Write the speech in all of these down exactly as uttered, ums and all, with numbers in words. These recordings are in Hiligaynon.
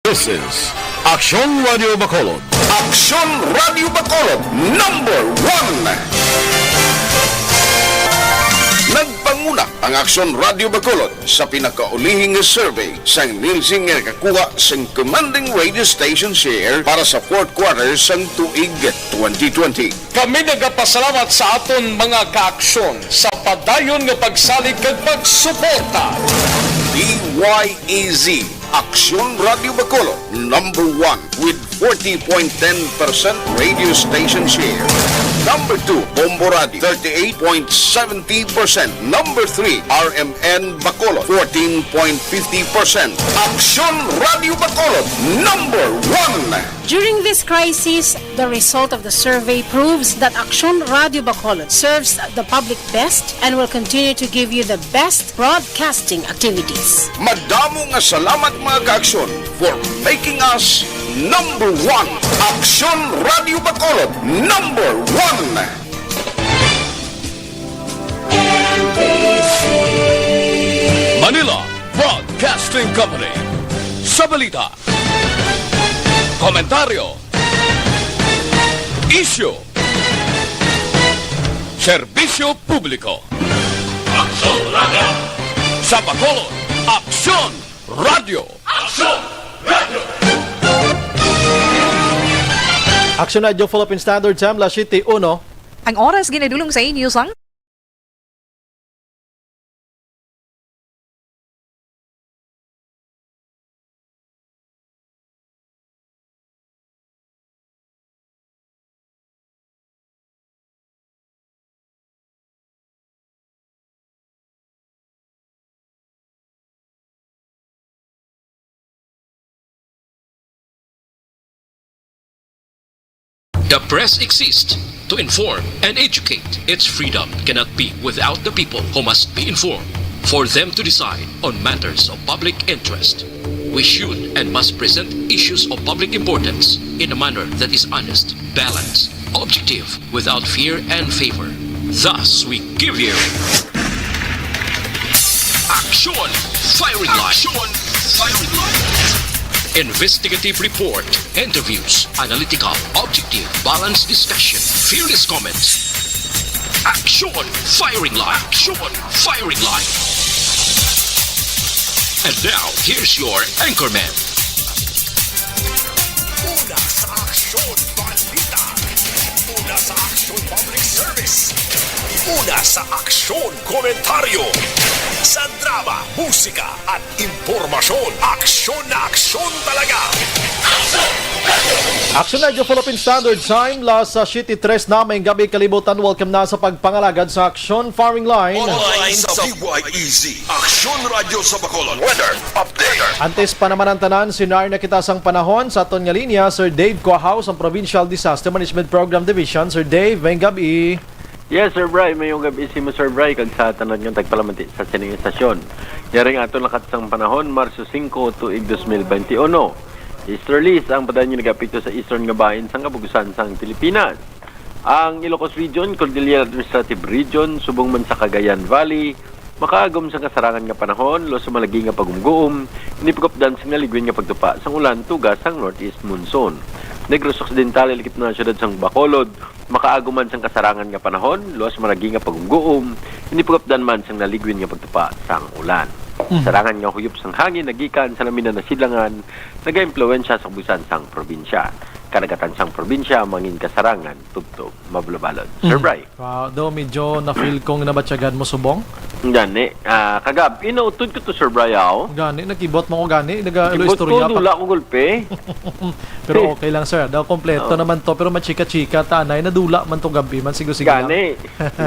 This is Aksyon Radio Bacolod. Aksyon Radio Bacolod, number one. Nagpanguna ang Aksyon Radio Bacolod sa pinakaulihing nga survey sang Nielsen nga nakakuha sang commanding radio station share para sa fourth quarter sang tuig twenty twenty. Kami nagapasalamat sa aton mga kaaksyon sa padayon nga pagsalig kag pagsuporta. D Y A Z, Aksyon Radio Bacolod, number one with forty point ten percent radio station share. Number two, Bombo Radio, thirty-eight point seventy percent. Number three, R M N Bacolod, fourteen point fifty percent. Aksyon Radio Bacolod, number one. During this crisis, the result of the survey proves that Aksyon Radio Bacolod serves the public best and will continue to give you the best broadcasting activities. Madamo nga salamat, mga kaaksyon, for making us number one. Aksyon Radio Bacolod, number one. Manila Broadcasting Company. Sa balita, komentaryo, isyu, serbisyo publiko. Aksyon Radio. Sa Bacolod, Aksyon Radio. Aksyon Radio. Aksyon Radio Philippine Standard Time, las siyete uno. Ang oras ginadulong sa inyo sang The press exists to inform and educate. Its freedom cannot be without the people who must be informed for them to decide on matters of public interest. We should and must present issues of public importance in a manner that is honest, balanced, objective, without fear and favor. Thus, we give you Aksyon Firing Line. Aksyon Firing Line. Investigative report, interviews, analytical, objective, balanced discussion, fearless comments. Aksyon Firing Line. Aksyon Firing Line. And now, here's your anchorman. Una sa aksyon, balita. Una sa aksyon, public service. Una sa aksyon, komentaryo. Sa drama, musika, at impormasyon, aksyon na aksyon talaga. Aksyon Radio Philippine Standard Time, las siyete tres na, maayong gab-i, kalibutan. Welcome na sa pagpangalagad sa Aksyon Firing Line. Online sa B Y E Z, Aksyon Radio sa Bacolod. Weather update. Antes pa naman ang tanan, sinar na kita sang panahon sa aton nga linya, Sir Dave Cuahaw sang Provincial Disaster Management Program Division. Sir Dave, maayong gab-i. Yes, Sir Bry. Maayong gab-i sa imo, Sir Bry, kag sa tanan nga tagpalamati sa sining estasyon. Yari ang aton lakat sang panahon, Marso singko, tuig dos mil bente uno. Easterlies ang padayon nga nagapekto sa eastern nga bahin sang kabug-osan sang Pilipinas. Ang Ilocos Region, Cordillera Administrative Region, subong man sa Cagayan Valley, makaagom sang kasarangan nga panahon, luwas sa malagi nga pagumguom, ini pag-updan sang naligwin nga pagtupa sang ulan tuga sang northeast monsoon. Negros Occidental, ilikip na ang siyudad sang Bacolod, makaagom man sang kasarangan nga panahon, luwas malagi nga pagumguom, ini pag-updan man sang naligwin nga pagtupa sang ulan. Mhm. Sarangan nga huyop sang hangin nagikan sa naminan nga sidlangan nagaimpluwensya sa kabug-osan sang probinsya. Kadagatan sang probinsya mangin kasarangan tubtob mabulabalod. Sir Mhm. Bry. Wow, do medyo na-feel kong nabatyagan mo subong. Gani, ah, kagab-i, nautod ko to, Sir Bry, aw. Gani, nakibot mo ko gani, naga-, Kibot ko, istorya pa. Dula ko gulpi. Pero okay lang, sir. Daw kompleto Oo. naman to, pero machika-chika ta, nay, nadula man to gab-i man, siguro, sige lang. Gani.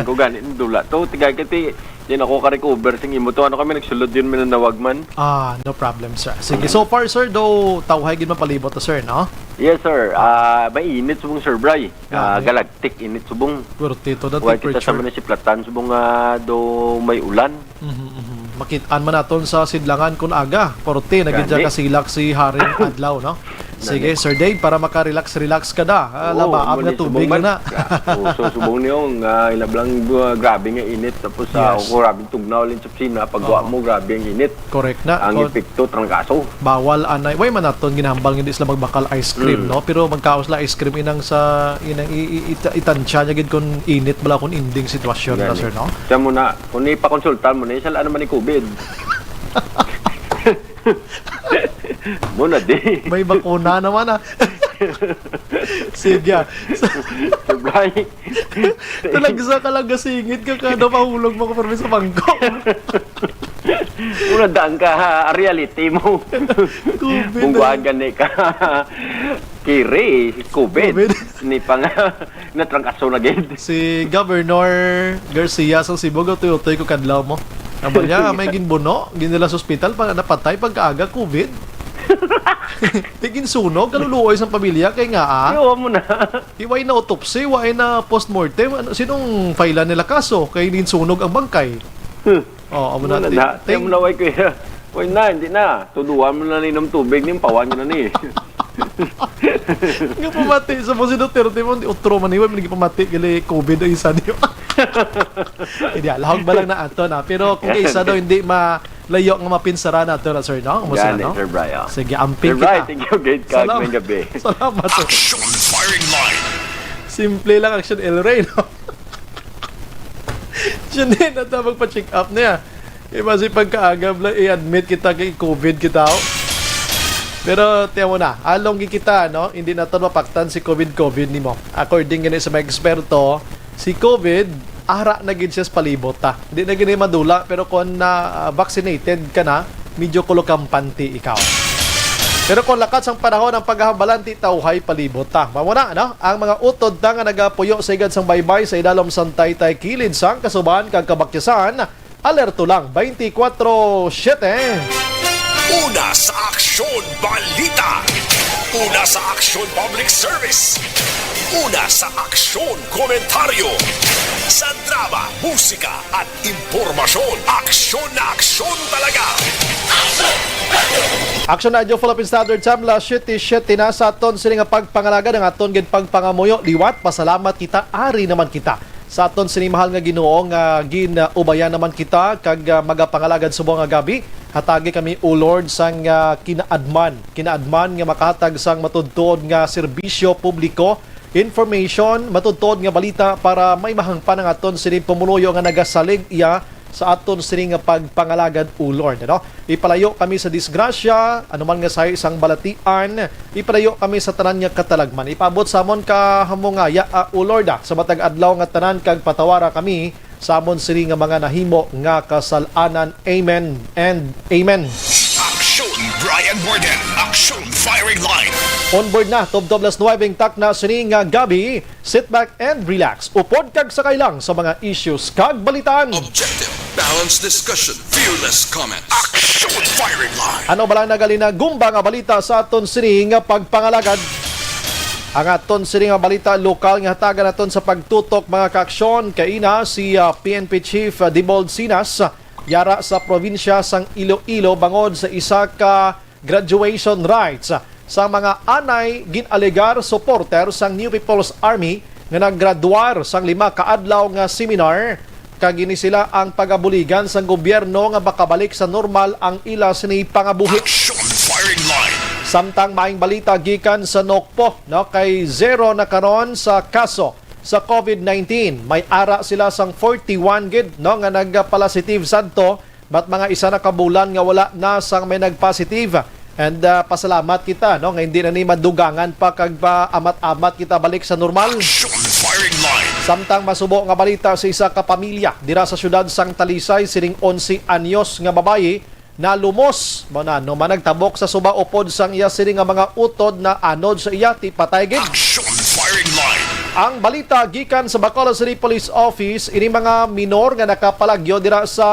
Ko gani, nadula to. Tigay ka, ti, di na ko ka-recover sing imo to. Ano kami nagsulod yun, minanawag man? Ah, no problem, sir. Sige, so far, sir, daw tawhay gid man palibot to, sir, no? Yes, sir. Ah, mainit subong, Sir Bry. Ah, Gani. Galactic init subong. Puwerte to, the Wala kita sa temperature. Manisiplatan subong nga do may ulan. Mhm, mhm. Makit-an man naton sa sidlangan kun aga. Puwerte na gid siya Gani. kasilak si Haring Adlaw, no? Sige, Sir Dave, para maka-relax-relax ka na. Ah, Oo, labaab mo nga ni tubig subong na. man. Gra-, oh, so, subong niyo nga ilablang, uh, grabe nga init, tapos, ah, Yes. ako grabe tugnaw lang sa opisina, pag wa Oo. mo, grabe ang init. Correct na. Ang Kon- epekto, trangkaso. Bawal anay. Way man naton ginahambal nga di sila magbakal ice cream, Mm. no? Pero magkaon sila ice cream inang sa, inang i-, i-, ita-, itansya niya gid kung init bala, kung inding sitwasyon na, Gani. sir, no? Siya mo na, kung ipakonsulta mo na, isa lang naman ni covid. Mo na di. May bakuna naman, ah. Sige, ah. Sir Bry. Talagsa ka lang gasingit ka, kada mahulog mo ko permi sa bangko. Una daan ka, ha, reality mo. Covid Bungguan na. gani ka. Kiri, covid. Covid. Ni pa nga, natrangkaso na gid. Si Governor Garcia sa Cebu, gatoy-utoy ko kadlaw mo. Amo niya, may ginbuno, ginila sa ospital, pa, napatay pagkaaga, covid. Di ginsunog, kaluluoy sa pamilya, kay nga, ah. Yo, mo na. Iway na autopsy, iway na postmortem. Ano, sinong file nila kaso? Kay ginsunog ang bangkay. Hmm. Oh, amo Wala na. Ti-, na. Ti-, Kaya mo na, way, kuya. Way na, hindi na. Tuduan mo na ninom tubig, ning pawan na ni. Nga pamati, sa mo si Duterte mo, di utro man, iway, may pamati, gali covid ang isa niyo. Hindi, ah, lahog ba lang na ato na. Pero kung kay isa daw, hindi ma-, layo nga mapinsara nato na, sir, no? Kumusta, Gani, no? Sir Bry, ah. Sige, amping Sir Bry, kita. thank you, great kag Salam-, may gabi. salamat, sir. Action firing line. Simple lang, Action El Rey, no? Siya din, at magpa-check up niya. Iba si pagkaagab lang, i-admit kita kay covid kita, oh. Pero, tiyan mo na, along gi kita, no? Hindi naton mapaktan si covid covid nimo. According gani sa mga eksperto, si covid, ara na gid siya sa palibot, ta. Hindi na gid madula, pero kung na, ah, vaccinated ka na, medyo kulukampante ikaw. Pero kung lakat sang panahon ang paghahambalan, ti tawhay palibot ta. Mao na, no? Ang mga utod ta nga nagapuyo sa igad sang baybay sa idalom sang taytay, kilid sang kasubahan kag kabakyasan, alerto lang, twenty-four seven. Una sa Aksyon Balita. Una sa Aksyon Public Service. Una sa Aksyon Komentaryo. Sa drama, musika, at impormasyon. Aksyon na aksyon talaga. Action Radio Philippine Standard Time, alas siyete siyete na. Sa aton sini nga pagpangalagad, ang aton gid pagpangamuyo liwat, pasalamat kita, ari naman kita sa aton sini mahal nga Ginoo nga gin-ubayan naman kita kag, ah, magapangalagad subong nga gabi. Hatagi kami, O Lord, sang, ah, kinaadman, kinaadman nga makahatag sang matudtuod nga serbisyo publiko, information, matudtuod nga balita para may mahangpan ang aton sini pumuluyo nga nagasalig iya sa aton sini nga pagpangalagad, O Lord, ano? Ipalayo kami sa disgrasya, anuman nga sahi sang balatian, ipalayo kami sa tanan nga katalagman. Ipaabot sa amon kahamungaya, ah, O Lord, ah, sa matag adlaw nga tanan, kag patawara kami sa amon sini nga mga nahimo nga kasal-anan. Amen and amen. Action, Brian Morgan. Action, firing line. Onboard na, tubtob alas nuwebe ang takna sini nga gabi. Sit back and relax. Upod kag sakay lang sa mga issues kag balitaan. Objective, balanced discussion, fearless comments. Action firing line. Ano bala ang nagalinagumba nga balita sa aton sini nga pagpangalagad? Ang aton sini nga balita lokal nga hatagan naton sa pagtutok, mga kaaksyon, kaina si, ah, P N P Chief, ah, Dibold Sinas, yara sa probinsya sang Iloilo bangod sa isa ka graduation rites sang mga anay gin-alegar supporter sang New People's Army nga naggraduar sang lima ka adlaw nga seminar, kag ini sila ang pagabuligan sang gobyerno nga makabalik sa normal ang ila sini pangabuhi. Action firing line. Samtang maayong balita gikan sa Nokpo, no, kay zero na karon sa kaso sa covid nineteen. May ara sila sang forty-one gid, no, nga nagpalasitive sadto, but mga isa na ka bulan nga wala na sang may nagpositive. And, ah, pasalamat kita, no, nga hindi na ni madugangan pa kag paamat-amat kita balik sa normal. Action firing line. Samtang masubo nga balita sa isa ka pamilya dira sa siyudad sang Talisay, sining onse anyos nga babayi nalumos, mao na, no, managtabok sa suba upod sang iya sini nga mga utod na anod sa iya, ti patay gid. Action firing line. Ang balita gikan sa Bacolod City Police Office, ini mga minor nga nakapalagyo dira sa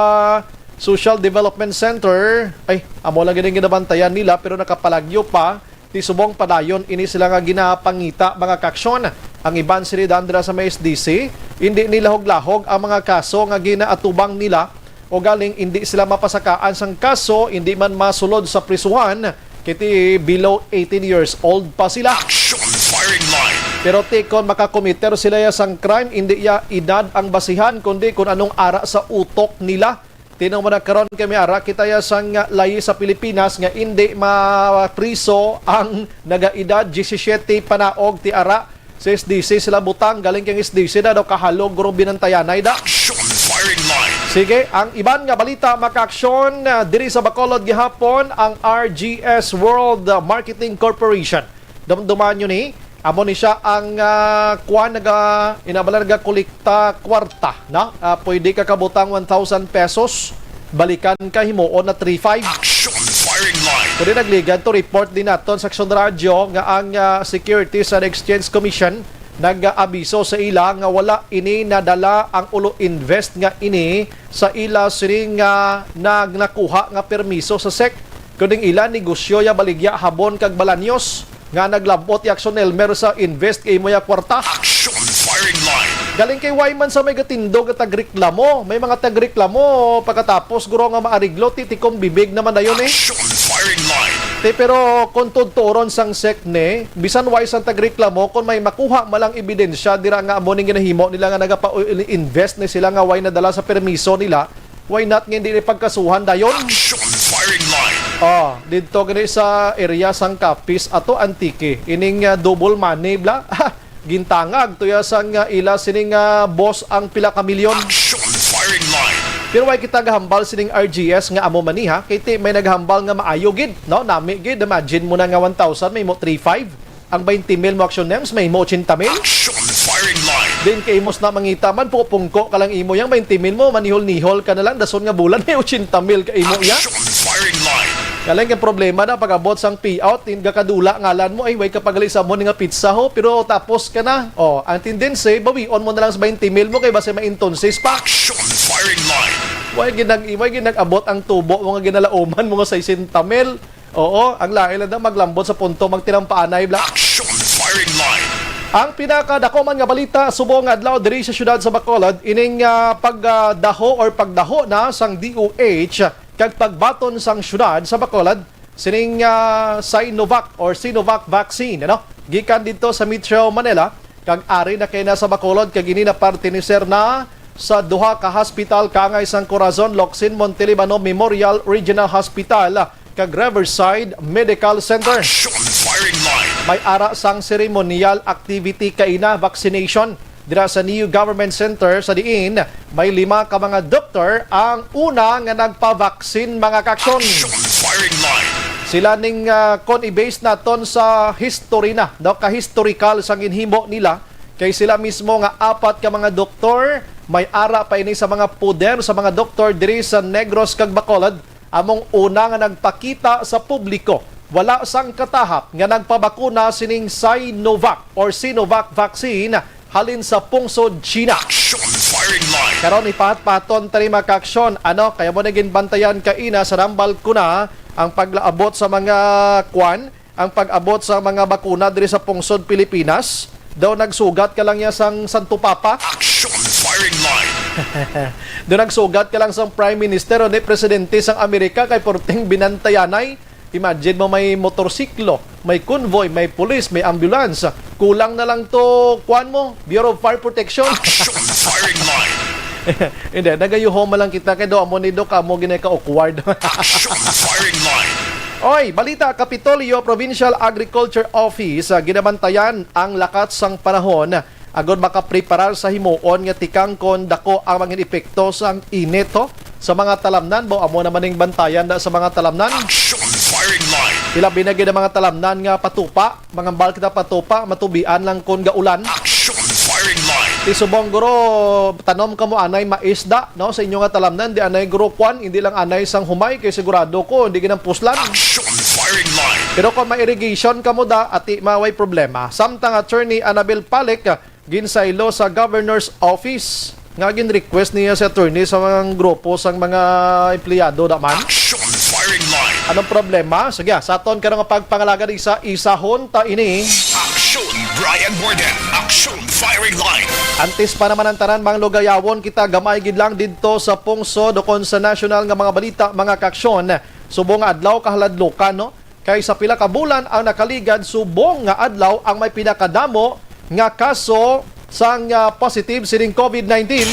Social Development Center. Ay, amo lang gid ang ginabantayan nila, pero nakapalagyo pa. Ti subong padayon ini sila nga ginapangita, mga kaaksyon. Ang iban sini daan dira sa may S D C, hindi nilahog-lahog ang mga kaso nga ginaatubang nila. O galing, hindi sila mapasakaan sang kaso, hindi man masulod sa prisuhan, Kiti below eighteen years old pa sila. Action firing line. Pero ti kon makakomiter sila ya sang crime, indi ya edad ang basihan, kundi kung anong ara sa utok nila. Tinong mo na karon kay may ara kita ya sang layi sa Pilipinas nga indi mapriso ang nagaedad diyesisiyete panaog ti ara sa S D C sila butang galing kang S D C na daw kahalog guro binantayanay da. Action firing line. Sige, ang iban nga balita makaaksyon ah, diri sa Bacolod gihapon ang R G S World ah, Marketing Corporation. Dumduman nyo ni, amo ni siya ang ah, kuan naga inabala nagakolekta kwarta na ah, pwede ka kabutang one thousand pesos, balikan ka himuon na three five. Action firing line. Pwede nagligad to report din naton sa Action Radio nga ang ah, Securities and Exchange Commission nag-abiso sa ila nga wala ini nadala ang Ulo Invest nga ini sa ila sining nga nagnakuha nga permiso sa sec. Kuning ila negosyo ya baligya habon kag balanyos nga naglabot ya Action Elmer sa invest kay imo ya kwarta. Action firing line. Galing kay way man sa may gatindog nga tagreklamo. May mga tagreklamo pagkatapos guro nga maariglo ti tikom bibig naman dayon eh. Action firing line. Te, pero kung tuturon sang sec ni, bisan way sang tagreklamo, kung may makuha malang ebidensya dira nga amo ning ginahimo nila nga nagapa-invest ni sila nga way nadala sa permiso nila, why not nga hindi ni pagkasuhan dayon? Action firing line. Oh, didto gani sa area sang Capiz ato Antique. Ining ah, double money bla. Gintangag tuya sang ah, ila sining ah, boss ang pila ka milyon. Action firing line. Pero way kita gahambal sining R G S nga amo man ni ha. Kay ti may naghambal nga maayo gid, no? Nami gid, imagine mo na nga one thousand may mo three five. Ang twenty mil mo Action Nems may mo ochenta mil. Action firing line. Din kay imos na mangita man pupungko ka lang imo yang twenty mil mo manihol-nihol ka na lang dason nga bulan may ochenta mil ka imo ya. Action firing line. Galing ang problema na pag-abot sang payout, tin gakadula ngalan mo ay way ka pagali sa mo nga pizza ho, pero tapos ka na. Oh, ang tendency bawion mo na lang sa twenty mil mo kay basi ma entonces pa. Action firing line. Way ginag way ginag-abot ang tubo mo nga ginalauman mo nga sesenta mil. Oo, ang lain lang daw maglambot sa punto magtinampaanay bla. Action firing line. Ang pinakadako man nga balita subong nga adlaw diri sa siyudad sa Bacolod ining ah, pagdaho or pagdaho na sang D O H kag pagbaton sang siyudad sa Bacolod sining ah, Sinovac or Sinovac vaccine ano gikan dito sa Metro Manila kag ari na kay na sa Bacolod kag ini na parte ni Sir na sa duha ka hospital kaangay sang Corazon Locsin Montelibano Memorial Regional Hospital kag Riverside Medical Center. Action firing line. May ara sang ceremonial activity kaina vaccination dira sa New Government Center sa diin may lima ka mga doktor ang una nga nagpavaksin mga kaksyon. Action firing line. Sila ning ah, kon i-base naton sa history na, daw ka-historical sang ginhimo nila kay sila mismo nga apat ka mga doktor may ara pa ini sa mga poder sa mga doktor diri sa Negros kag Bacolod among una nga nagpakita sa publiko wala sang katahap nga nagpabakuna sining Sinovac or Sinovac vaccine halin sa pungsod China. Action firing line. Karon ipahat-pahaton tani mga kaaksyon. Ano, kaya mo na ginbantayan kaina sa nambal ko na ang paglaabot sa mga kwan, ang pag-abot sa mga bakuna diri sa pungsod Pilipinas. Daw nagsugat ka lang ya sang Santo Papa. Action firing line. Daw nagsugat ka lang sang Prime Minister o ni Presidente sang Amerika kay porting binantayanay. Imagine mo may motorsiklo, may convoy, may pulis, may ambulance. Kulang na lang to, kuan mo, Bureau of Fire Protection. Action firing line. Hindi, nagayuhom lang kita kay do amo ni Doc, amo ginay ka awkward. Action firing line. Oy, balita, Kapitolyo Provincial Agriculture Office, ah, ginabantayan ang lakat sang panahon agod makapreparar sa himuon nga tikang kon dako ang mga epekto sang init ho sa mga talamnan. Bo, amo naman ning bantayan da sa mga talamnan. Action firing line. Ilabi na gid ang mga talamnan nga patupa, mangambal kita patupa, matubian lang kon gaulan. Action firing line. Ti subong guro, tanom kamo anay mais da, no, sa inyo nga talamnan, di anay guro kwan, hindi lang anay sang humay kay sigurado ko hindi ginampuslan. Action firing line. Pero kung may irrigation kamo da, ati maway problema. Samtang Attorney Annabel Palik, ginsaylo sa Governor's Office nga gin-request niya si attorney sa mga grupo sang mga empleyado naman. Action firing line. Anong problema? Sige, sa aton karong pagpangalaga, isa-isahon ta ini. Action Brian Borden. Action firing line. Antes pa naman ang tanan, mga lugayawon, kita gamay gid lang didto sa pungsod ukon sa national nga mga balita, mga kaaksyon. Subong nga adlaw kahaladlokan, no? Kay sa pila ka bulan ang nakaligad, subong nga adlaw ang may pinakadamo nga kaso sang, ah, positive sining COVID nineteen.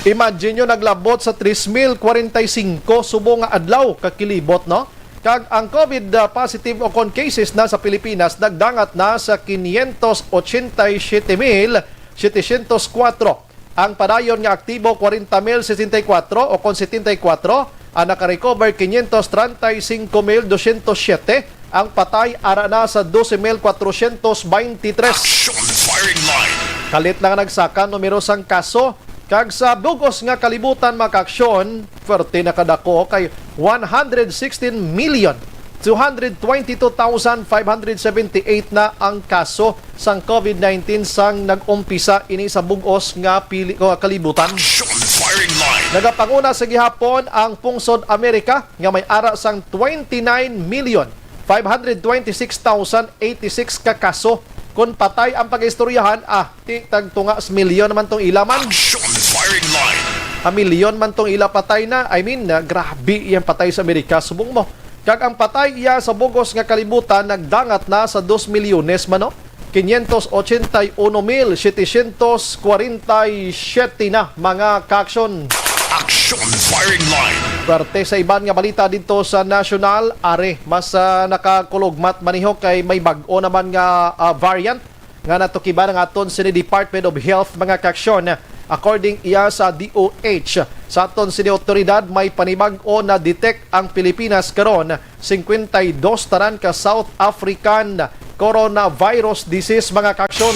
Imagine nyo, naglabot sa tres mil kwarenta y singko subong nga adlaw, kakilibot, no? Kag ang COVID, ah, positive o kon cases na sa Pilipinas nagdangat na sa quinientos ochenta y siete mil setecientos cuatro. Ang padayon nga aktibo, kwarenta mil sesenta y kuwatro o kon setenta y kuwatro. Ang nakarecover, quinientos treinta y cinco mil doscientos siete. Ang patay ara na sa doce mil cuatrocientos veintitrés. Action Firing Line. Kalit lang nagsaka numero sang kaso, kag sa bugos nga kalibutan, mga kaaksyon, pwerte na kadako kay one hundred sixteen million two hundred twenty-two thousand five hundred seventy-eight na ang kaso sang COVID nineteen sang nag-umpisa ini sa bugos nga pili-, o kalibutan. Action Firing Line. Nagapanguna sa gihapon ang pungsod Amerika nga may ara sang twenty-nine million five hundred twenty-six thousand eighty-six ka kaso. Kon patay ang pag-istoryahan, ah, ti tagtunga sa milyon naman tong ila man. Action Firing Line. A milyon man tong ila patay na. I mean, ah, grabe iyang patay sa Amerika. Subong mo. Kag ang patay iya sa bugos nga kalibutan nagdangat na sa dos milyones man, no? Quinientos ochenta y uno mil setecientos cuarenta y siete na, mga kaaksyon. Action Firing Line. Parte sa iban nga balita dito sa national, are, mas, ah, nakakulugmat maniho kay may bag-o naman nga, ah, variant nga natukiban ang aton sini Department of Health, mga kaaksyon. According iya sa D O H, sa aton sini otoridad, may panibag-o na detect ang Pilipinas karon, cincuenta y dos tanan ka South African coronavirus disease, mga kaaksyon.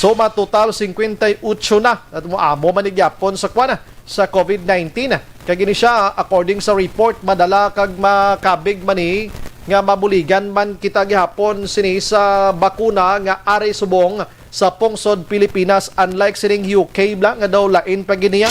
So, matotal cincuenta y ocho na. At mo amo man ni gyapon sa kwan, sa COVID nineteen. Kag ini siya, according sa report, madala kag makabig man ni nga mabuligan man kita gihapon sini sa bakuna nga ari subong sa pungsod Pilipinas, unlike sining U K bala nga daw lain pa gid niya.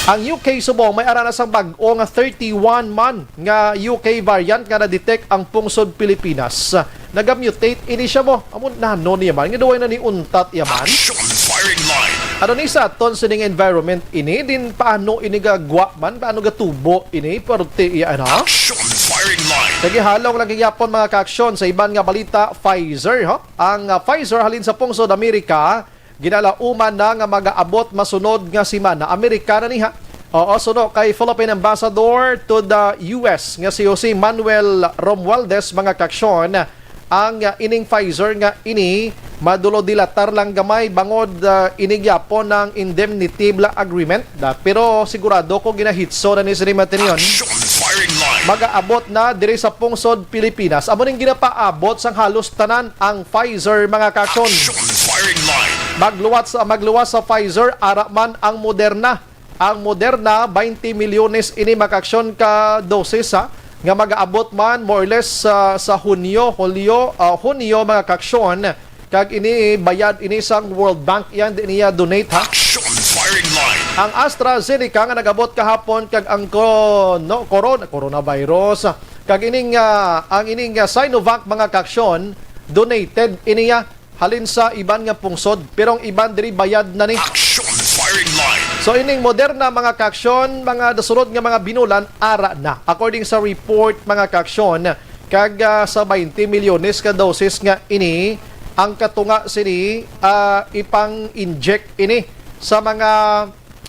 Ang U K subong may ara na sang bag-o nga thirty-one man nga U K variant nga na-detect ang pungsod Pilipinas. Nagamutate ini siya mo. Amo nano niya man nga duway na ni untat iya man. Action Firing Line. Ano ni sa aton sining environment ini, din paano ini gagwa man, paano gatubo ini, parte iya, ano? Action Firing Line. Sige, halong lagi gyapon, mga kaaksyon. Sa iban nga balita, Pfizer, ho? Ang, ah, Pfizer halin sa pungsod Amerika, ginalauman na nga magaabot masunod nga semana. Amerika na ni, ha? Oo, suno kay Philippine Ambassador to the U S nga si Jose Manuel Romualdez, mga kaaksyon, ang, ah, ining Pfizer nga ini madulo dilatar lang gamay bangod, ah, ini gyapon ang indemnity bala agreement. Da, pero sigurado ko ginahitso na ni sini, mga kaaksyon. Action Firing Line. Magaabot na diri sa pungsod Pilipinas. Amo ning ginapaabot sang halos tanan ang Pfizer, mga kaaksyon. Action Firing Line. Magluwas sa, magluwas sa Pfizer, ara man ang Moderna. Ang Moderna, twenty milyones ini, mga kaaksyon, ka dosis, ha, nga magaabot man more or less sa, sa Hunyo, Hulyo, ah, Hunyo, mga kaaksyon. Kag ini bayad ini sang World Bank, yan di niya donate, ha. Action Firing Line. Ang AstraZeneca nga nagabot kahapon kag ang co-, no, coron-, coronavirus, kag ining, ah, ang ining, ah, Sinovac, mga kaaksyon, donated ini, ah, halin sa iban nga pungsod, pero ang iban diri bayad na ni. Action Firing Line. So ining Moderna, mga kaaksyon, mga nasunod nga mga binulan, ara na. According sa report, mga kaaksyon, kag, ah, sa twenty milyones ka doses nga ini, ang katunga sini, ah, ipang-inject ini sa mga,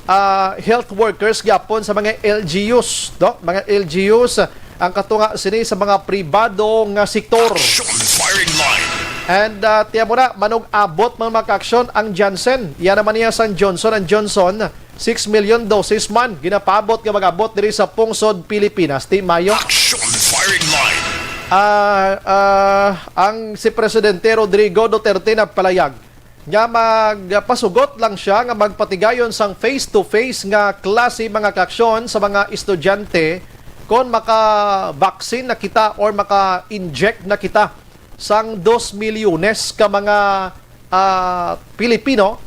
ah, health workers gyapon sa mga L G Us, no? Mga L G Us, ang katunga sini sa mga pribado nga sektor. Action Firing Line. And, ah, tiyan mo na, manug-abot man, mga kaaksyon, ang Janssen. Yan naman niya sang Johnson and Johnson. Six million doses man ginapaabot nga mag-abot diri sa pungsod Pilipinas. Ti Mayo. Action Firing Line. Ah, ah, ang si Presidente Rodrigo Duterte nagpalayag nga magpasugot lang siya nga magpatigayon sang face-to-face nga klase, mga kaaksyon, sa mga estudyante kon maka-vaccine na kita or maka-inject na kita sang dos milyones ka mga, ah, Pilipino,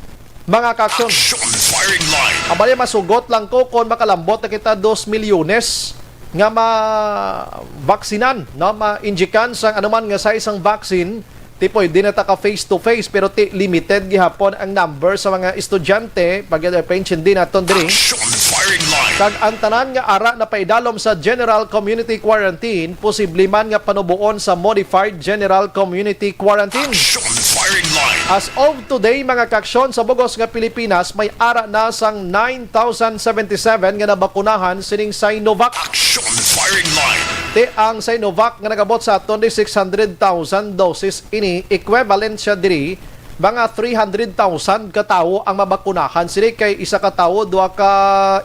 mga kaaksyon. Action Firing Line. Abali, masugot lang ko kung makalambot na kita dos milyones nga ma-vaksinan, no? Ma-injikan sang anuman nga size sang vaccine, ti pwede na ta ka face to face, pero ti limited gihapon ang number sa mga estudyante, pag-, pag-intindi naton diri. Action Firing Kag ang tanan nga ara na paidalom sa general community quarantine, posible man nga panuboon sa modified general community quarantine. Action firing line. As of today, mga kaaksyon, sa bugos nga Pilipinas, may ara na sang nine thousand seventy-seven nga nabakunahan sining Sinovac. Action firing line. Ti ang Sinovac nga nagabot sa aton di six hundred thousand doses ini, equivalent siya diri mga three hundred thousand ka tawo ang mabakunahan sini, kay isa ka tawo duha ka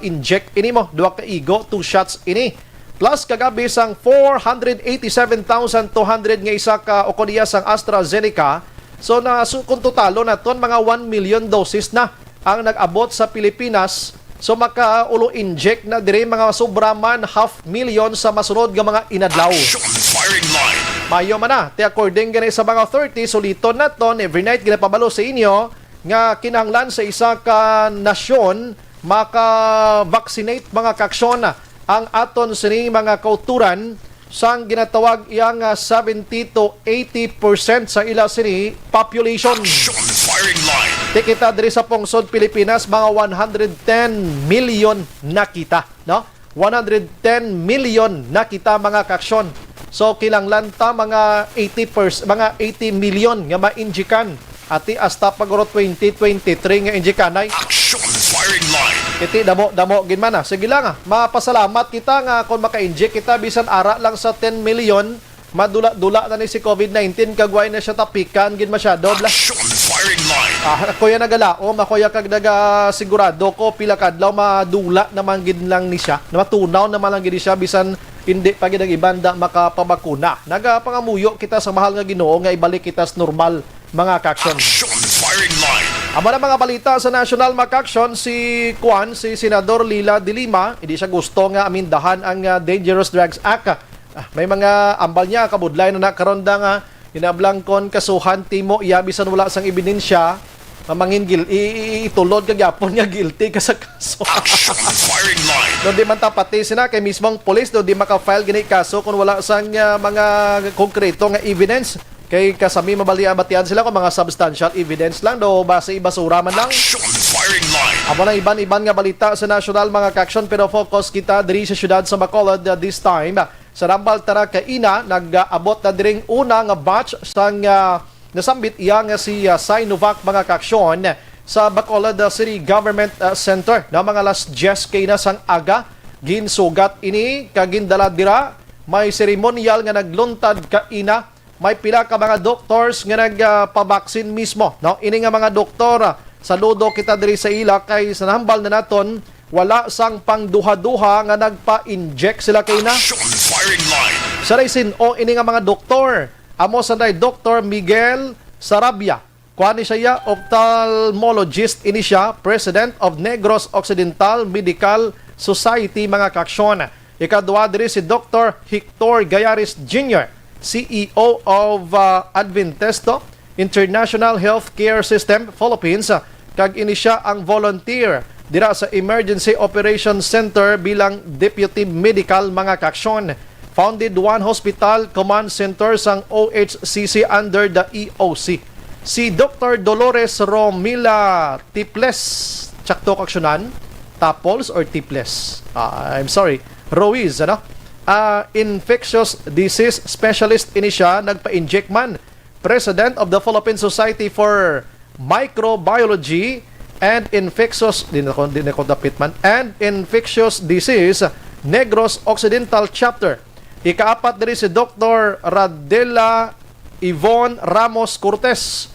inject ini mo, duha ka igo, two shots ini. Plus kagabi sang four hundred eighty-seven thousand two hundred nga isa ka o kon iya sang AstraZeneca. So na, so, kung totalo naton, mga one million doses na ang nag-abot sa Pilipinas. So makaulo inject na diri, mga sobra man half million sa masunod nga mga inadlaw. Action firing line. Mayo man na, ti according gani sa mga authority, suliton naton every night ginapabalo sa inyo nga kinahanglan sa isa ka nasyon maka-vaccinate, mga kaaksyon, ang aton sini mga kauturan sang ginatawag iya nga seventy to eighty percent sa ila sini population. Action firing line. Ti kita diri sa pungsod Pilipinas, mga one hundred ten million na kita, no? One hundred ten million na kita, mga kaaksyon. So kinahanglan ta mga eighty percent, mga eighty million nga mainjikan. Ati hasta pag uro twenty twenty-three nga injikanay. Action firing line. Iti damo-damo gid man, ah. Sige lang, ah. Mapasalamat kita nga kung maka-inject kita bisan ara lang sa ten million, madula-dula na ni si covid nineteen kag way na siya tapikan gid masyado, bla. Action firing line. Ah, ako ya nagalaom, ako ya kag nagasigurado ko pila kadlaw madula naman gid lang ni siya. Matunaw naman lang gid siya bisan hindi pa gid ang iban da makapabakuna. Nagapangamuyo kita sa mahal nga Ginoo nga ibalik kita sa normal, mga kaaksyon. Action firing line. Amo na mga balita sa national, mga kaaksyon. Si Kwan, si Senador Leila de Lima, hindi siya gusto nga amindahan ang, ah, Dangerous Drugs Act. Ah, may mga ambal niya, kabudlay na na karon da nga, inablangkon, kasuhan, timo, iya, bisan wala sang ebidensya, mamangin gil, i-, i-, itulod ka gyapon nga guilty ka sa kaso. Action firing line. Daw di man tapati sina kay mismong pulis daw di maka-file gini kaso kung wala sang, ah, mga konkreto nga evidence. Kay kasami mabalian batian sila kung mga substantial evidence lang daw basi basura man lang. Action firing line. Amo nang iban-iban nga balita sa national, mga kaaksyon, pero focus kita diri sa siyudad sa Bacolod, ah, this time. Sa Rambal Tara kaina, nag-abot na diring una nga batch sang, ah, nasambit iya nga si, ah, Sinovac, mga kaaksyon, sa Bacolod, ah, City Government, ah, Center na mga alas diyes kaina sang aga. Ginsugat ini kag gindala dira. May seremonyal nga nagluntad kaina. May pila ka mga doctors nga nagpabaksin mismo, no? Ini nga mga doktor, ah, saludo kita diri sa ila kay sa nahambal na naton, wala sang pangduha-duha nga nagpa-inject sila kaina. Action firing line. Sa raisin o ini nga mga doktor, amo sanday Doktor Miguel Sarabia. Kuan ni siya, ophthalmologist ini siya, President of Negros Occidental Medical Society, mga kaaksyon. Ikadua diri si Doktor Hector Gayaris Junior, C E O of, uh, Adventesto International Healthcare System Philippines, uh, kag ini siya ang volunteer dira sa Emergency Operations Center bilang Deputy Medical, mga kaaksyon. Founded one hospital command center sang O H C C under the E O C. Si Doktor Dolores Romila Tiples, tsakto kaaksyonan? Taples or Tiples? Ah, I'm sorry. Ruiz, ano? Ah, infectious disease specialist ini siya, nagpa-inject man. President of the Philippine Society for Microbiology and Infectious, di na ko, di na ko dapit man, and Infectious Disease, Negros Occidental Chapter. Ikaapat diri si Doktor Radela Yvonne Ramos Cortez.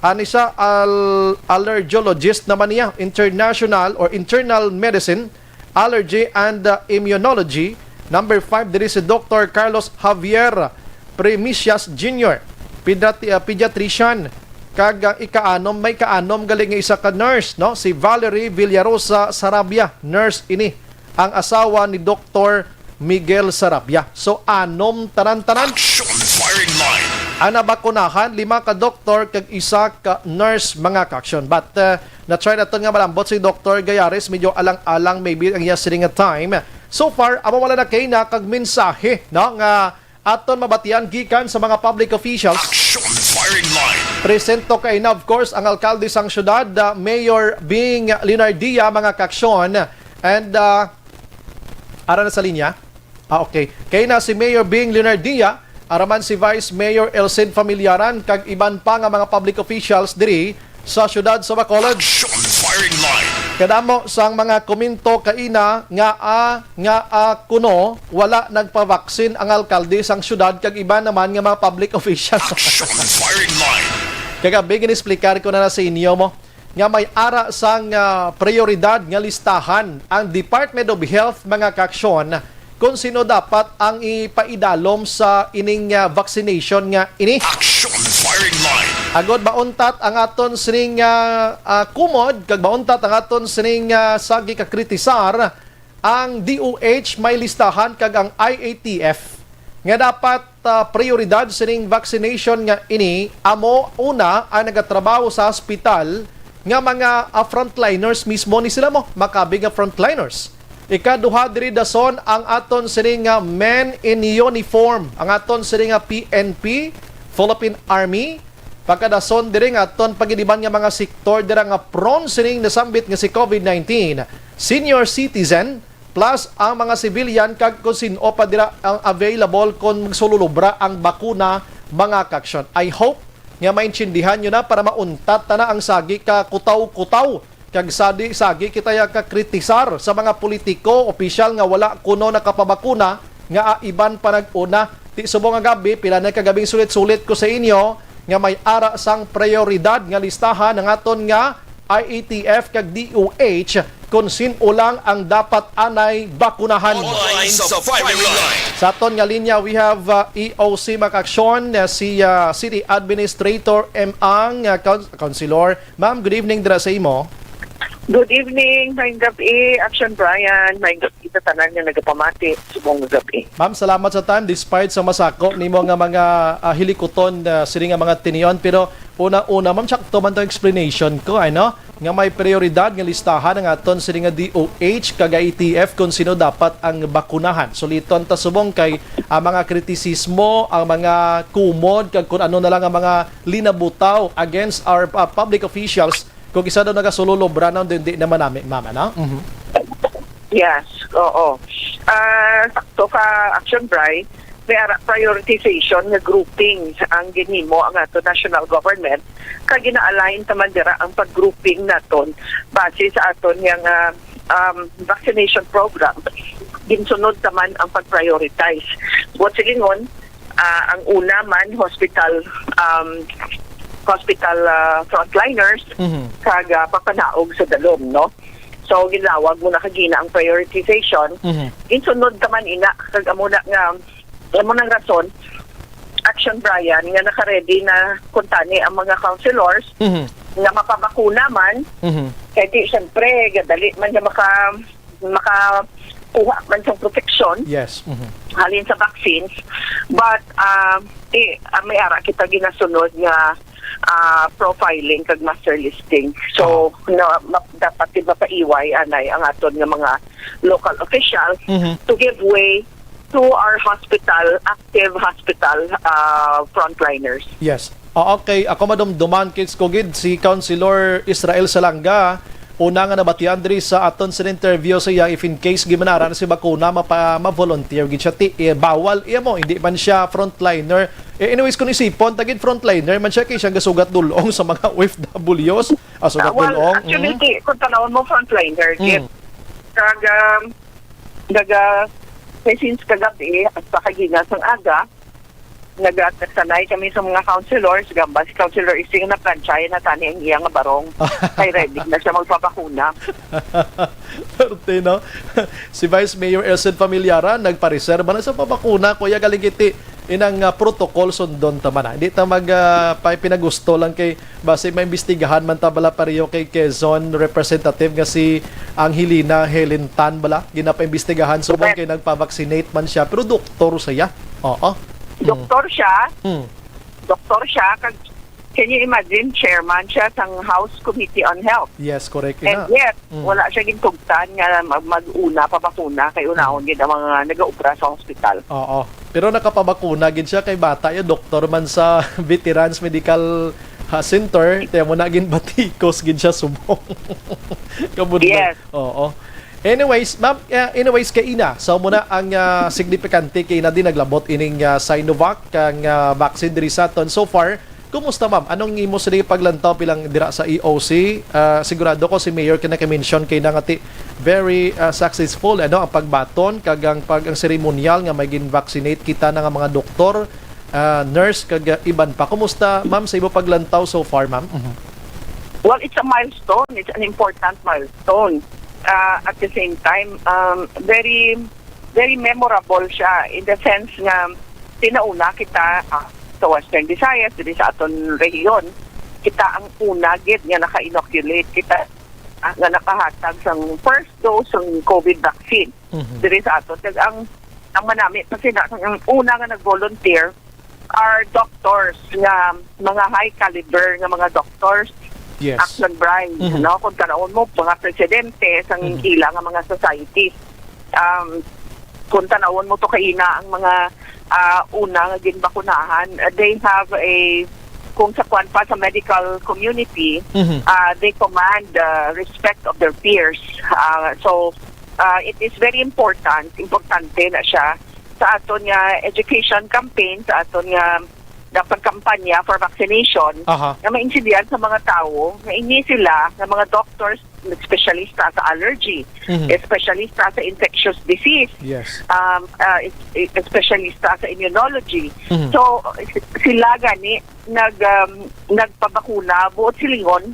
Ani siya, al-, allergologist naman niya, international or internal medicine, allergy and, uh, immunology. Number five diri si Doktor Carlos Javier Primicias Junior, pediatri-, uh, pediatrician. Kag, uh, ikaanom, may kaanom gali nga isa ka nurse, no? Si Valerie Villarosa Sarabia, nurse ini, ang asawa ni Doktor Miguel Sarabia. So, anom tanan-tanan. Action firing line. Ang nabakunahan, lima ka doktor kag isa ka nurse, mga kaaksyon. But, uh, na-try naton nga malambot si Doktor Gayares, medyo alang-alang maybe ang iya sini nga time. So far, amo wala na kay na kag mensahe, no, nga aton mabatian gikan sa mga public officials. Action firing line. Presento kay na, of course, ang alkalde sang syudad, uh, Mayor Bing Leonardia, mga kaaksyon. And, ah, ara na sa linya? Ah, okay. Kay na si Mayor Bing Leonardia, araman si Vice Mayor Elcid Familiaran, kag iban pa nga mga public officials diri sa siyudad sa Bacolod. Action firing line. Kadamo sang mga komento kaina nga, ah, nga, ah, kuno wala nagpavaksin ang alkalde sang siyudad kag iban naman nga mga public officials. Action firing line. Kagabi, gin-explicar ko na, na sa inyo mo nga may ara sang, ah, prioridad nga listahan ang Department of Health, mga kaaksyon, kung sino dapat ang ipaidalom sa ining, ah, vaccination nga ini. Action firing line. Agod mauntat ang aton sining, ah, ah, kumod, kag mauntat ang aton sining, ah, sagi ka kritisar, ang D O H may listahan kag ang I A T F nga dapat, ah, prioridad sining vaccination nga ini amo una ang nagatrabaho sa hospital nga mga, ah, frontliners mismo ni sila mo, makabi nga frontliners. Ikaduha diri dason ang aton sini nga men in uniform, ang aton sini nga P N P, Philippine Army. Pagkadason diri nga aton pag-iniban nga mga sektor dira nga prone sining nasambit nga si COVID nineteen, senior citizen, plus ang mga civilian kag kung sin-o pa dira ang available kon magsululubra ang bakuna, mga kaaksyon. I hope nga maintindihan nyo na para mauntat ta na ang sagi ka kutaw-kutaw kag sadi sagi kita ya ka kritisar sa mga politiko, opisyal nga wala kuno nakapabakuna nga iban pa nag-una. Ti subong nga gabi, pila na kagabing sulit-sulit ko sa inyo nga may ara sang prioridad nga listahan ang aton nga I A T F kag D O H kon sin-o lang ang dapat anay bakunahan. Online sa firing line. Sa aton nga linya, we have, uh, E O C Makaksyon, uh, si, uh, City Administrator M. Ang, uh, Coun-, Councilor. Ma'am, good evening dira sa imo. Good evening, maayong gab-i, Action Brian, maayong gab-i sa tanan nga nagapamati subong nga gab-i. Ma'am, salamat sa time despite sa masako nimo nga mga, ah, hilikuton, ah, sini nga mga tinion. Pero una-una, ma'am, sakto man tong explanation ko, ano? Nga may prioridad nga listahan ang aton sini nga D O H kag I A T F kung sino dapat ang bakunahan. Suliton ta subong kay ang mga kritisismo, ang mga kumod, kag kung ano na lang ang mga linabutaw against our, ah, public officials, kung isa daw nagasululobra na, di, di naman nami, mama, no? Mhm. Yes, oo. Ah, sakto ka, Action Bri, may ara prioritization nga grouping ang ginhimo ang ato national government, kag gina-align ta man dira ang pag-grouping naton base sa aton nga, ah, um, vaccination program. Ginsunod ta man ang pag-prioritize. Buot silingon, ah, ang una man, hospital, um, hospital, ah, frontliners, Mhm. kag, ah, papanaog sa dalom, no? So, ginlawag mo na kagina ang prioritization. Mhm. Ginsunod ta man ina, kag amo na nga, amo nang rason, Action Brian, nga naka-ready na kuntani ang mga councilors Mhm. nga mapabakuna man. Mhm. Kay di, syempre, gadali man nga maka-, makakuha man sang proteksyon Yes. Mhm. halin sa vaccines. But, ah, eh, ah, may ara kita ginasunod nga, ah, profiling kag master listing. So, Ah. na, ma-, dapat gid mapaiway anay ang aton nga mga local officials Mhm. to give way to our hospital, active hospital, ah, frontliners. Yes. Ah, okay. Ako madumduman, kids ko gid, si Councilor Israel Salanga, una nga nabatian diri sa aton sa interview sa iya, if in case gid man ara na si bakuna, mapa-, ma-volunteer gid siya. Ti, eh, bawal iya mo, hindi man siya frontliner. Eh, anyways, kung isipon, tagid frontliner man siya, kay siya gasugat dulong sa mga O F Ws. Ah, sugat Ah, well, dulong. Actually, Mm. ki-, kung tanawon mo, frontliner, Mm. gid. Kag, um, naga-, kay since kagabi, hasta kagina sang aga, nagatasanay kami sa mga councilors, gamba si Councilor Ising na planchayan na tani ang iya nga barong. Kay ready na siya magpabakuna. Perte, no? Si Vice Mayor Elcid Familiaran nagpareserba na sa pabakuna, kuya, galing kiti inang, ah, protocol sundon ta man, ah. Hindi ta mag, ah, pa-, pinagusto lang kay basi maimbestigahan man ta bala pareho kay Quezon representative nga si Angelina Helen Tan bala. Ginapaimbestigahan subong Correct. kay nagpa-vaccinate man siya, pero doktor siya. Oo. Mm. Doktor siya. Mm. Doktor siya, kag can you imagine, chairman siya sang House Committee on Health. Yes, correct And na. yet, Mm. wala siya gintugtan nga mag-, mag-una pa bakuna kay unahon Mm. gid ang mga nagaobra sa hospital. Oo. Pero nakapabakuna gid siya kay bata ya, doktor man sa Veterans Medical, ha, Center, kaya mo na gin batikos gid siya subong. Kabudlay. Yes. Oo. Anyways, ma'am, uh, anyways, kaina, so muna ang uh, signifikante kaina din naglabot ining uh, Sinovac, ang uh, vaccine diri sa aton. So far, kumusta, ma'am? Anong imo sa paglantaw bilang dira sa E O C? Uh, sigurado ko si Mayor ka naka-mention kay na nga ti very uh, successful ano ang pagbaton kag ang pag ang seremonyal nga may gin-vaccinate kita na nga mga doktor, uh, nurse kag uh, iban pa. Kumusta, ma'am, sa imo paglantaw so far, ma'am? Mhm. Well, it's a milestone. It's an important milestone. Uh, at the same time, um, very very memorable siya in the sense nga tinauna kita ah, sa Western Visayas, diri sa aton rehiyon, kita ang una gid nga naka-inoculate, kita ah, nga nakahatag sang first dose sang COVID vaccine Mhm. diri sa aton. Kag ang ang manami pa sila, ang una nga nag-volunteer are doctors nga mga high caliber nga mga doctors, Yes. Action Brian, Mhm. no? Kung tanawon mo, mga presidente sang Mhm. ila nga mga societies. Um, kung tanawon mo to kaina ang mga ah, una nga ginbakunahan, uh, they have a, kung sa kwan pa sa medical community, Mhm. uh, they command the respect of their peers. Uh, so, uh, it is very important, importante na siya sa aton nga education campaign, sa aton nga, nga pagkampanya for vaccination, Aha. nga maintindihan sa mga tawo nga ini sila nga mga doctors, espesyalista sa allergy, Mhm. espesyalista sa infectious disease, Yes. um, uh, es- espesyalista sa immunology. Mhm. So, s- sila gani nag um, nagpabakuna, buot silingon,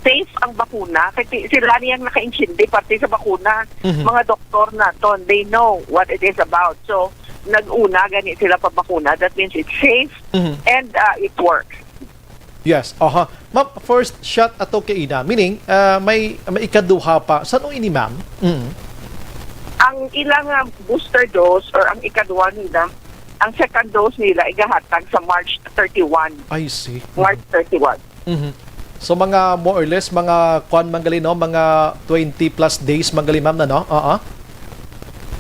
safe ang bakuna. Kasi sila niyang nakaintindi parte sa bakuna. Mhm. Mga doktor naton, they know what it is about. So, nag-una gani sila pabakuna. That means it's safe Mhm. and uh, it works. Yes, aha. Ma'am, first shot ato kaina. Meaning, ah, may, may ikaduha pa. Saan ini, ma'am? Mm. Ang ilang uh, booster dose or ang ikaduha nila, ang second dose nila igahatag sa March thirty-one. I see. March thirty-one. Mhm. So mga more or less, mga kwan man gali, no? Mga twenty plus days man gali, ma'am, na, no? Oo.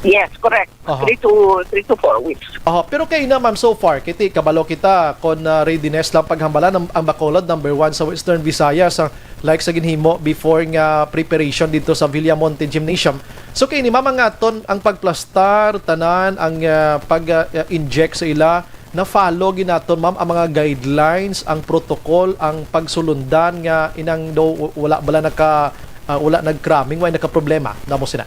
Yes, correct. Aha. Three to three to four weeks. Aha, pero kaina, ma'am, so far, kiti kabalo kita kon ah, readiness lang paghambalan ang, ang Bacolod number one sa Western Visayas, ang like sa ginhimo before nga preparation dito sa Villamonte Gymnasium. So kaini, ma'am, ang aton ang pagplastar tanan ang ah, pag ah, inject sa ila, na-follow ginaton, ma'am, ang mga guidelines, ang protocol, ang pagsulundan nga inang do wala bala naka ah, wala nagkraming, wala nakaproblema, damo sina.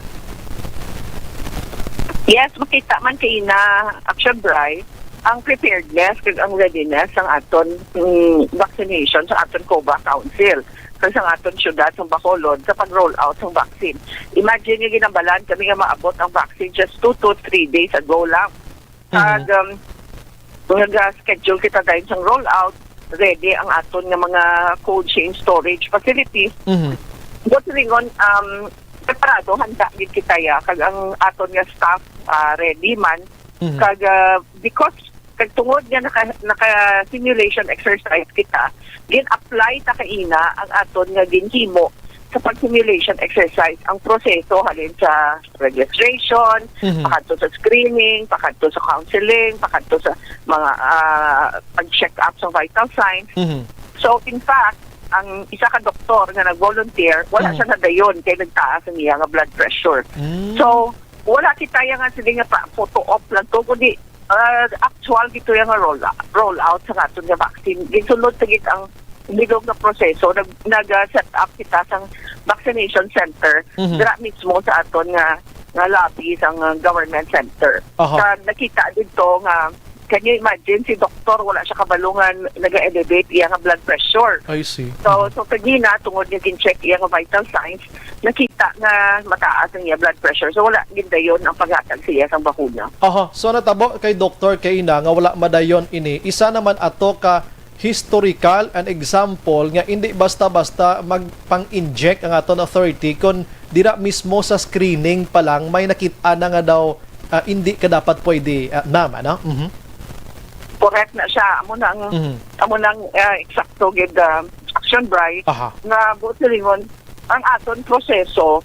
Yes, makita man kaina, Action Bri, ang preparedness kag ang readiness sang aton mm, vaccination sa aton COVA Council kag sa aton syudad sa Bacolod sa pag-roll out sang vaccine. Imagine nga ginambalan kami nga maabot ang vaccine just two to three days ago lang. Kag um, nag-schedule kita dahil sang roll out, ready ang aton nga mga cold chain storage facilities. Mhm. Buot silingon, um, preparado, handa gid kita ya, kag ang aton nga staff ah, ready man. Mhm. Kag ah, because kag tungod nga naka, naka simulation exercise kita, gin-apply ta kaina ang aton nga ginhimo sa pag-simulation exercise ang proseso halin sa registration, Mhm. pakadto sa screening, pakadto sa counseling, pakadto sa mga ah, pag-check up sa vital signs. Mhm. So in fact, ang isa ka doktor nga nag-volunteer, wala Mhm. siya nadayon kay nagtaas ang iya nga blood pressure. Mm. So wala kita ya nga sila nga pa photo op lang to, kundi ah, actual gito ya nga roll, roll out sa aton nga vaccine. Gisulod sa gid ang bilog nga proseso, nag, nag ah, set up kita sang vaccination center Mhm. dira mismo sa aton nga nga lobby sang ah, government center. Aha. Sa nakita dito nga, can you imagine, si doktor wala siya kabalo nga naga-elevate iya nga blood pressure. I see. So, so kagina, tungod nga gin-check iya nga vital signs, nakita nga mataas ang iya blood pressure. So wala gindayon ang paghatag sa iya sang bakuna. Aha, so natabo kay doktor kaina nga wala madayon ini. Isa naman ato ka historical and example nga indi basta-basta magpang-inject ang aton authority kon dira mismo sa screening pa lang may nakit-a na nga daw ah, indi ka dapat pwede, ah, ma'am, ano? Mhm. Correct na siya. Amo na ang Mhm. amo nang ah, eksakto gid ah, Action Bri Aha. Nga buot silingon ang aton proseso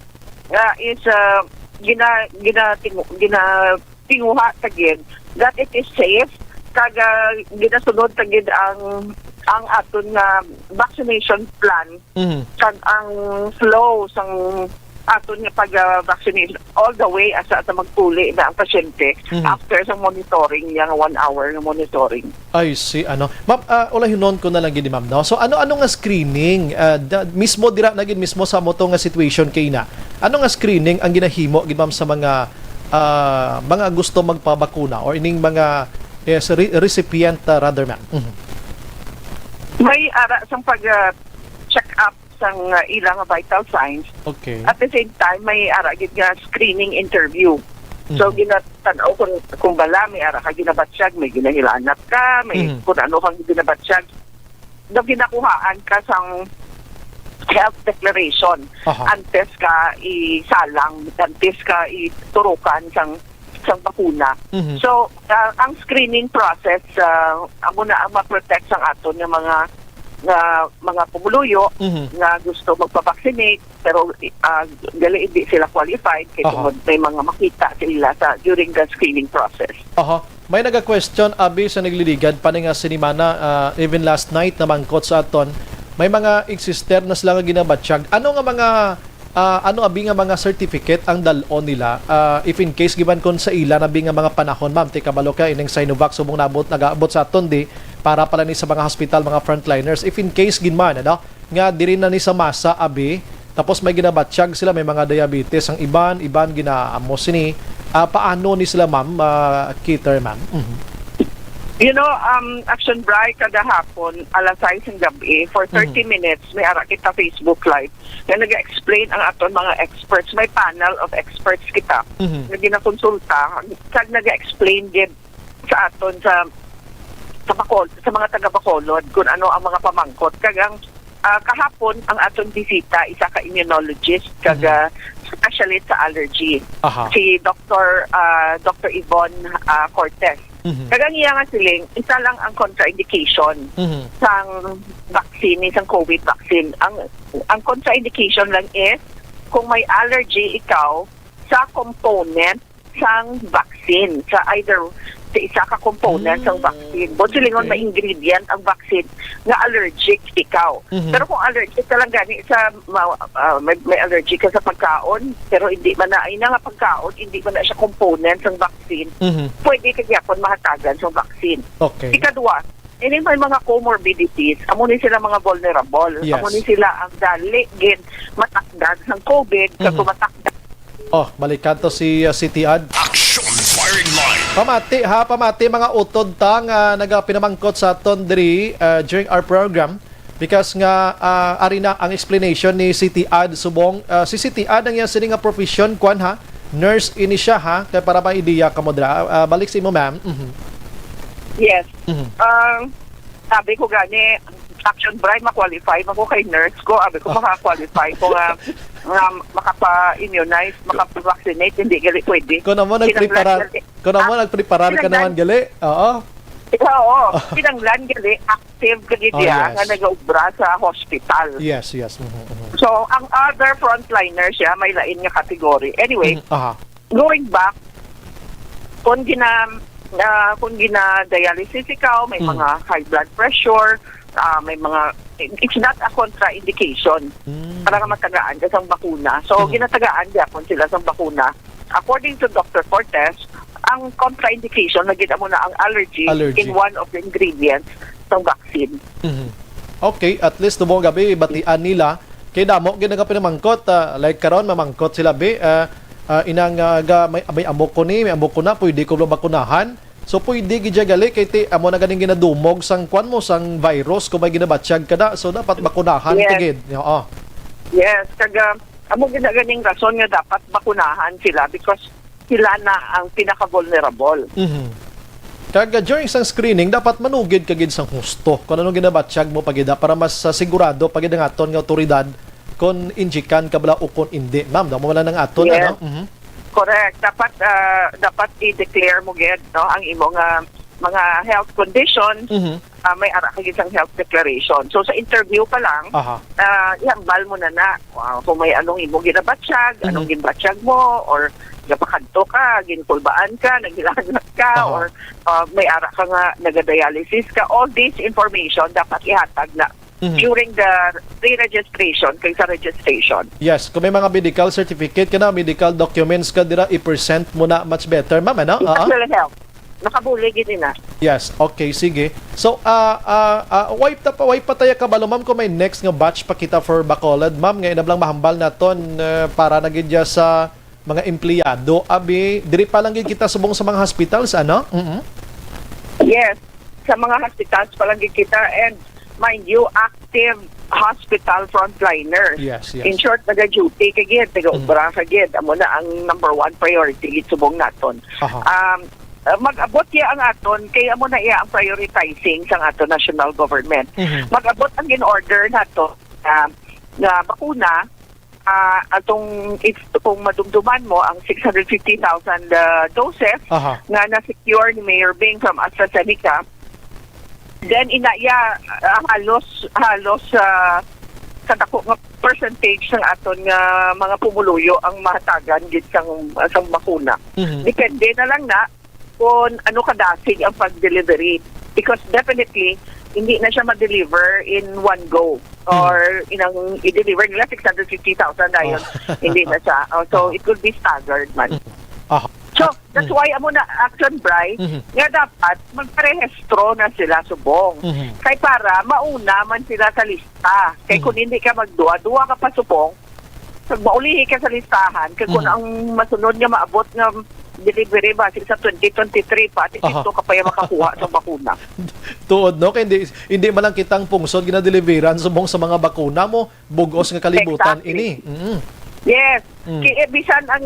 nga is ah, gina ginatingu, ginatinguha ta gid that it is safe kag ah, ginasunod ta gid ang ang aton nga vaccination plan Mhm. kag ang flow sang aton nga pag-vaccination all the way asa sa magpuli na ang pasyente Mhm. after sa monitoring, yang one hour nga monitoring. I see, ano. Ma'am, ah, ulahinon ko na lang gid, ma'am, no? So, ano-ano nga screening, ah, da-, mismo dira na gid mismo sa amo to nga situation kay na? Ano nga screening ang ginahimo gid, ma'am, sa mga, ah, mga gusto magpabakuna or ining mga, yes, re-, recipient, ah, rather, ma'am? Mhm. May ara sang pag, ah, check up sang, ah, ila nga vital signs. Okay. At the same time, may ara gid nga screening interview. So, Mhm. ginatan-aw kung, kung bala, may ara ka ginabatyag, may ginahilanat ka, may Mhm. kung ano kang ginabatyag. Daw ginakuhaan ka sang health declaration Aha. antes ka isalang, antes ka iturukan sang, sang bakuna. Mhm. So, ah, ang screening process, ah, amo na ang ma-protect sang aton nga mga, nga mga pumuluyo Mhm. nga gusto magpa-vaccinate, pero, ah, gali hindi sila qualified kay Aha. tungod may mga makita sa ila sa, during the screening process. Aha. May naga-question, abi, sa nagliligad pa ni nga sinimana, ah, even last night, namangkot sa aton, may mga ig-sister na sila nga ginabatyag. Ano nga mga, ah, ano, abi, nga mga certificate ang dal-on nila? Ah, if in case, giban kon sa ila na, abi, nga mga panahon, ma'am, ti kabalo ka, ining Sinovac, subong naabot, nagaabot sa aton, di, para pala ni sa mga hospital, mga frontliners. If in case, gid man, ano, nga diri na ni sa masa, abi, tapos may ginabatyag sila, may mga diabetes ang iban, iban ginaamo sini. Ah, paano ni sila, ma'am, ah, cater, ma'am? Mhm. You know, um, Action Bri, kada hapon, alas sais ng gabi, for Mhm. thirty minutes, may ara kita Facebook Live nga nag-explain ang aton mga experts. May panel of experts kita Mhm. nga ginakonsulta, kag nag-explain gid sa aton sa, sa Bacol, sa mga taga Bacolod kung ano ang mga pamangkot. Kag ang, ah, kahapon ang aton bisita, isa ka immunologist kag, Mhm. ah, specialist sa allergy, Aha. si Doktor, ah, Doktor Yvonne, ah, Cortez. Mhm. Kag ang iya nga siling, isa lang ang contraindication Mhm. sang vaccine, ni sang COVID vaccine. Ang, ang contraindication lang is kung may allergy ikaw sa component sang vaccine, sa either sa isa ka component sang Mm. vaccine. Buot silingon, Okay. may ingredient ang vaccine nga allergic ikaw. Mhm. Pero kung allergic ka lang gani sa ma-, ah, may, may allergy ka sa pagkaon, pero hindi man na, ay na nga pagkaon, hindi man na siya component sang vaccine, Mhm. pwede ka gyapon mahatagan sang vaccine. Okay. Ikadua, ini may mga comorbidities, amo ni sila mga vulnerable. Yes. Amo ni sila ang dali gid matakdan sang COVID, kag Mhm. kung matakdan Oh, balikan to si, uh, City Ad. Action Firing Line. Pamati, ha, pamati, mga utod ta nga nagapinamangkot sa aton diri, uh, during our program. Because nga, uh, ari na ang explanation ni City Ad subong, uh, si City Ad ang iya sini nga profession, kwan, ha? Nurse ini siya, ha? Kay para may ideya kamo dira. Uh, balik sa imo, ma'am. Mhm. Yes. Mhm. Um, sabi ko gani, Action Bri, ma-qualify man ko kay nurse ko. Abi ko, maka-qualify ko nga, nga makapa-immunize, makapa-vaccinate, hindi gali pwede. Kung amo Kinahanglan nagpreparar, gali. Kung amo Ah, nagpreparar ka kinahanglan naman gali. Oo. Oo. Kinahanglan gali, active ka gid Oh, diya yes. nga nagaobra sa hospital. Yes, yes. Mhm, mhm. So, ang other frontliner siya, may lain nga category. Anyway, Mhm, aha. Going back, kung gina-, ah, kung gina-dialysis ikaw, may Mm. mga high blood pressure, ah, may mga, it's not a contraindication Mm. para nga matagaan ka sang bakuna. So, Mm. ginatagaan gyapon sila sang bakuna. According to Doctor Cortez, ang contraindication na gid amo na ang allergy Allergy. in one of the ingredients sang vaccine. Mhm. Okay, at least tubong gabi, batian nila. Kay damo gid nga pinamangkot, ah, like karon, mamangkot sila, bi, ah, ah, inang, ah, ga-, may, may amok ko ni, may amok ko na, pwede ko ba bakunahan? So, pwede gid siya gali, kay ti, amo na ganing ginadumog sang kwan mo, sang virus, kung may ginabatyag ka na. So, dapat bakunahan Yes. ka gid. Oo. Yes, kag, ah, amo gid na ganing rason nga dapat bakunahan sila because sila na ang pinaka-vulnerable. Mhm. Kag, uh, during sang screening, dapat manugid ka gid sang husto kung anong ginabatyag mo pa gid, ah, para mas, uh, sigurado pa gid ang aton nga awtoridad kung injikan ka bala o kung indi. Ma'am, damo man lang ang aton, Yes. ano? Mhm. Correct. Dapat, uh, dapat i-declare mo gid, no, ang imo nga mga health conditions. Mhm. Ah, may ara ka gid sang health declaration. So, sa interview pa lang, Aha. ah, ihambal mo na na, ah, kung may anong imo ginabatyag, Mhm. anong ginbatyag mo, or gapakadto ka, ginkulbaan ka, naghilanat ka, Aha. or, ah, may ara ka nga nagadialysis ka. All this information dapat ihatag na Mhm. during the pre-registration kag sa registration. Yes, kung may mga medical certificate ka na, medical documents ka dira, i-present mo na much better, ma'am, ano? It Oo. will help. Nakabulig yun na. Yes, okay, sige. So, ah, ah, ah, way ta pa, way pa tayo kabalo, ma'am, kung may next nga batch pa kita for Bacolod, ma'am, nga inablang mahambal naton, eh, para na gid ya sa mga empleyado. Abi, diri pa lang gid kita subong sa mga hospitals, ano? Mm-mm. Yes, sa mga hospitals pa lang gid kita, and mind you, active hospital frontliners. Yes, yes. In short, naga-duty ka gid, taga-obra ka gid. Amo na ang number one priority gid subong naton. Aha. Um, uh, mag-abot ya ang aton, kay amo na iya ang prioritizing sang aton national government. Mhm. Mag-abot ang in-order nato nga, nga bakuna, ah, atong, if, kung madumduman mo ang six hundred fifty thousand, ah, doses Aha. nga na-secure ni Mayor Bing from AstraZeneca, then ina iya, ah, halos, halos, ah, kadako nga percentage sang aton nga mga pumuluyo ang mahatagan gid sang, sang bakuna. Mhm. Depende na lang na kung ano kadasig ang pag-delivery. Because definitely, hindi na siya ma-deliver in one go. Hmm. Or inang i-deliver nila six hundred fifty thousand dayon, Oh. hindi na siya. Oh, so, Aha. it could be staggered man. Mhm. Aha. So, At, that's mm. why amo na action, Bri, Mhm. nga dapat magparehistro na sila subong. Mhm. Kay para mauna man sila sa lista. Kay Mhm. kung hindi ka magduwa-duwa ka pa subong, pag maulihi ka sa listahan, kay kung Mhm. ang masunod nga maabot nga delivery base sa twenty twenty-three pa, ati Aha. dito ka pa yung makakuha sa bakuna. Tuod, no? Kay hindi, hindi man lang kitang pungsod ginadeliveran subong sa mga bakuna mo, bugos nga kalibutan Exactly. ini. Mm. Yes. Mm. Ki-, eh, bisan ang,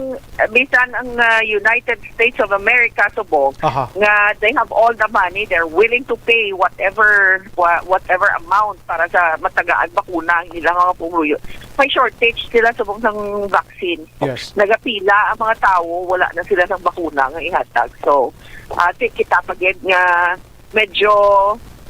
bisan ang, ah, United States of America subong Aha. nga they have all the money, they're willing to pay whatever, wha-, whatever amount para sa matagaan bakuna ang ilang mga pumuluyo. May shortage sila subong sang vaccine. Yes. Nagapila ang mga tawo, wala na sila sang bakuna nga ihatag. So, ah, ti-, kita pa gid nga medyo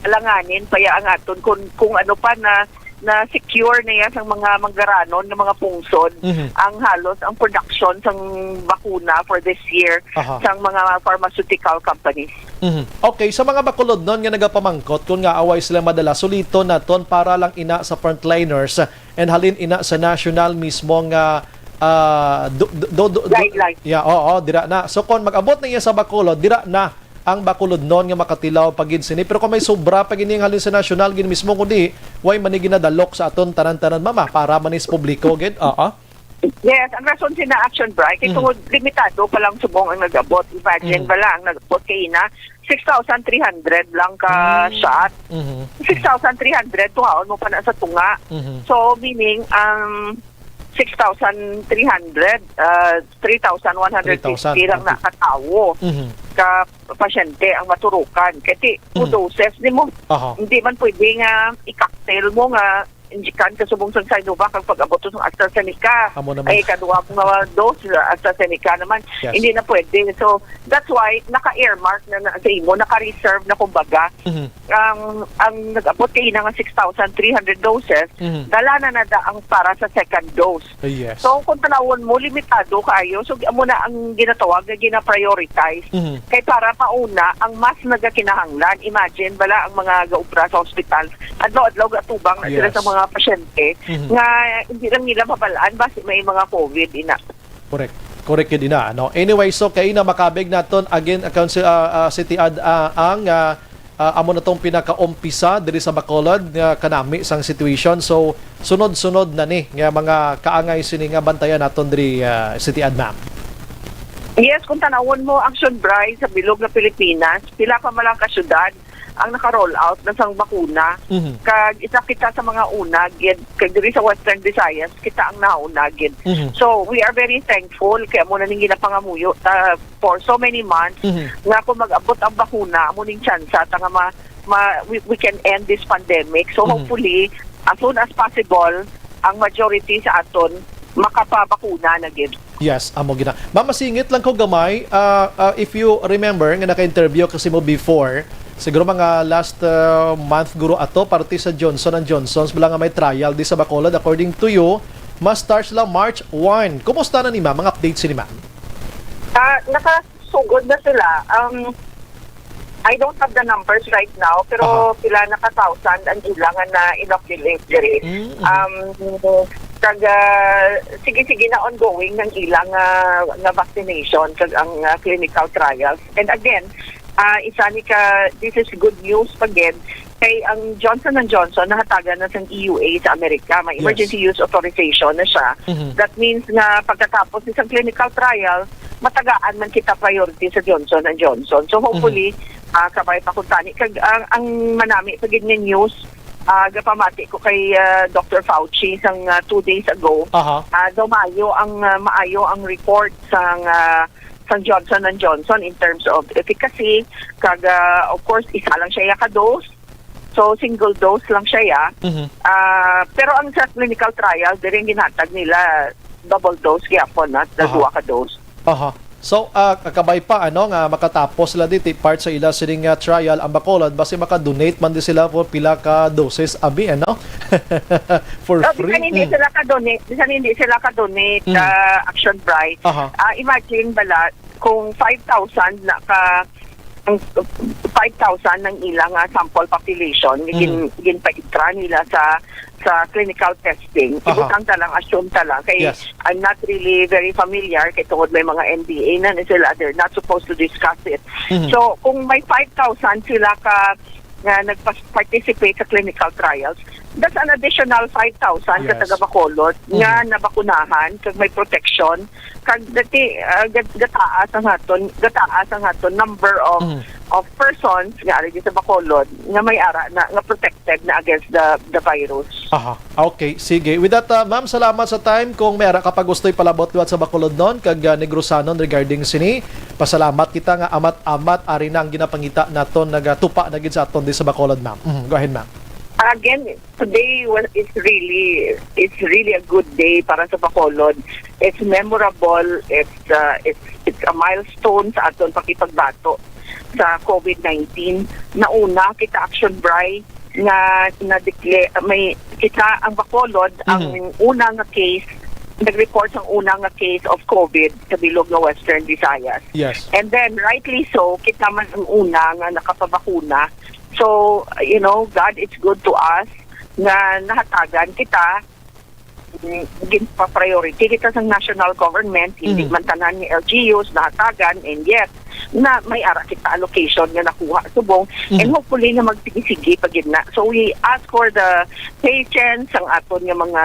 alanganin pa ya ang aton kung, kung ano pa na, na secure na ya sang mga manggaranon nga mga pungsod Mhm. ang halos ang production sang bakuna for this year Aha. sang mga pharmaceutical companies. Mhm. Okay, sa mga Bacolodnon nga nagapamangkot kung nga away sila madala, suliton naton para lang ina sa frontliners and halin ina sa national mismo nga, ah, do, do, do, do, do, Guidelines. yeah, oo, dira na. So, kung mag-abot na iya sa Bacolod, dira na ang Bacolodnon nga makatilaw pa gid sini. Pero kung may sobra pa gid ning halin sa national gid mismo, kundi way man ni ginadalok sa aton tanan-tanan, mama, para man sa publiko gid. Oo. Yes, ang rason sina Action Bright, kay Mhm. tungod limitado pa lang subong ang nag-abot. Imagine Mhm. ba lang, nag-abot kay ina, six thousand three hundred lang ka Mm. shot. Mhm. Six thousand three hundred, tuhaon mo pa na sa tunga. Mhm. So, meaning, ang six thousand three hundred, ah, three thousand one hundred fifty Three thousand, lang na okay. katawo, Mhm. ka pasyente ang maturukan. Kay ti, two Mhm. doses ni mo. Aha. Hindi man pwede nga i-cocktail mo nga injikan ka subong sang Sinovac ang pag-abot sa AstraZeneca. Amo naman. Ay, ikaduha ko nga dose, AstraZeneca naman. Yes. Hindi na pwede. So, that's why naka-earmark na, na sa imo, naka-reserve na kumbaga. Mhm. Ang, ang nag-abot kay ina nga six thousand three hundred doses, Mhm. dala na na da ang para sa second dose. Yes. So, kung tanawon mo, limitado kaayo. So, amo na ang ginatawag nga gina-prioritize. Mhm. Kay para mauna ang mas nagakinahanglan. Imagine, bala ang mga gaubra sa hospital, adlaw-adlaw gatubang na sila Yes. sa mga pasyente Mhm. nga hindi lang nila mabalaan basi may mga COVID, ina. Correct. Correct yun, ina, no? Anyway, so, kay na makabig naton again, account si, ah, ah, City Ad, ah, ang, ah, ah, amo na tong pinakaumpisa diri sa Bacolod nga kanami sang situation. So, sunod-sunod na ni nga mga kaangay sini nga bantayan naton diri, ah, City Ad, ma'am. Yes, kung tanawon mo, Action Bright, sa bilog nga Pilipinas, pila pa man lang ka syudad ang naka-roll out na sang bakuna. Mhm. Kag isa kita sa mga una gid, kag diri sa Western Visayas, kita ang nauna gid. Mhm. So, we are very thankful kay amo na ning ginapangamuyo ta for so many months Mhm. nga kung mag-abot ang bakuna, amo ning tsansa ta nga ma-, ma-, we, we can end this pandemic. So, Mhm. hopefully, as soon as possible, ang majority sa aton makapabakuna na gid. Yes, amo gina. Ma'am, masingit lang ko gamay. Ah, ah, if you remember, nga naka-interview kasi mo before, siguro mga last, ah, month guro ato, parte sa Johnson and Johnson's, bala nga may trial di sa Bacolod. According to you, ma-start sila March one. Kumusta na ni ma'am? Mga updates ni ma'am? Ah, nakasugod na sila. Um, I don't have the numbers right now, pero Aha. pila na ka thousand ang ilang nga na-inoculate diri. Mm, mhm. Um, kag, ah, sige-sige na ongoing ang ilang, ah, nga vaccination kag ang, ah, clinical trials. And again, ah, isa ni ka, this is good news pa gid, kay ang Johnson and Johnson nahatagan na sang E U A sa Amerika. May Yes. emergency use authorization na siya. Mhm. That means nga pagkatapos sa isang clinical trial, matagaan man kita priority sa Johnson and Johnson. So hopefully, Mhm. ah, kabay pa kuntani. Kag ang, ang manami pa gid nga news, ah, gapamati ko kay, ah, Doctor Fauci sang, ah, two days ago. Aha. Ah, daw maayo ang, ah, maayo ang report sang, ah, sang Johnson and Johnson in terms of efficacy. Kag, ah, of course, isa lang siya ka dose. So, single dose lang siya, ya. Mhm. Ah, pero ang sa clinical trial, diri ang ginhatag nila, double dose gyapon, na Aha. duha ka dose. Aha. So, ah, kakabay pa, ano, nga makatapos sila dito, part sa ila sining, ah, trial, ang Bacolod, basi maka-donate man di sila for pila ka doses, abi, ano? For No, free. bisan hindi Mm. sila ka-donate, bisan hindi sila ka-donate, Mm. ah, Action Bright. Aha. Ah, imagine bala, kung five thousand na ka, ang five thousand ang ilang, ah, sample population, nga gin-, Mm. ginpa-itra nila sa, sa clinical testing. Aha. Ibutang ta lang, assume ta lang. Kay Yes. I'm not really very familiar kay tungod may mga N D A na ni sila, they're not supposed to discuss it. Mhm. So, kung may five thousand sila ka, nga nagpas-, participate sa clinical trials, that's an additional five thousand ka Yes. taga Bacolod nga Mhm. nabakunahan kag may protection. Kag dati, ah, gat-, gataas ang aton, gataas ang aton number of, Mhm. of persons nga ari sa Bacolod nga may ara na, nga protected na against the, the virus. Aha. Okay, sige. With that, ah, ma'am, salamat sa time. Kung may ara ka pa gusto'y palabot liwat sa Bacolodnon kag, ah, Negrosanon regarding sini, pasalamat kita nga amat-amat ari na ang ginapangita naton, nagatupa na gid sa aton di sa Bacolod, ma'am. Mhm. Go ahead, ma'am. Again, today was, is really, is really a good day para sa Bacolod. It's memorable. It's, uh, it's, it's a milestone sa aton pakipagbato sa COVID nineteen. Nauna kita, Action Bri, nga na-declare, may kita ang Bacolod, ang Mhm. una nga case, nag-report ang una nga case of COVID sa bilog nga Western Visayas. Yes. And then, rightly so, kita man ang una nga nakapabakuna. So, you know, God is good to us nga nahatagan kita, mm, ginpa-priority kita sa national government, hindi Mhm. man tanan nga L G Us nahatagan, and yet, na may ara kita allocation nga nakuha subong, and Mhm. hopefully nga magsige-sige pa gid na. So, we ask for the patience ang aton nga mga,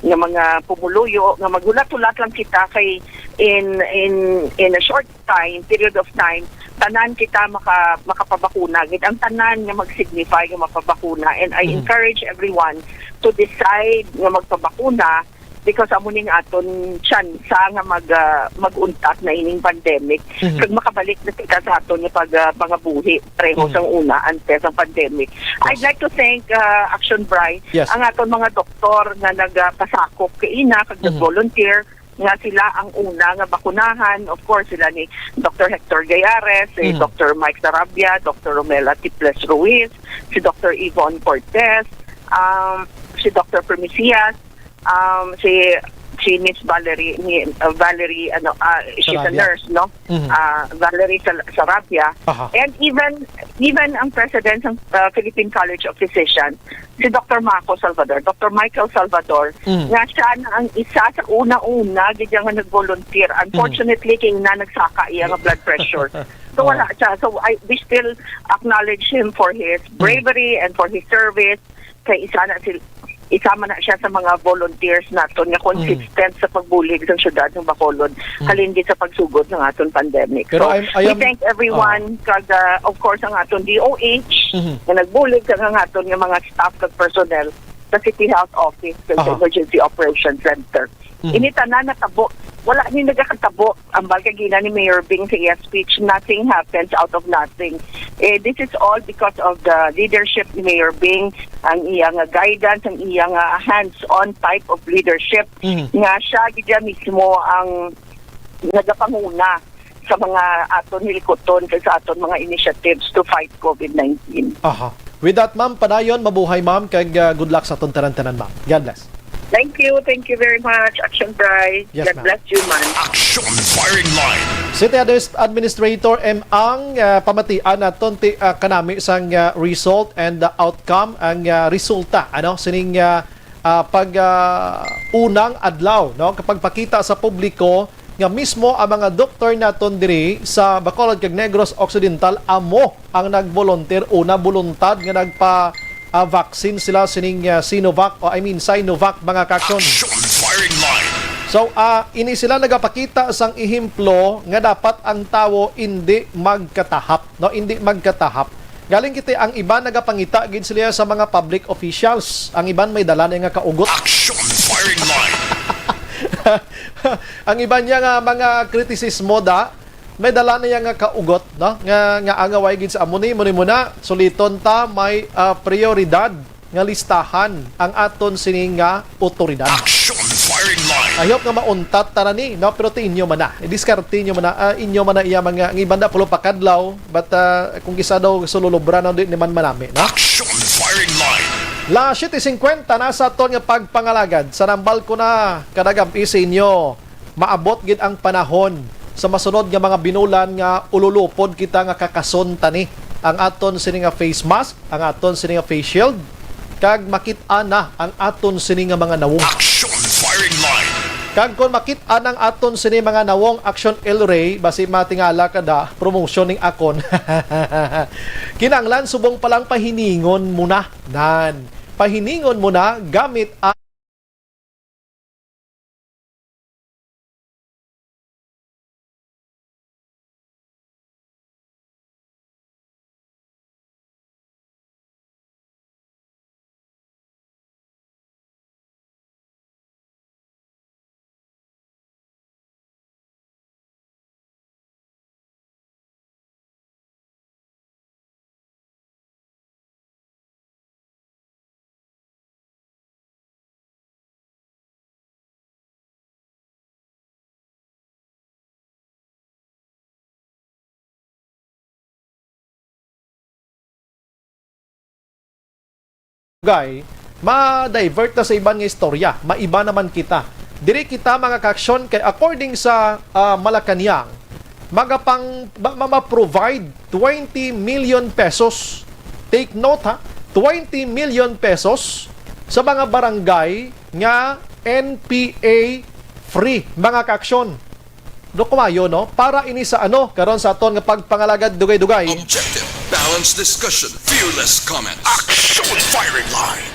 nga mga pumuluyo, nga maghulat-hulat lang kita kay in, in, in a short time, period of time, tanan kita maka-, makapabakuna. Gid ang tanan nga mag-signify nga mapabakuna. And I Mhm. encourage everyone to decide nga magpabakuna because amo ning aton tsansa nga mag, ah, mag-untat na ining pandemic. Mhm. Kag makabalik na kita sa aton nga pag, ah, pangabuhi pareho Mhm. sang una antes ang pandemic. I'd Yes. like to thank, ah, Action Bri, Yes. ang aton mga doktor nga nagapasakop kaina kag Mhm. nag-volunteer nga sila ang una nga bakunahan. Of course, sila ni Doctor Hector Gayares, si Mhm. Doctor Mike Sarabia, Doctor Romela Tiples Ruiz, si Doctor Yvonne Cortez, um, si Doctor Primicias, um, si, si Miss Valerie, ni, uh, Valerie, ano, ah, she's a Sarabia. nurse, no? Mhm. Ah, Valerie Sal-, Sarabia. Aha. And even, even ang president ng, uh, Philippine College of Physicians, si Doctor Mako Salvador, Doctor Michael Salvador, Mm. nga siya na ang isa sa una-una gid nga nag-volunteer. Mm. Unfortunately, kay na nagsaka iya nga blood pressure. So, Oh. wala siya. So, I, we still acknowledge him for his Mm. bravery and for his service. Kay isa na sil-, isa man na siya sa mga volunteers naton nga Mm. consistent sa pagbulig sa siyudad ng Bacolod, Mm. halin gid sa pagsugod ng aton pandemic. Pero So, I'm, I we am, thank everyone, oh. kag, uh, of course, ang aton D O H, Mhm. nga nagbulig, kag ang aton nga mga staff kag personnel sa City Health Office kag sa Aha. Emergency Operations Center. Mhm. Ini tanan natabo. Wala ni nagakatabo. Ambal kag ina ni Mayor Bing sa iya speech, nothing happens out of nothing. Eh, this is all because of the leadership ni Mayor Bing, ang iya nga guidance, ang iya nga hands-on type of leadership, Mhm. nga siya gid mismo ang nagapanguna sa mga aton hilikuton kag sa aton mga initiatives to fight COVID nineteen. Aha. With that, ma'am, padayon, mabuhay, ma'am, kag, ah, good luck sa aton tanan-tanan, ma'am. God bless. Thank you, thank you very much, Action Bri. Yes, God ma'am. bless you, man. Action Firing Line. City Admis-, Administrator M. Ang, ah, pamatian naton ti, ah, kanami sang, ah, result and, ah, outcome, ang, ah, resulta, ano, sining, ah, ah, pag, ah, unang adlaw, no, kapag pakita sa publiko nga mismo ang mga doktor naton diri sa Bacolod kag Negros Occidental amo ang nag-volunteer, una, boluntad nga nagpa, ah, vaccine sila sining, ah, Sinovac, o I mean Sinovac, mga kaksyon. Action firing line. So, ah, ini sila nagapakita sang ehemplo nga dapat ang tawo indi magkatahap, no? Indi magkatahap. Galing kita, ang iban nagapangita gid sila sa mga public officials. Ang iban may dala na nga kaugot. Action firing line. Ang iban niya nga mga kritisismo da, may dala na iya nga kaugot, no? Nga, nga angaway gid sa amo ni, mo ni mo na, suliton ta, may, ah, prioridad nga listahan ang aton sini nga otoridad. Action firing line. I hope nga mauntat ta na ni, no? Pero ti inyo man na. Idiskarte inyo man na, ah, inyo man na iya mga, ang iban da pulo pa kadlaw, but, ah, kung isa daw sululubra na, di naman manami, no? Action firing line. La siete cincuenta na sa aton nga pagpangalagad. Sa nambal ko na, kadagami sa inyo, maabot gid ang panahon sa masunod nga mga binulan nga ululupod kita nga kakason ta ni ang aton sini nga face mask, ang aton sini nga face shield, kag makit-an na ang aton sini nga mga nawong. Action firing line. Kag kon makit-an ang aton sini mga nawong, Action El Rey, basi matingala ka da, promotion ning akon. Kinahanglan subong pa lang pahiningon mo na. Nan, pahiningon mo na gamit ang Dugay, ma-divert ta sa iban nga istorya. Maiba naman kita. Diri kita, mga kaaksyon, kay according sa, ah, Malacañang, magapang, ma-, ma-, ma-provide twenty million pesos. Take note, ha, twenty million pesos sa mga barangay nga N P A free, mga kaaksyon. Do kumayo, no? Para ini sa ano, karon sa aton nga pagpangalagad dugay-dugay. Objective, balanced discussion, fearless comments. Action firing line.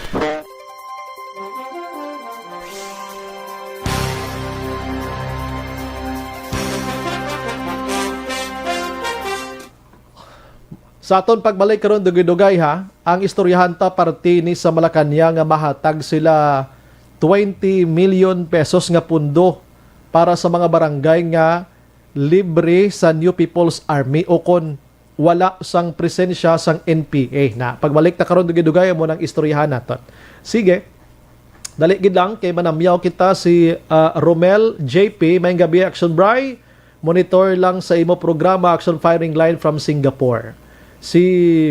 Sa aton pagbalik karon, dugay-dugay, ha, ang istoryahan ta parte ni sa Malacañang nga mahatag sila twenty million pesos nga pundo para sa mga barangay nga libre sa New People's Army o kon wala sang presensya sang N P A. Na, pagbalik ta karon, dugay-dugay, amo nang istoryahan naton. Sige, dali gid lang, kay manamyaw kita si, ah, Romel J P. Maayong gabi, Action Bri. Monitor lang sa imo programa, Action Firing Line from Singapore. Si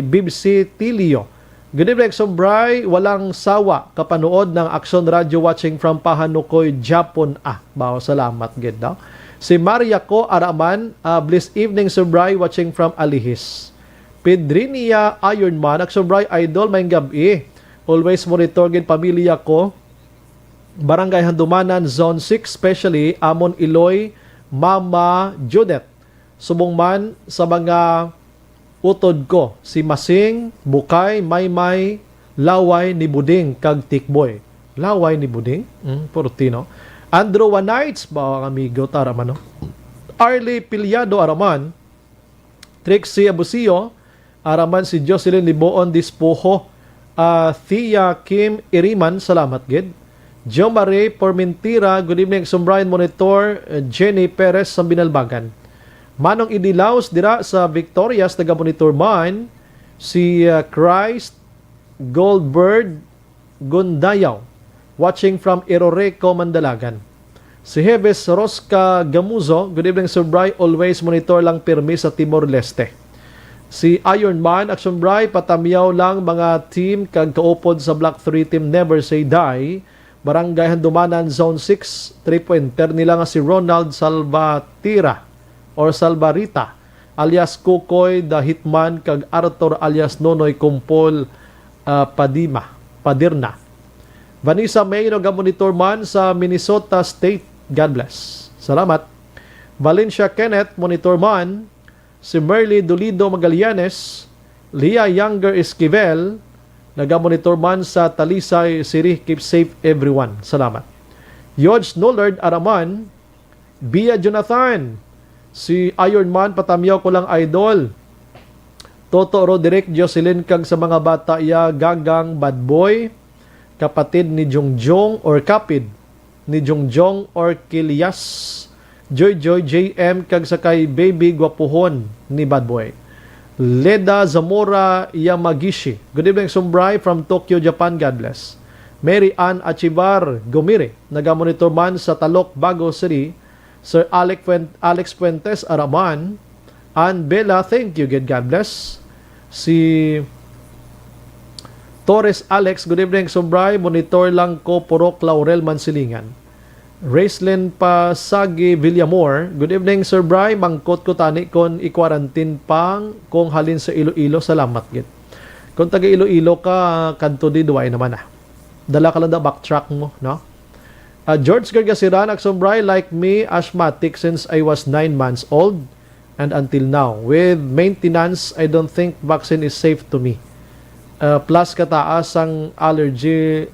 Bibsi Tilio. Good evening, Action Bri. Walang sawa kapanuod ng Action Radio, watching from Pahanukoy, Japon. Ah, bao, salamat gid, no? Si Maria Co Araman, ah, blessed evening, Sir Bri, watching from Alihis. Pedrinia Ironman, Action Bri, idol, maayong gab-i. Always monitor gid pamilya ko. Barangay Handumanan, Zone six, especially Amon Iloy, Mama Judith. Subong man sa mga utod ko, si Masing, Bukay, Maymay, Laway ni Buding, kag Tikboy. Laway ni Buding? Hmm, Portino. Andrew Wanites, ba ang amigo, tara man, no? Arlie Piliado, araman. Trixie Abusio, araman si Jocelyn Liboon Dispoho, ah, Thea Kim Iriman, salamat gid. Jo Marie Pormentira, good evening, Action Bri, monitor, eh, Jenny Perez sa Binalbagan. Manong Idi Laos dira sa Victorias, taga-monitor man. Si, ah, Christ Goldberg Gundayaw, watching from Iroreco, Mandalagan. Si Heves Rosca Gamuzo, good evening, Sir Bri. Always monitor lang pirmi sa Timor-Leste. Si Iron Man, Action Bri, patamyaw lang mga team kag kaupod sa Block three Team Never Say Die, Barangay Handumanan, Zone six, three-pointer nila nga si Ronald Salvatira. or Salvarita, alias Kukoy the Hitman, kag Arthur alias Nonoy Kumpol, ah, Padima, Padirna. Vanessa May, nagamonitor man sa Minnesota State. God bless. Salamat. Valencia Kenneth, monitor man. Si Merly Dolido Magallanes, Leah Younger Esquivel, nagamonitor man sa Talisay City. Keep safe, everyone. Salamat. George Nullard Araman, Bia Jonathan, si Iron Man, patamyaw ko lang, idol. Toto Roderick, Jocelyn, kag sa mga bata iya, Gagang, Bad Boy, kapatid ni Jongjong or kapid ni Jongjong or Kilias, Joy Joy, J M, kag sa kay Baby Gwapuhon ni Bad Boy. Leda Zamora Yamagishi. Good evening, Sumbray, from Tokyo, Japan. God bless. Mary Ann Achibar Gumiri, nagamonitor man sa Talok, Bago City. Sir Alec Fuen-, Alex Fuentes Araman, Ann Bella, thank you, good, God bless. Si Torres Alex, good evening, Sumbray. Monitor lang ko, Purok Laurel, Mansilingan. Raislyn Pasagi Villamor, good evening, Sir Bray. Mangkot ko tani kon i-quarantine pang kung halin sa Iloilo. Salamat gid. Kung taga Iloilo ka, kadto di duway naman ah. Dala ka lang da backtrack mo, no? Ah, George Gargasiran, Akson Bray, like me, asthmatic since I was nine months old and until now. With maintenance, I don't think vaccine is safe to me. Ah, plus kataas ang allergy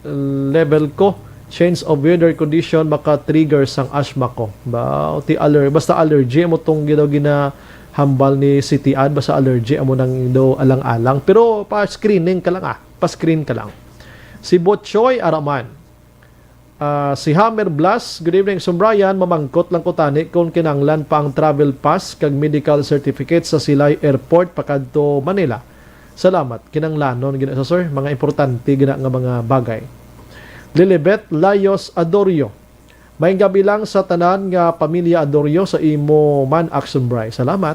level ko. Change of weather condition maka-trigger sang asthma ko. Ba, ti aller-, basta allergy amo tong ginaw ginahambal ni City Ad, basta allergy amo nang daw alang-alang. Pero pa-screening ka lang ah. Pa-screen ka lang. Si Botchoy Araman. Ah, si Hammer Blas, good evening, Sumbrayan. Mamangkot lang ko tani kung kinanglan pa ang travel pass kag medical certificate sa Silay Airport pakadto Manila. Salamat. Kinanglanon gina sa, sir, mga importante gina nga mga bagay. Lilibet Layos Adorio, maayong gabi lang sa tanan nga pamilya Adorio sa imo man, Action Bray. Salamat.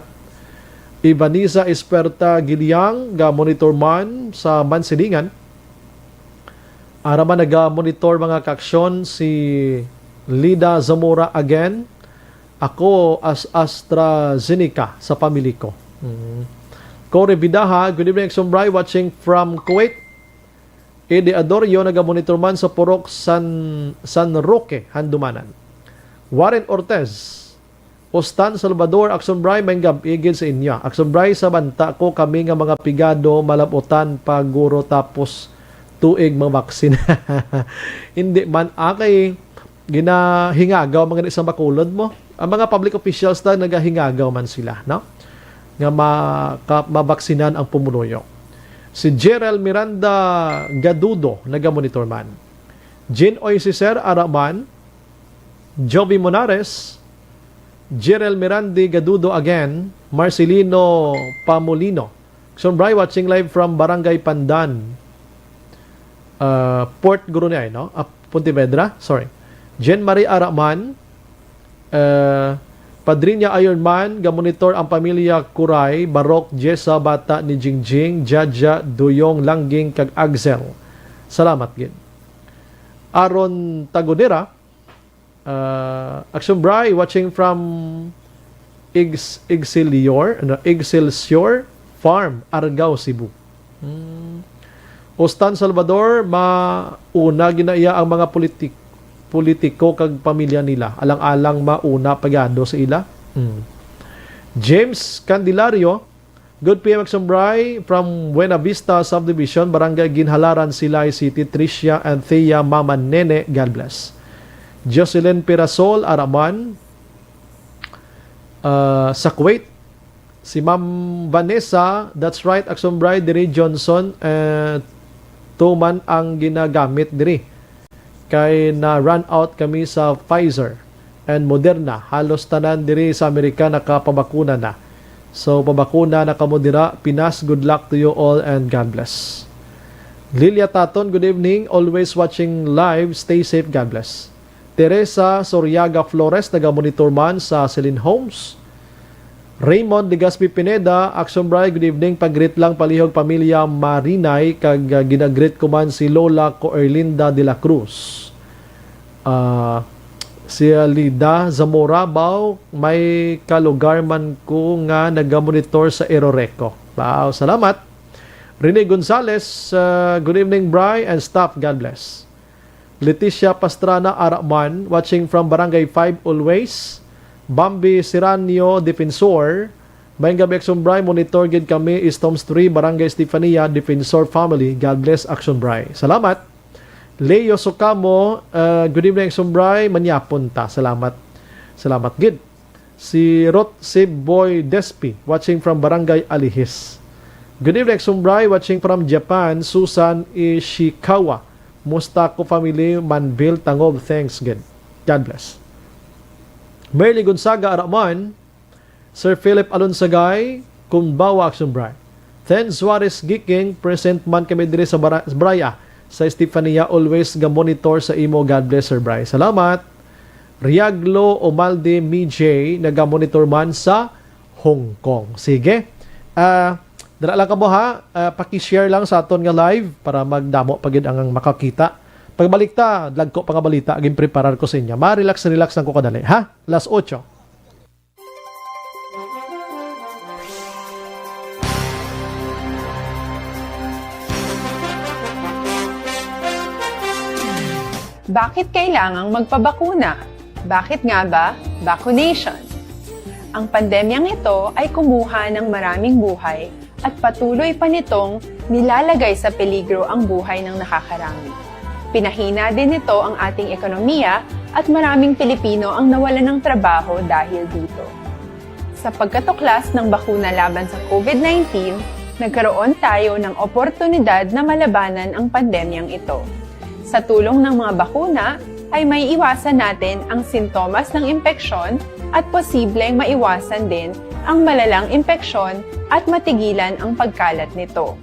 Ivanisa Esperta Giliang, ga monitor man sa Mansilingan. Ara man naga-monitor, mga kaaksyon, si Lida Zamora again. Ako as AstraZeneca sa family ko. Mm. Cory Vidaha, good evening, Action Bray, watching from Kuwait. Eddie Adorio, naga-monitor man sa Purok San, San Roque, Handumanan. Warren Ortez, Ostan Salvador, Action Bray, maayong gab-i gid sa inyo. Action Bray, sa banta ko, kami nga mga pigado, malabutan pa guro tapos tuig mabaksin. Hindi man, ah, kay ginahingagaw man gani sa Bacolod mo. Ang mga public officials na nagahingagaw man sila, no? Nga maka-, mabaksinan ang pumuluyo. Si Gerald Miranda Gadudo, naga-monitor man. Jean Oisiser Araman, Jovi Monares, Jerel Mirandi Gadudo again, Marcelino Pamulino. Action Bray, watching live from Barangay Pandan, uh, Port Gurunay, no? Ah, Pontevedra, sorry. Jen Marie Araman, uh, Padrinya Ironman, ga-monitor ang pamilya Kuray, Barok, Jessa, bata ni Jingjing, Jaja, Duyong, Langging, kag Agzel. Salamat gid. Aaron Tagodera, uh, Action Bray, watching from Ex-, Excelsior, ano, Excelsior Farm, Argao, Cebu. Hmm. Ostan Salvador, mauna ginaiya ang mga politik-, politiko kag pamilya nila. Alang-alang mauna pagado sa ila. Hmm. James Candelario, Good P M Action Bray from Buena Vista Subdivision, Barangay Ginhalaran, Silay City, Tricia and Thea, Mama Nene, God bless. Jocelyn Pirasol, Araman, ah, sa Kuwait. Si Ma'am Vanessa, that's right, Action Bray, diri Johnson, eh, two man ang ginagamit diri. Kay na-run out kami sa Pfizer and Moderna. Halos tanan diri sa Amerika nakapabakuna na. So, pabakuna na kamo dira. Pinas, good luck to you all and God bless. Lilia Taton, good evening. Always watching live. Stay safe. God bless. Teresa Soriaga Flores, naga-monitor man sa Celine Homes. Raymond Legaspi Pineda, Action Bray, good evening. Pag-greet lang palihog pamilya Marinay, kag, ah, ginag-greet ko man si Lola ko Erlinda de la Cruz. Ah, Si Lida Zamora, "Baw, may kalugar man ko nga nagamonitor sa Eroreco." Wow, salamat. Rene Gonzales, uh, "Good evening, Bri and staff. God bless." Leticia Pastrana Araman, watching from Barangay five always. Bambi Siranio Defensor, "Maayong gabi, Action Bri. Monitor gid kami, East Homes three, Barangay Estefania, Defensor family. God bless, Action Bri." Salamat. Leo Socamo, uh, "Good evening, Action Bri. Manyapon ta." Salamat. Salamat gid. Si Ruth Sib Boy Despi, watching from Barangay Alihis. "Good evening, Action Bri. Watching from Japan, Susan Ishikawa. Musta ko family, Manville, Tangob. Thanks gid. God bless." Merly Gonzaga Araman, Sir Philip Alonsagay, "Kumbawa, Action Bri." Then Suarez Giking, "Present man kami diri sa Bara-, Braya, sa Estefania, always ga-monitor sa imo. God bless, Sir Bri." Salamat. Riaglo Omalde Mijay, naga-monitor man sa Hong Kong. Sige. Ah, dala lang kamo, ha. Ah, paki-share lang sa aton nga live para magdamo pa gid ang makakita. Pagbalik ta, dagko pa nga balita, ginpreparar ko sa inyo. Ma-relax, relax lang ko kadali, ha? Alas otso. Bakit kailangang magpabakuna? Bakit nga ba vaccination? Ang pandemyang ito ay kumuha ng maraming buhay at patuloy pa nitong nilalagay sa peligro ang buhay ng nakakarami. Pinahina din nito ang ating ekonomiya at maraming Pilipino ang nawalan ng trabaho dahil dito. Sa pagkatuklas ng bakuna laban sa COVID nineteen, nagkaroon tayo ng oportunidad na malabanan ang pandemyang ito. Sa tulong ng mga bakuna, ay maiiwasan natin ang sintomas ng impeksyon at posibleng maiwasan din ang malalang impeksyon at matigilan ang pagkalat nito.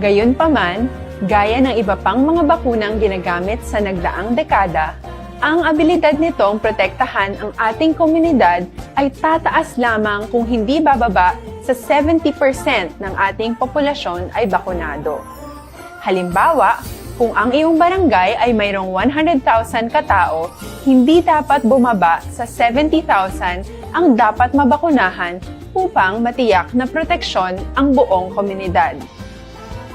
Gayunpaman, gaya ng iba pang mga bakunang ginagamit sa nagdaang dekada, ang abilidad nitong protektahan ang ating komunidad ay tataas lamang kung hindi bababa sa seventy percent ng ating populasyon ay bakunado. Halimbawa, kung ang iyong barangay ay mayroong one hundred thousand katao, hindi dapat bumaba sa seventy thousand ang dapat mabakunahan upang matiyak na proteksyon ang buong komunidad.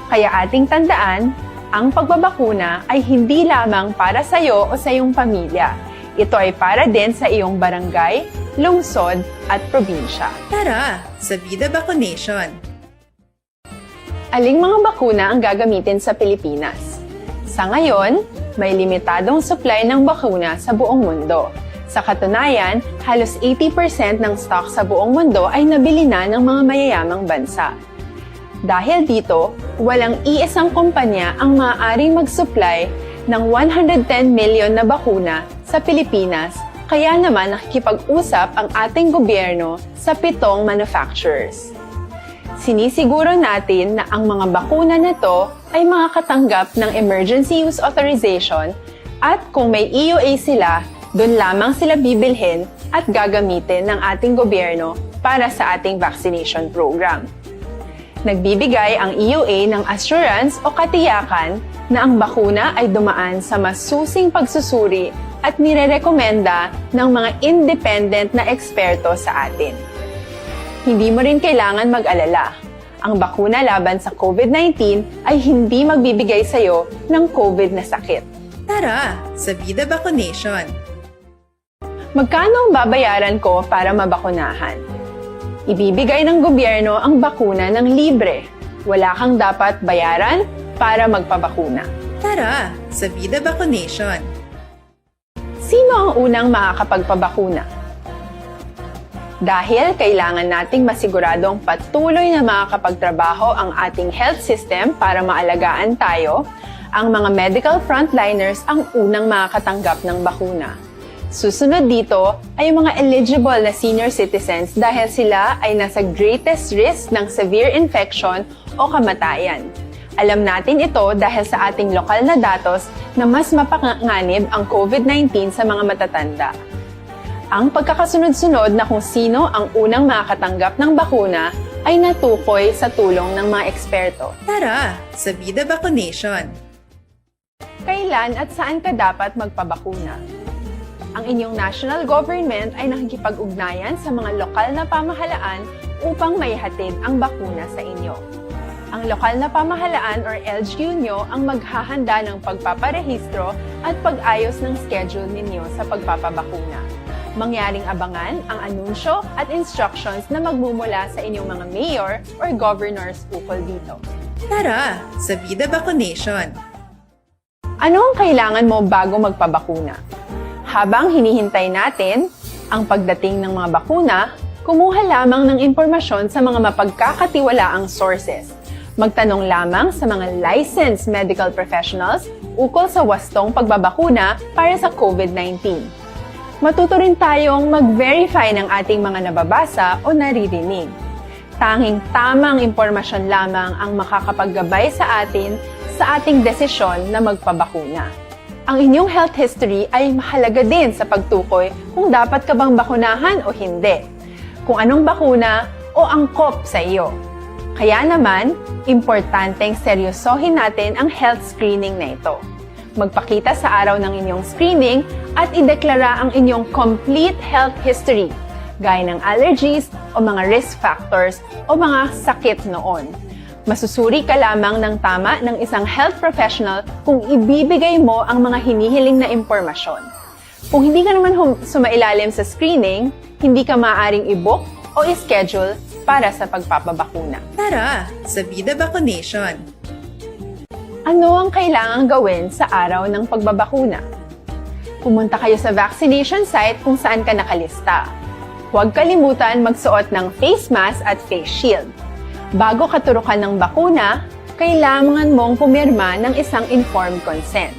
Kaya ating tandaan, ang pagbabakuna ay hindi lamang para sa iyo o sa iyong pamilya. Ito ay para din sa iyong barangay, lungsod, at probinsya. Tara sa Vida Vaccination! Aling mga bakuna ang gagamitin sa Pilipinas? Sa ngayon, may limitadong supply ng bakuna sa buong mundo. Sa katunayan, halos eighty percent ng stock sa buong mundo ay nabili na ng mga mayayamang bansa. Dahil dito, walang iisang kumpanya ang maaaring mag-supply ng one hundred ten million na bakuna sa Pilipinas, kaya naman nakikipag-usap ang ating gobyerno sa pitong manufacturers. Sinisiguro natin na ang mga bakuna na to ay makakatanggap ng emergency use authorization at kung may E U A sila, doon lamang sila bibilhin at gagamitin ng ating gobyerno para sa ating vaccination program. Nagbibigay ang E U A ng assurance o katiyakan na ang bakuna ay dumaan sa masusing pagsusuri at nirerekomenda ng mga independent na eksperto sa atin. Hindi mo rin kailangan mag-alala. Ang bakuna laban sa COVID nineteen ay hindi magbibigay sa iyo ng COVID na sakit. Tara sa Vida Vaccination! Magkano ang babayaran ko para mabakunahan? Ibibigay ng gobyerno ang bakuna ng libre. Wala kang dapat bayaran para magpabakuna. Tara sa Vida Vaccination! Sino ang unang makakapagpabakuna? Dahil kailangan nating masiguradong patuloy na makakapagtrabaho ang ating health system para maalagaan tayo, ang mga medical frontliners ang unang makakatanggap ng bakuna. Susunod dito ay ang mga eligible na senior citizens dahil sila ay nasa greatest risk ng severe infection o kamatayan. Alam natin ito dahil sa ating lokal na datos na mas mapanganib ang COVID nineteen sa mga matatanda. Ang pagkakasunod-sunod na kung sino ang unang makakatanggap ng bakuna ay natukoy sa tulong ng mga eksperto. Tara sa Vida Vaccination! Kailan at saan ka dapat magpabakuna? Ang inyong national government ay nakikipag-ugnayan sa mga lokal na pamahalaan upang maihatid ang bakuna sa inyo. Ang lokal na pamahalaan or L G U nyo ang maghahanda ng pagpaparehistro at pag-ayos ng schedule ninyo sa pagpapabakuna. Mangyaring abangan ang anunsyo at instructions na magmumula sa inyong mga mayor or governors ukol dito. Tara sa Vida Vacunation! Ano ang kailangan mo bago magpabakuna? Habang hinihintay natin ang pagdating ng mga bakuna, kumuha lamang ng impormasyon sa mga mapagkakatiwalaang sources. Magtanong lamang sa mga licensed medical professionals ukol sa wastong pagbabakuna para sa COVID nineteen. Matuto rin tayong mag-verify ng ating mga nababasa o naririnig. Tanging tamang impormasyon lamang ang makakapaggabay sa atin sa ating desisyon na magpabakuna. Ang inyong health history ay mahalaga din sa pagtukoy kung dapat ka bang bakunahan o hindi, kung anong bakuna o angkop sa iyo. Kaya naman, importanteng seryosohin natin ang health screening na ito. Magpakita sa araw ng inyong screening at ideklara ang inyong complete health history, gaya ng allergies o mga risk factors o mga sakit noon. Masusuri ka lamang ng tama ng isang health professional kung ibibigay mo ang mga hinihiling na impormasyon. Kung hindi ka naman hum- sumailalim sa screening, hindi ka maaaring i-book o i-schedule para sa pagpapabakuna. Tara sa Vida Vacunation! Ano ang kailangang gawin sa araw ng pagbabakuna? Pumunta kayo sa vaccination site kung saan ka nakalista. Huwag kalimutan magsuot ng face mask at face shield. Bago katurukan ng bakuna, kailangan mong pumirma ng isang informed consent.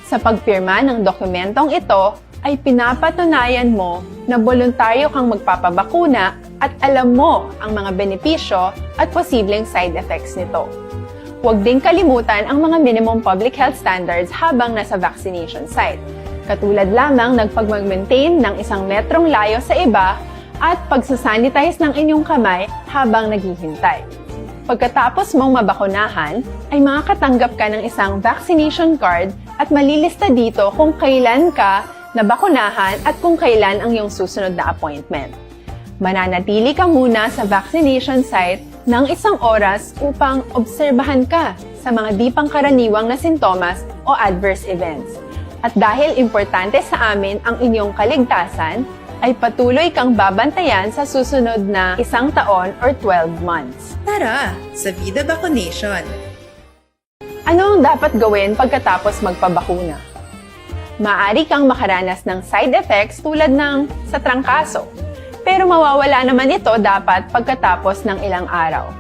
Sa pagpirma ng dokumentong ito, ay pinapatunayan mo na boluntaryo kang magpapabakuna at alam mo ang mga benepisyo at posibleng side effects nito. Huwag din kalimutan ang mga minimum public health standards habang nasa vaccination site, katulad lamang ng pagmag-maintain ng isang metrong layo sa iba at pagsasanitize ng inyong kamay habang naghihintay. Pagkatapos mong mabakunahan, ay makakatanggap ka ng isang vaccination card at malilista dito kung kailan ka nabakunahan at kung kailan ang iyong susunod na appointment. Mananatili ka muna sa vaccination site ng isang oras upang obserbahan ka sa mga di pangkaraniwang na sintomas o adverse events. At dahil importante sa amin ang inyong kaligtasan, ay patuloy kang babantayan sa susunod na isang taon or twelve months. Tara sa Vida Vacunation! Ano ang dapat gawin pagkatapos magpabakuna? Maaari kang makaranas ng side effects tulad ng sa trangkaso, pero mawawala naman ito dapat pagkatapos ng ilang araw.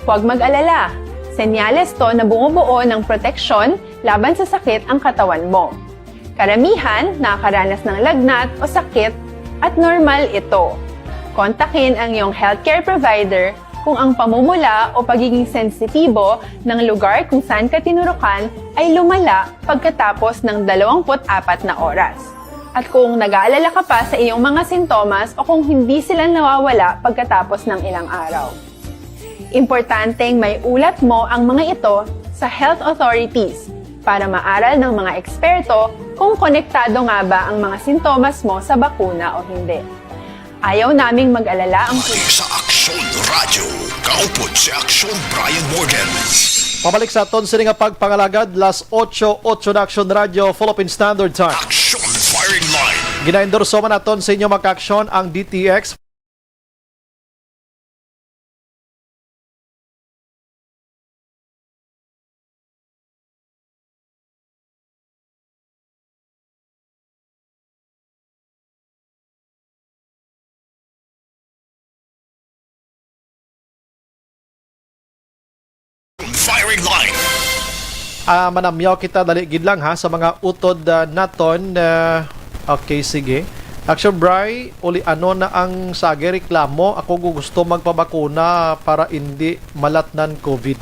Huwag mag-alala, senyales to na bumubuo ng proteksyon laban sa sakit ang katawan mo. Karamihan nakakaranas ng lagnat o sakit at normal ito. Kontakin ang iyong healthcare provider kung ang pamumula o pagiging sensitibo ng lugar kung saan ka tinurukan ay lumala pagkatapos ng dalawampu't apat na oras. At kung nag-aalala ka pa sa iyong mga sintomas o kung hindi sila nawawala pagkatapos ng ilang araw. Importanteng may ulat mo ang mga ito sa health authorities para maaral ng mga eksperto kung konektado nga ba ang mga sintomas mo sa bakuna o hindi. Ayaw naming mag-alala ang Mali sa Aksyon Radyo. Kaupod si Aksyon Brian Morgan. Pabalik sa aton sini nga pagpangalagad, las otso, otso na Aksyon Radyo, Philippine Standard Time. Aksyon Firing Line. Ginaendorso man naton sa inyo, mga ka-aksyon, ang D T X. Firing line. Ah, manamyaw kita, dali gid lang, ha, sa mga utod, ah, naton. Ah, okay, sige. Action Bry, uli ano na ang sagi reklamo? Ako gu-, gusto magpabakuna para indi malatnan COVID.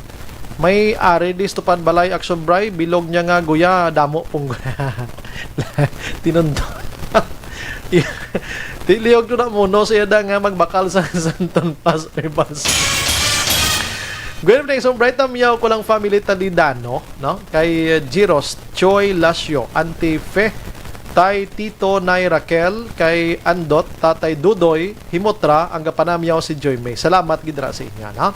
May ari di stupan balay, Action Bry, bilog niya nga guya, damo pong guya. Tinundo. Ti liyog to na muno siya da nga magbakal sa Santon Pass or bus. Good evening, so bright na miyaw ko lang family Talidano, no? Kay, uh, Giros, Choi Lasio, Auntie Fe, Tay Tito, Nay Raquel, kay Andot, Tatay Dudoy, himot ra ang gapanamyaw si Joy May. Salamat gid ra sa inyo, no?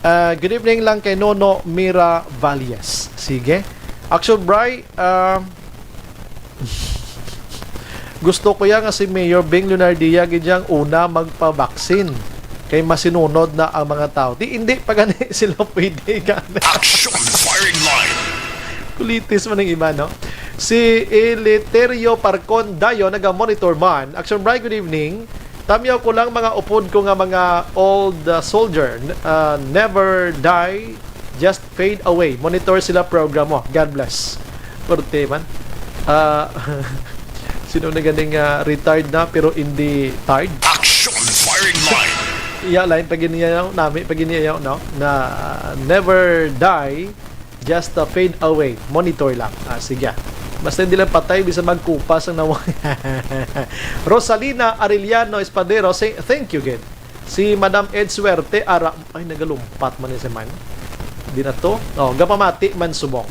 Ah, good evening lang kay Nono Mira Valles. Sige. Action Bri, ah, gusto ko ya nga si Mayor Bing Leonardia gid yang una magpa-vaccine. Kay masinunod na ang mga tao. Di, hindi pa gani sila pwede gani. Action firing line. Kulitis man ang iba, no? Si Eleuterio Parcon Dayo, naga-monitor man. Action Bright, good evening. Tamyaw ko lang mga upod ko nga mga old, uh, soldier. N-, uh, never die, just fade away. Monitor sila program mo. God bless. Korte man. Ah, sino na ganing, ah, retired na pero hindi tired? Action firing line. Iya, lain pa gini yaw, nami pa gini yaw, no? Na, ah, never die, just, ah, fade away. Monitor lang. Ah, sige. Basta hindi lang patay, bisa magkupas ang nawa. Rosalina Arellano Espadero, say, thank you, gid. Si Madam Ed Suerte, ara, ay, nagalumpat man ni si man. Di na to. Oh, gapamati man subong.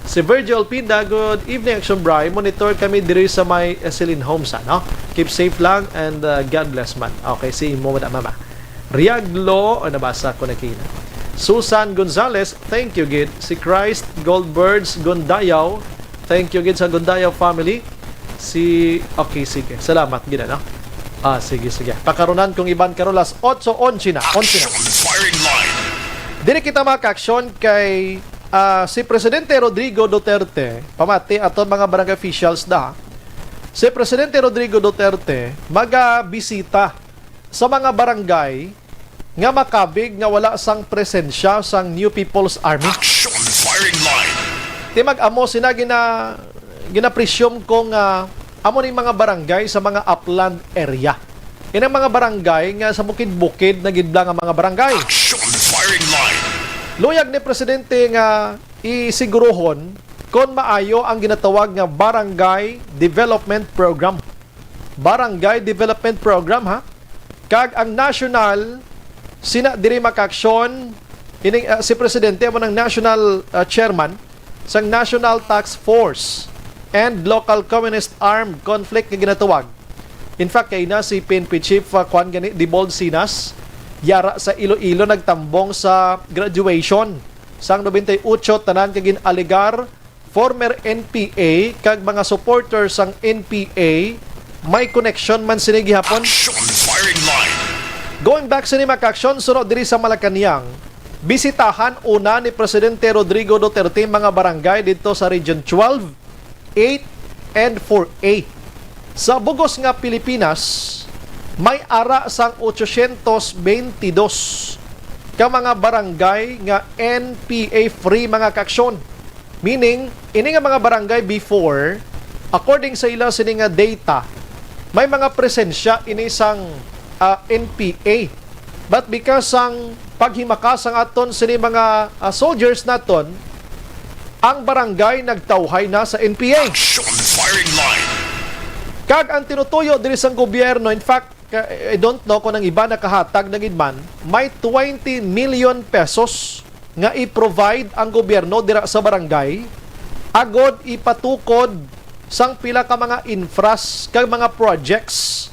Si Virgil Pinda, good evening, Action Bri. Monitor kami diri sa may, eh, Celine Homes, ano? Keep safe lang and, uh, God bless man. Okay, si imo, Madam Mama. Riaglo, oh, nabasa ko na kina. Susan Gonzalez, thank you, gid. Si Christ Goldbirds Gondayaw, thank you, gid, sa Gondayaw family. Si, okay, sige. Salamat, gid, ano? Ah, sige, sige. Pakarunan kong iban karon, las otso onse na. Onse na. Action firing line. Diri kita mga ka-action kay, ah, si Presidente Rodrigo Duterte, pamati aton mga barangay officials na, si Presidente Rodrigo Duterte magabisita sa mga barangay nga makabig nga wala sang presensya sang New People's Army. Action firing line. Ti mag-amo sina gina-, gina-presume ko nga amo ning mga barangay sa mga upland area. Inang mga barangay nga sa bukid-bukid na gid lang ang mga barangay. Action firing line. Luyag ni Presidente nga isiguruhon kon maayo ang ginatawag nga Barangay Development Program. Barangay Development Program, ha? Kag ang national, sina diri makaaksyon, ining, ah, si Presidente amo nang national, ah, chairman sang National Task Force and Local Communist Armed Conflict nga ginatawag. In fact, kay na si P N P Chief, ah, kwan gani, Debold Sinas, yara sa Iloilo nagtambong sa graduation sang nobenta y ocho tanan ka gin-alegar former N P A kag mga supporter sang N P A, may koneksyon man sini gihapon. Action firing line. Going back sini, mga ka-aksyon, suno diri sa Malacañang, bisitahan una ni Presidente Rodrigo Duterte mga barangay didto sa Region twelve, eight, and four A. Sa bugos nga Pilipinas, may ara sang ochocientos beintidos ka mga barangay nga N P A free, mga ka-aksyon. Meaning, ini nga mga barangay before, according sa ila sini nga data, may mga presensya ini sang, ah, N P A. But because sang paghimakas sang aton sini mga, ah, soldiers naton, ang barangay nagtawhay na sa N P A. Action firing line. Kag ang tinutuyo diri sang gobyerno, in fact, ka-, I don't know kung ang iba nakahatag na gid man, may twenty million pesos nga i-provide ang gobyerno dira sa barangay agod ipatukod sang pila ka mga infras kag mga projects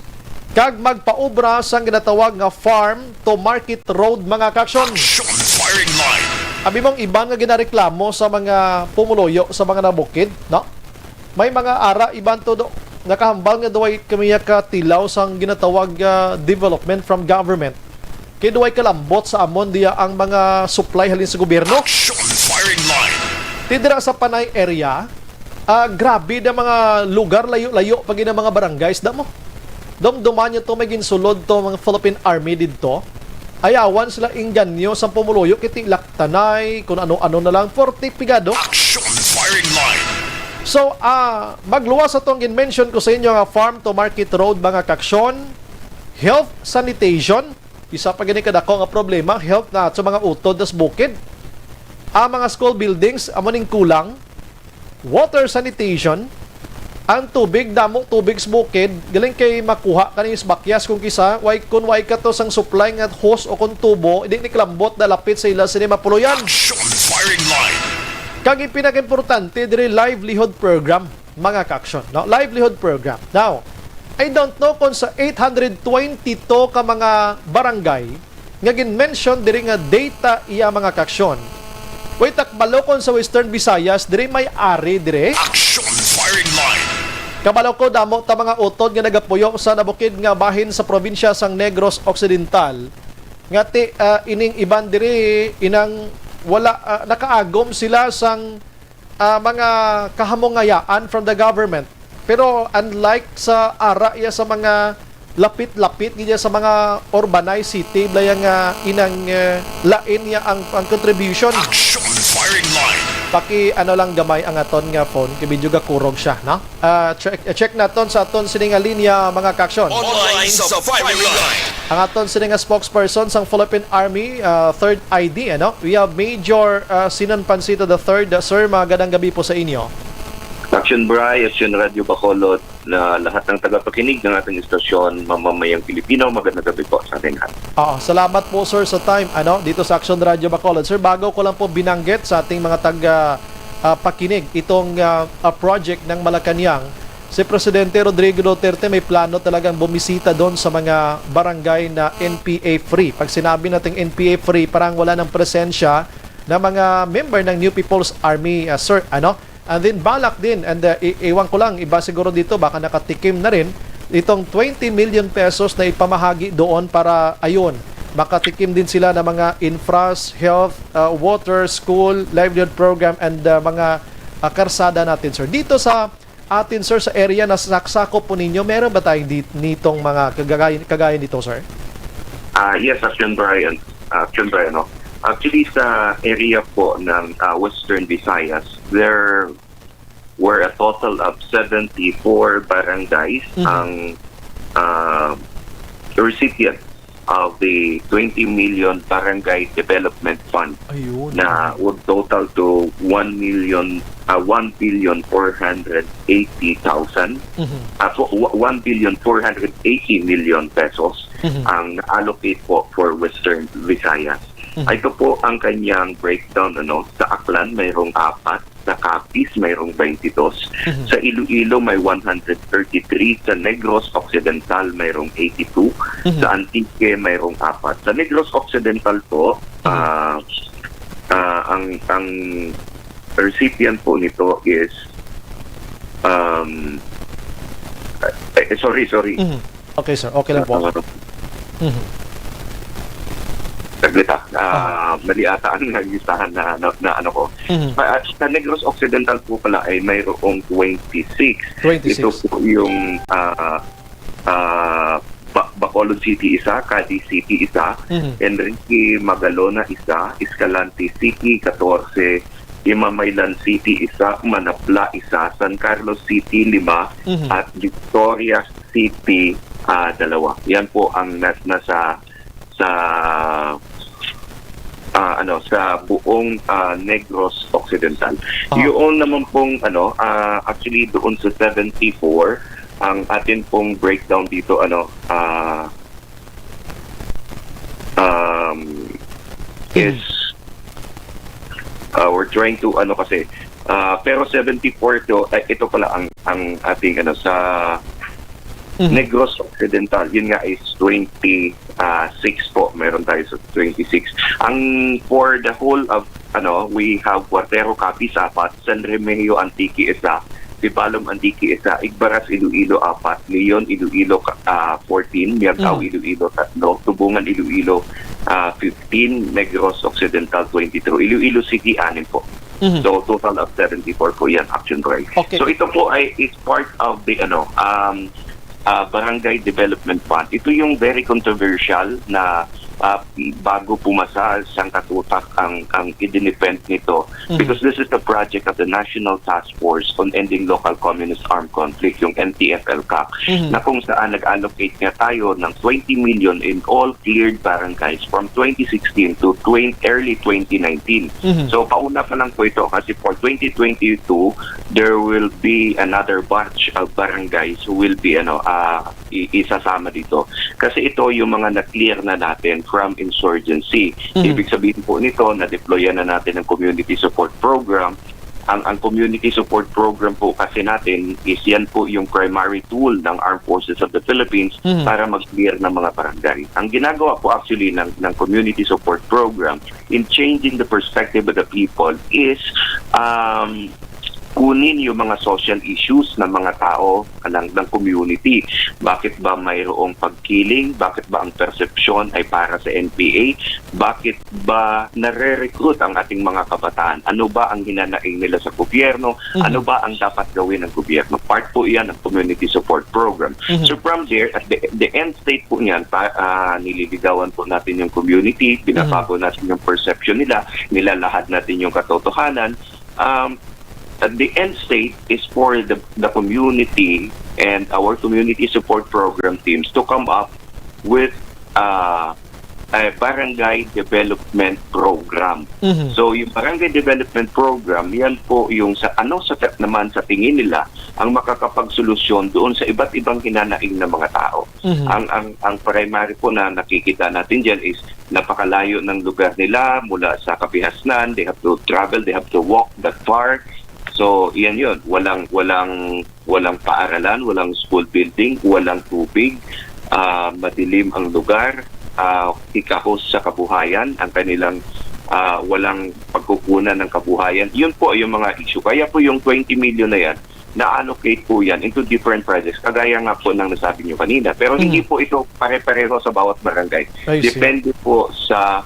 kag magpaobra sang ginatawag nga farm to market road, mga ka-aksyon. Action firing line. Abi mong iban nga ginareklamo sa mga pumuluyo sa mga nabukid, no? May mga ara iban to do, nakahambal nga duway kami katilaw sang ginatawag nga development from government. Kay duway kalambot sa amon diya ang mga supply halin sa gobyerno. Action firing line. Ti dira sa Panay area, ah, grabe na mga lugar, layo-layo pa gid ang mga barangays, damo. Dumduman niyo to, may ginsulod to mga Philippine Army didto. Ayawan sila inganyo sa pumuluyo, kiti laktanay, kung ano-ano na lang, forty pigado. Action firing line. So, ah, magluwas sa tong gin-mention ko sa inyo nga farm to market road, mga ka-aksyon, health sanitation, isa pa gini kadako nga problema, health na sa mga utod nas bukid. Ang mga school buildings, amo ning kulang. Water sanitation, ang tubig, damo tubig sa bukid, galing kay makuha kani sa bakyas kung kisa, way, kung way ka to sang supply nga hose o kung tubo, di ni kalambot na lapit sa ila sini mapuluyan. Action firing line. Kag ang pinakaimportante diri, livelihood program. mga kaaksyon, no? Livelihood program. Now, I don't know kung sa eight hundred twenty-two ka mga barangay nga gin-mention diri nga data iya, mga kaaksyon. Wait, kabalo kon sa Western Visayas, diri may ari diri. Action Firing Line. Kabalo ko, damo ta mga utod nga nagapuyo sa nabukid nga bahin sa probinsya sang Negros Occidental. Nga ti, ah, ining iban diri, inang wala, ah, nakaagom sila sang, ah, mga kahamungayaan from the government. Pero unlike sa ara iya sa mga lapit-lapit gid iya sa mga urbanized city, bala iya nga inang, eh, lain niya ang, ang contribution. Action Firing Line. Paki, ano lang gamay ang aton nga phone, kay medyo gakurog siya, no? Ah, check, check naton sa aton sini nga linya, mga kaaksyon. Online sa Firing Line. Ang aton sini nga spokesperson sang Philippine Army, ah, Third I D, ano? We have Major, ah, Sinon Pancito the third. Ah, sir, magandang gabi po sa inyo. Action Bri, Action Radio Bacolod, na lahat ng tagapakinig ng ating istasyon, mamamayang Pilipino, magandang gabi po sa ating lahat. Oo, salamat po, sir, sa time, ano, dito sa Action Radio Bacolod. Sir, bago ko lang po binanggit sa ating mga taga, ah, pakinig itong, ah, ah, project ng Malacañang, si Presidente Rodrigo Duterte may plano talagang bumisita doon sa mga barangay na N P A free. Pag sinabi nating N P A free, parang wala ng presensya ng mga member ng New People's Army, ah, sir, ano? And then balak din, and, uh, i- iwan ko lang, iba siguro dito, baka nakatikim na rin, itong twenty million pesos na ipamahagi doon para, ayun, makatikim din sila ng mga infras, health, uh, water, school, livelihood program, and, uh, mga, uh, karsada natin, sir. Dito sa atin, sir, sa area na saksakop po ninyo, meron ba tayong di- nitong mga kagagay- kagaya nito, sir? Ah, yes, Action Brian. Action Brian, no? Actually, sa area po ng, ah, Western Visayas, there were a total of seventy-four barangays Mhm. ang, ah, recipient of the twenty million Barangay Development Fund Ayun. na would total to one million, ah, one billion four hundred eighty thousand, Mhm. ah, fo-, wa-, one billion four hundred eighty million pesos Mhm. ang na-allocate po for Western Visayas. Mhm. Ito po ang kanyang breakdown, ano, sa Aklan, mayroong apat, sa Capiz, mayroong twenty-two, Mhm. sa Iloilo, may one hundred thirty-three, sa Negros Occidental, mayroong eighty-two, Mhm. sa Antique, mayroong apat. Sa Negros Occidental po, Mhm. ah, ah, ang, ang recipient po nito is, um, eh, sorry, sorry. Mhm. Okay, sir. Okay lang po. Ah, Mhm. Saglit, ah. Ah, Ah. mali ata ang listahan na, na, na ano ko. Mhm. Ah, sa Negros Occidental po pala ay mayroong twenty-six. Twenty-six. Ito po yung, ah, ah, Ba-, Bacolod City isa, Cadiz City isa, Mhm. Enrique Magalona isa, Escalante City katorse, Imamaylan City isa, Manapla isa, San Carlos City lima, Mhm. at Victoria City, ah, dalawa. Yan po ang nas-, nasa sa, ah, ano, sa buong, ah, Negros Occidental. Ah. Yun naman pong, ano, ah, actually doon sa seventy-four, ang atin pong breakdown dito, ano, ah, um, Hmm. is, ah, we're trying to, ano kasi, ah, pero seventy-four to, eh, ito pala ang, ang ating, ano, sa Mhm. Negros Occidental, yun nga is twenty, ah, six po. Meron tayo sa twenty-six. Ang for the whole of, ano, we have Cuartero, Capiz, apat, San Remigio, Antique, isa, Sibalom, Antique, isa, Igbaras, Iloilo, apat, Leon, Iloilo, ka-, ah, fourteen, Miagao, Mhm. Iloilo, tatlo, Tubungan, Iloilo, ah, fifteen, Negros Occidental, twenty-two, Iloilo City, anim po. Mhm. So, total of seventy-four po yan, Action Troy. Okay. So, ito po ay is part of the, ano, um, ah, Barangay Development Fund. Ito yung very controversial na, ah, bago pumasa, siyang katutak ang, ang idinefend nito. Mhm. Because this is the project of the National Task Force on Ending Local Communist Armed Conflict, yung N T F L CAC, Mhm. na kung saan nag-allocate nga tayo ng twenty million in all cleared barangays from twenty sixteen to twenty, early twenty nineteen. Mhm. So, pauna pa lang po ito kasi for twenty twenty-two, there will be another batch of barangays who will be, ano, ah, i-, isasama dito. Kasi ito yung mga na-clear na natin from insurgency. Mhm. Ibig sabihin po nito, na-deployan na natin ang community support program, Ang, ang community support program po kasi natin is yan po yung primary tool ng Armed Forces of the Philippines Mhm. para mag-clear ng mga barangay. Ang ginagawa po actually ng, ng community support program in changing the perspective of the people is, um, kunin yung mga social issues ng mga tao ng, ng community. Bakit ba mayroong pagkiling? Bakit ba ang persepsyon ay para sa N P A? Bakit ba nare-recruit ang ating mga kabataan? Ano ba ang hinanaing nila sa gobyerno? Mhm. Ano ba ang dapat gawin ng gobyerno? Part po yan ng community support program. Mhm. So from there, at the, the end state po niyan, pa, ah, nililigawan po natin yung community, binabago Mhm. natin yung perception nila, nilalahad natin yung katotohanan. Um, at the end state is for the, the community and our community support program teams to come up with, uh, a barangay development program. Mhm. So, yung barangay development program, yan po yung sa ano sa naman sa tingin nila ang makakapagsolusyon doon sa iba't ibang hinanaing ng mga tao. Mhm. Ang, ang, ang primary po na nakikita natin dyan is napakalayo ng lugar nila mula sa Kabihasnan. They have to travel, they have to walk that far. So, yan yun. Walang, walang, walang paaralan, walang school building, walang tubig, ah, madilim ang lugar, ah, hikahos sa kabuhayan, ang kanilang, ah, walang pagkukunan ng kabuhayan. Yun po yung mga issue. Kaya po yung twenty million na yan, na-allocate po yan into different projects, kagaya nga po ng nasabi nyo kanina. Pero hindi Mm. po ito pare-pareho sa bawat barangay. I see. Depende po sa,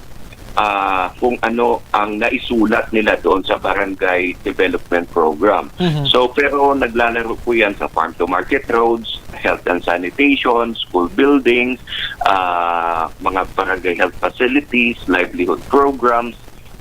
ah, kung ano ang naisulat nila doon sa barangay development program. Mhm. So, pero naglalaro po yan sa farm to market roads, health and sanitation, school buildings, ah, mga barangay health facilities, livelihood programs.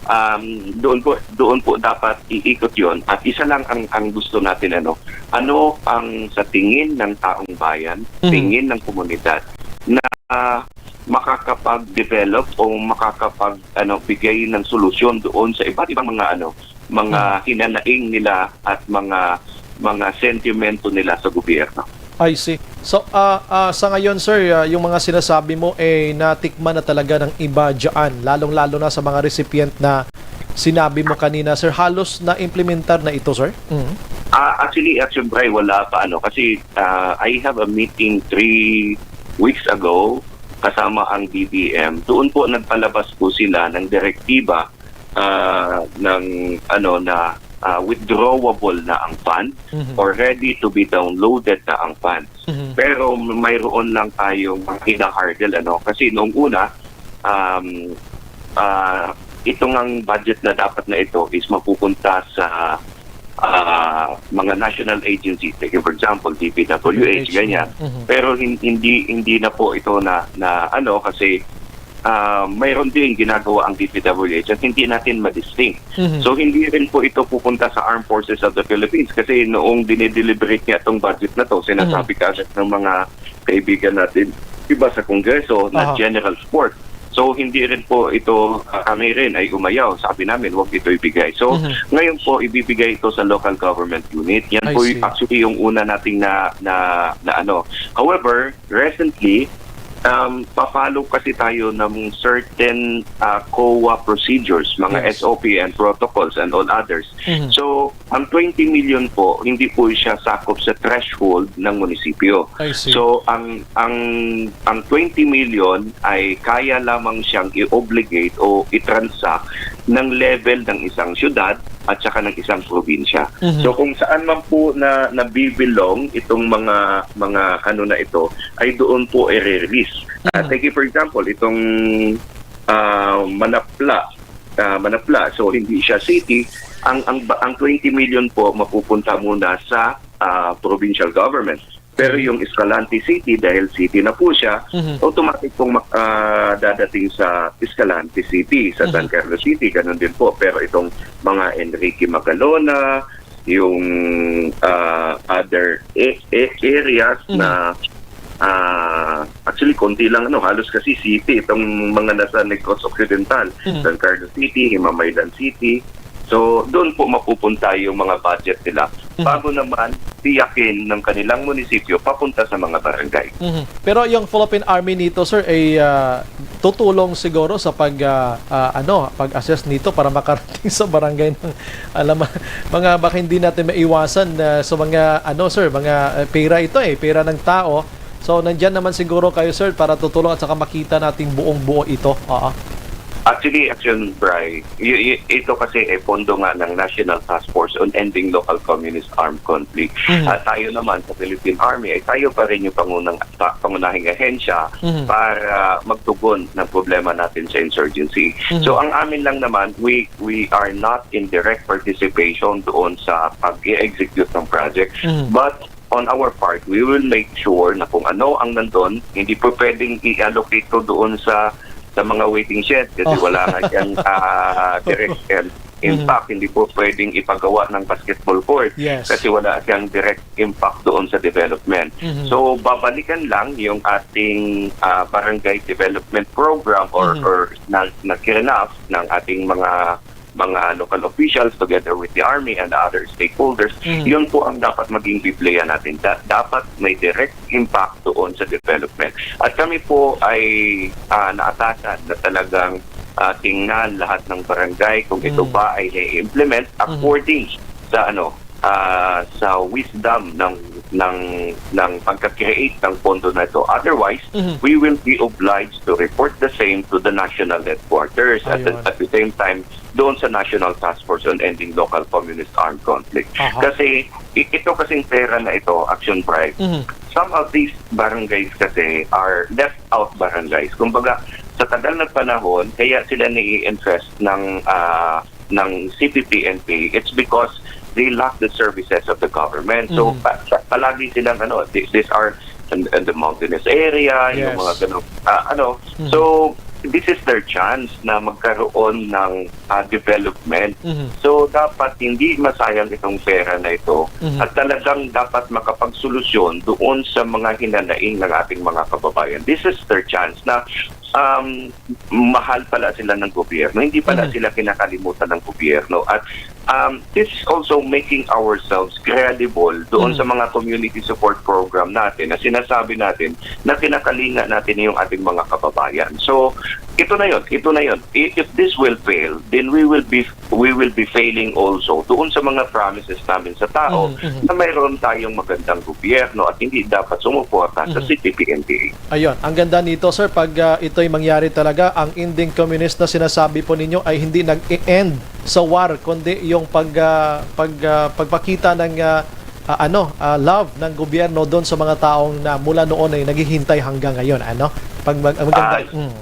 Um, doon po, doon po dapat iikot yon. At isa lang ang, ang gusto natin, ano, ano ang sa tingin ng taong bayan, Mhm. tingin ng komunidad na, ah, makakapag-develop o makakapag, ano, bigay ng solusyon doon sa iba't ibang mga, ano, mga Mhm. hinanaing nila at mga, mga sentimento nila sa gobyerno. I see. So, ah, ah, sa ngayon, sir, ah, yung mga sinasabi mo, eh, natikman na talaga ng iba dyan, lalong-lalo na sa mga recipient na sinabi mo kanina, sir. Halos na-implementar na ito, sir? Mhm. Ah, actually, Action Bray, wala pa, ano, kasi, ah, I have a meeting three weeks ago kasama ang D B M. Doon po nagpalabas po sila ng direktiba, ah, ng, ano, na, ah, withdrawable na ang fund Mhm. or ready to be downloaded na ang fund. Mhm. Pero mayroon lang tayong mga hina-hurdle, ano, kasi noong una, um, ah, ito ngang budget na dapat na ito is mapupunta sa, ah, mga national agencies, like, for example, D P W H, W H, ganyan. Mhm. Pero hin-, hindi, hindi na po ito na, na, ano, kasi, ah, mayroon din ginagawa ang D P W H at hindi natin ma-distinct. Mhm. So, hindi rin po ito pupunta sa Armed Forces of the Philippines kasi noong dinideliberate niya itong budget na to, sinasabi Mhm. kaagad ng mga kaibigan natin iba sa Kongreso na Aha. general support. So, hindi rin po ito, ah, kami rin ay umayaw. Sabi namin, "Wag ito ibigay." So, Mhm. ngayon po, ibibigay ito sa local government unit. Yan I po y-, see. actually yung una nating na, na, na ano. However, recently, um, pa-follow kasi tayo ng certain, ah, COA procedures, mga Yes. S O P and protocols and all others. Mhm. So, ang twenty million po, hindi po siya sakop sa threshold ng munisipyo. I see. So, ang, ang, ang twenty million ay kaya lamang siyang i-obligate o i-transact ng level ng isang syudad at saka ng isang probinsya. Mhm. So, kung saan man po na nabibilong itong mga, mga ano na ito, ay doon po i-release. Ah, Mhm. take it for example, itong, ah, Manapla, ah, Manapla, so hindi siya city, ang, ang, ang twenty million po mapupunta muna sa, ah, provincial government. Pero Mhm. yung Escalante City, dahil city na po siya, Mhm. automatic pong mak-, ah, dadating sa Escalante City, sa San Mhm. Carlos City, ganun din po. Pero itong mga Enrique Magalona, yung, ah, other a-, a-, areas Mhm. na, ah, actually, konti lang, ano, halos kasi city itong mga nasa Negros Occidental, Mhm. San Carlos City, Himamaylan City. So, doon po mapupunta yung mga budget nila. Mhm. Bago naman, tiyakin ng kanilang munisipyo papunta sa mga barangay. Mhm. Pero yung Philippine Army nito, sir, ay, ah, tutulong siguro sa pag, ah, ah, ano, pag-assess nito para makarating sa barangay ng, alam, mga baka hindi natin maiwasan, ah, sa mga, ano, sir, mga, ah, pera ito eh, pera ng tao. So, nandyan naman siguro kayo, sir, para tutulong at saka makita nating buong-buo ito. Oo. Actually, Action Bry, y- y- ito kasi ay pondo nga ng National Task Force on Ending Local Communist Armed Conflict. Mhm. At tayo naman sa Philippine Army ay tayo pa rin yung pangunang, pa- pangunahing ahensya Mhm. para magtugon ng problema natin sa insurgency. Mhm. So, ang amin lang naman, we we are not in direct participation doon sa pag-execute ng project. Mhm. But on our part, we will make sure na kung ano ang nandun, hindi po pwedeng i-allocate to doon sa sa mga waiting shed kasi Ah. wala nga siyang, ah, direct, um, Mhm. impact. Hindi po pwedeng ipagawa ng basketball court Yes. kasi wala siyang direct impact doon sa development. Mhm. So, babalikan lang yung ating, ah, barangay development program or, Mhm. or na, na kinaf ng ating mga mga local officials together with the army and the other stakeholders, Mhm. yun po ang dapat maging Biblia natin. Da- dapat may direct impact doon sa development. At kami po ay, ah, naatasan na talagang, ah, tingnan lahat ng barangay kung ito Mhm. ba ay nai-implement Mhm. according sa, ano, ah, sa wisdom ng ng ng pagka-create ng pondo na ito. Otherwise, Mhm. we will be obliged to report the same to the national headquarters. At the, Ayun. at the same time, doon sa National Task Force on Ending Local Communist Armed Conflict. Aha. Kasi i- ito kasing pera na ito, Action Bright, Mhm. some of these barangays kasi are left out barangays. Kumbaga, sa tagal ng panahon, kaya sila nai-invest ng, ah, ng C P P N P, it's because they lack the services of the government. So, Mhm. pa- pa- palagi silang, ano, th- these are in, in the mountainous area, yung Yes. mga ganun. Ah, ano, Mhm. So, this is their chance na magkaroon ng, ah, development. Mhm. So, dapat hindi masayang itong pera na ito Mhm. at talagang dapat makapagsolusyon doon sa mga hinanaing ng ating mga kababayan. This is their chance na, um, mahal pala sila ng gobyerno. Hindi pala Mhm. sila kinakalimutan ng gobyerno. At, um, this is also making ourselves credible doon Mhm. sa mga community support program natin na sinasabi natin na kinakalinga natin yung ating mga kababayan. So, ito na yun, ito na yun. I- If this will fail, then we will be we will be failing also doon sa mga promises namin sa tao Mhm, mhm. na mayroon tayong magandang gobyerno at hindi dapat sumuporta sa Mhm. C P P N P A. Ayun, ang ganda nito, sir, pag, ah, ito'y mangyari talaga, ang ending communist na sinasabi po ninyo ay hindi nag-e-end sa war, kundi yung pag, ah, pag, ah, pagpakita ng, ah, ah, ano, ah, love ng gobyerno doon sa mga taong na mula noon ay naghihintay hanggang ngayon, ano? Pag mag-, ang maganda, Ah, mm.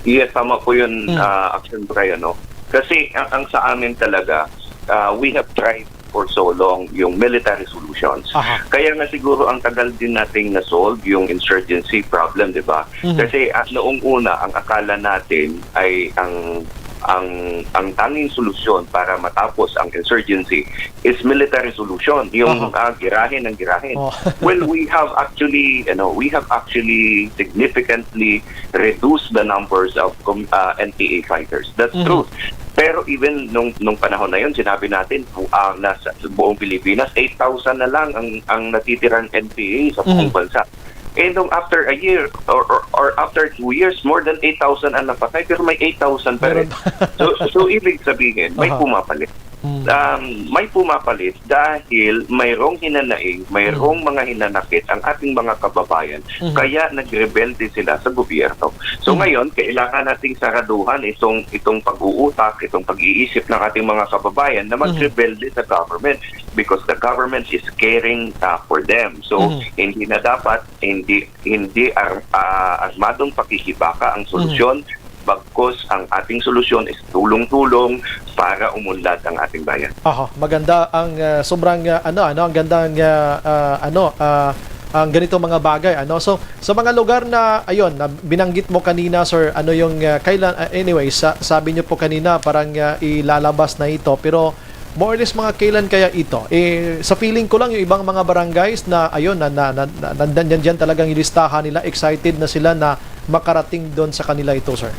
Yes, tama po yun, Mm. ah, Action Brian, no? Kasi ang, ang sa amin talaga, ah, we have tried for so long yung military solutions. Aha. Kaya nga siguro ang tagal din nating na-solve yung insurgency problem, di ba? Mhm. Kasi, ah, noong una, ang akala natin ay ang ang ang tanging solusyon para matapos ang insurgency is military solution, yung, Aha. ah, girahin ng girahin. Oh. Well, we have actually, you know, we have actually significantly reduced the numbers of com- ah, N P A fighters. That's Mhm. true. Pero even nung nung panahon na yun, sinabi natin, bu- ah, nasa buong Pilipinas, eight thousand na lang ang ang natitirang N P A sa buong Mhm. bansa. And nung after a year or, or, or after two years, more than eight thousand ang napatay, pero may eight thousand pa rin. Meron. So, so ibig sabihin, may Aha. pumapalit. Mm. Um, may pumapalit dahil mayroong hinanaing, mayroong Mm. mga hinanakit ang ating mga kababayan, Mhm. kaya nagrebelde sila sa gobyerno. So Mhm. ngayon, kailangan nating saraduhan itong, itong pag-uutak, itong pag-iisip ng ating mga kababayan na Mhm. magrebelde sa government because the government is caring, uh, for them. So, Mhm. hindi na dapat, hindi, hindi ar-, ah, armadong pakikibaka ang Mhm. solusyon, bagkus ang ating solusyon is tulong-tulong para umunlad ang ating bayan. Aha, maganda ang, ah, sobrang, ah, ano, ano, ang gandang, ah, ah, ano, ah, ang ganito mga bagay, ano. So, sa mga lugar na, ayun, na binanggit mo kanina, sir, ano yung, ah, kailan, ah, anyway, sa, sabi niyo po kanina, parang, ah, ilalabas na ito, pero more or less, mga kailan kaya ito? Eh, sa feeling ko lang, yung ibang mga barangays na, ayun, na, na, na, na, nandyan dyan talagang yung listahan nila, excited na sila na makarating doon sa kanila ito, sir.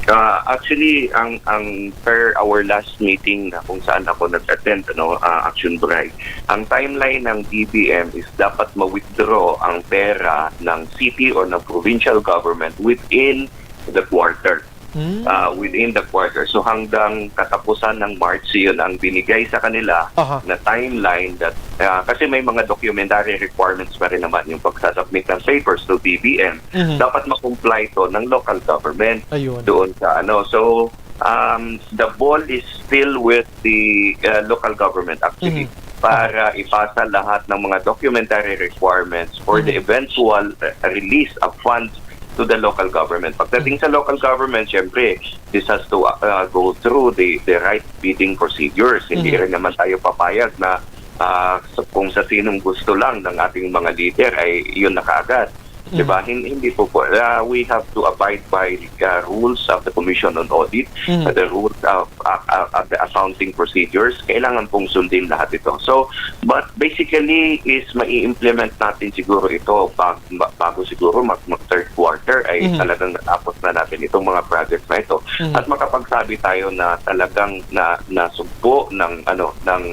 Ah, actually, ang ang per our last meeting na kung saan ako nag-attend, ano, ah, Action Bray, ang timeline ng B B M is dapat ma-withdraw ang pera ng city or ng provincial government within the quarter. Mm. Ah, within the quarter. So hanggang katapusan ng March, yun ang binigay sa kanila Aha. na timeline that, ah, kasi may mga documentary requirements pa rin naman yung pagsasubmit ng papers to B B M. Mhm. Dapat ma-comply to ng local government Ayun. doon sa ano. So, um, the ball is still with the uh, local government actually Mhm. para ipasa lahat ng mga documentary requirements for the Mhm. eventual uh, release of funds to the local government. Pagdating sa local government, syempre, this has to uh, go through the the right bidding procedures. Hindi Mhm. rin naman tayo papayag na ah, sa- kung sa sinong gusto lang ng ating mga leader ay yun na kaagad. Di ba? Hin- Hindi po po. Uh, we have to abide by uh, rules of the Commission on Audit, Mhm. uh, the rules of, uh, uh, of the accounting procedures. Kailangan pong sundin lahat ito. So, but basically is mai-implement natin siguro ito pag, ba- bago siguro mag, mag third quarter ay Mhm. talagang natapos na natin itong mga projects na ito. Mhm. At makapagsabi tayo na talagang na nasugpo ng ano ng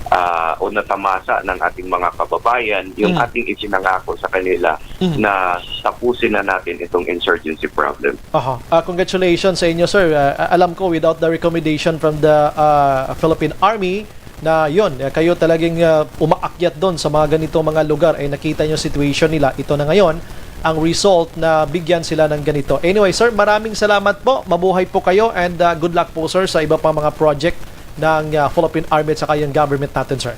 ah, o natamasa ng ating mga kababayan yung Mhm. ating isinangako sa kanila Mhm. na tapusin na natin itong insurgency problem. Aha. Ah, congratulations sa inyo, sir. Ah, alam ko, without the recommendation from the ah, Philippine Army, na yun, eh, kayo talagang ah, umaakyat doon sa mga ganitong mga lugar, ay nakita nyo situation nila. Ito na ngayon ang result na bigyan sila ng ganito. Anyway, sir, maraming salamat po. Mabuhay po kayo and ah, good luck po, sir, sa iba pang mga project ng ah, Philippine Army at saka yung government natin, sir.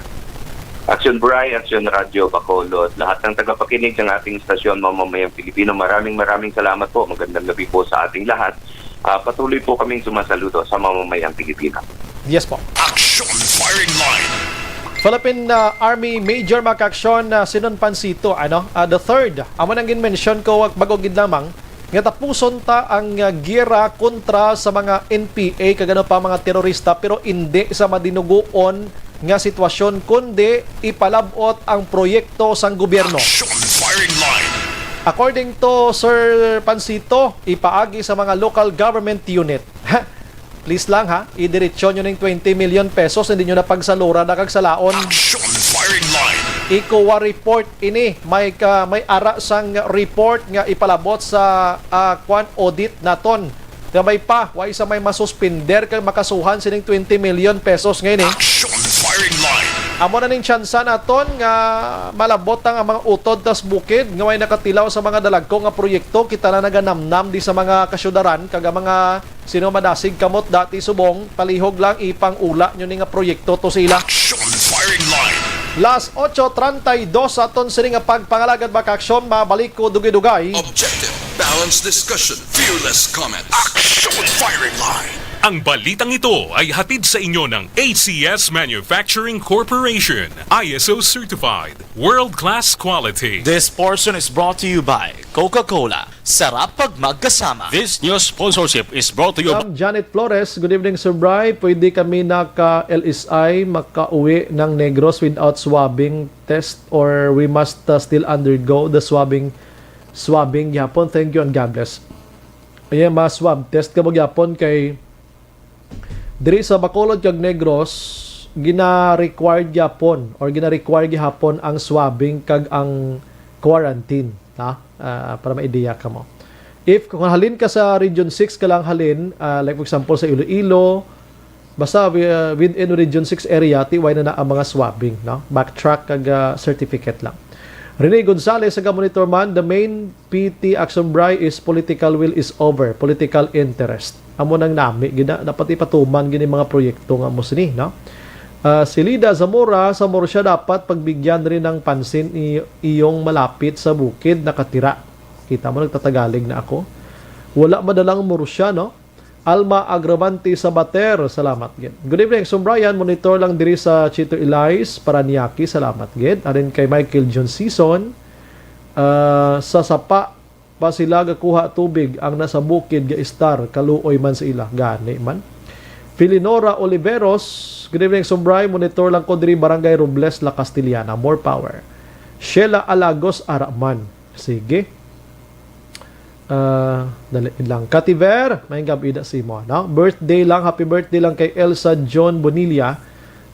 Action Bray, Action Radio Bacolod, lahat ng tagapakinig ng ating istasyon, mamamayang Pilipino, maraming maraming salamat po. Magandang gabi po sa ating lahat. Ah, patuloy po kaming sumasaludo sa mamamayang Pilipino. Yes po. Action Firing Line. Philippine ah, Army Major Mac Action ah, Sinon Pancito, ano, ah, the third. Amo nang gin-mention ko bago gid lamang nga tapuson ta ang ah, giyera kontra sa mga N P A kag ano pa mga terorista, pero indi sa madinuguon nga sitwasyon, kundi ipalab-ot ang proyekto sang gobyerno. Action Firing Line. According to Sir Pancito, ipaagi sa mga local government unit. Ha? Please lang ha, idiretso nyo ning twenty million pesos, hindi nyo na pagsalura na kag salaon. Action Firing Line. I-COA report ini, may ka, may ara sang report nga ipalabot sa ah, kwan audit naton. Gamay pa, wa isa may masuspender kag makasuhan sining twenty million pesos nga ini. Action Firing Line. Amo na ning tsansa naton nga malabot ang mga utod tas bukid nga way nakatilaw sa mga dalagko nga proyekto. Kita na naganamnam di sa mga kasyudaran kag ang mga sino madasig kamot dati subong palihog lang ipang-ula nyo ni nga proyekto to sa ila. Action Firing Line. Las ocho treinta y dos aton sini nga pagpangalagad, Mac Action, mabalik ko dugay-dugay. Objective, balanced discussion, fearless comment. Action Firing Line. Ang balitang ito ay hatid sa inyo ng A C S Manufacturing Corporation, I S O certified, world-class quality. This portion is brought to you by Coca-Cola. Sarap pag magkasama. This news sponsorship is brought to you by Ma'am Janet Flores, good evening, Sir Bry. Pwede kami naka-L S I makauwi ng Negros without swabbing test, or we must uh, still undergo the swabbing swabbing gyapon? Thank you and God bless. Ayan, ma-swab test ka mo gyapon kay diri sa Bacolod kag Negros, gina-required gyapon or gina-require gihapon ang swabbing kag ang quarantine, ha? Ah, para ma-ideya ka mo. If kung halin ka sa Region six ka lang halin, ah, like for example sa Iloilo, basta wi- ah, within Region six area, tiway na na ang mga swabbing, no? Backtrack kag ah, certificate lang. Rene Gonzalez, sa Monitor man, the main P T Action Bry is political will is over, political interest. Amo nang nami gina, dapat ipatuman gini mga proyekto nga mo sini, no? Ah, si Lida Zamora, sa Murcia dapat pagbigyan rin ng pansin i- iyong malapit sa bukid nakatira. Kita mo, nagtatagalig na ako. Wala madalang Murcia, no? Alma Agravante Sabater, salamat gid. Good evening, Sumbrayan. Monitor lang diri sa Chito Elias, Paranaque, salamat gid. Arin kay Michael John Season, ah, sa sapa pa sila gakuha tubig ang nasa bukid ga istar, kaluoy man sa ila. Gani man. Filinora Oliveros, good evening, Sumbray. Monitor lang ko diri, Barangay Robles, La Castellana. More power. Sheila Alagos, ara man. Sige. Ah, dali lang. Kativer, may gabi da si mo, no? Birthday lang, happy birthday lang kay Elsa John Bonilla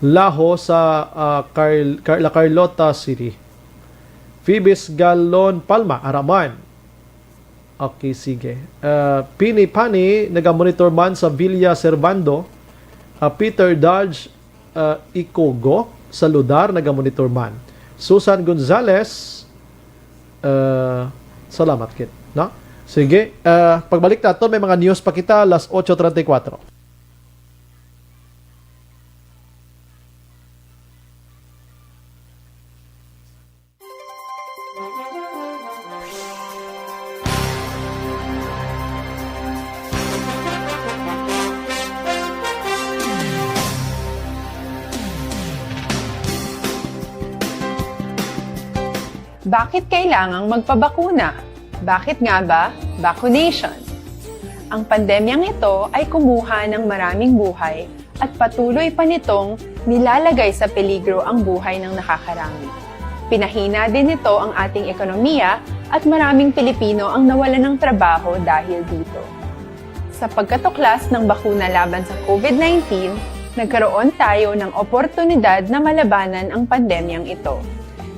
Laho sa, ah, Car-, Car-, La Carlota City. Phoebes Galon Palma, Araman. Okay, sige. Ah, Pini Pani, naga-monitor man sa Villa Servando. Ah, Peter Dodge, ah, Ikogo, sa Ludar, naga-monitor man. Susan Gonzales, ah, salamat kit, no? Sige, ah, pagbalik nato, may mga news pa kita, alas otso treinta y cuatro. Bakit kailangang magpabakuna? Bakit nga ba vaccination? Ang pandemyang ito ay kumuha ng maraming buhay at patuloy pa nitong nilalagay sa peligro ang buhay ng nakakarami. Pinahina din nito ang ating ekonomiya at maraming Pilipino ang nawalan ng trabaho dahil dito. Sa pagkatuklas ng bakuna laban sa COVID nineteen, nagkaroon tayo ng oportunidad na malabanan ang pandemyang ito.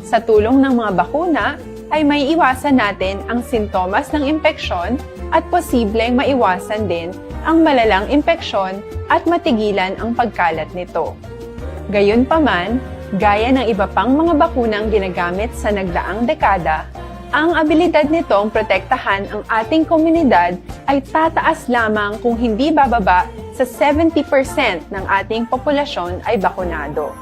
Sa tulong ng mga bakuna, ay may iwasan natin ang sintomas ng impeksyon at posibleng maiwasan din ang malalang impeksyon at matigilan ang pagkalat nito. Gayunpaman, gaya ng iba pang mga bakunang ginagamit sa nagdaang dekada, ang abilidad nitong protektahan ang ating komunidad ay tataas lamang kung hindi bababa sa seventy percent ng ating populasyon ay bakunado.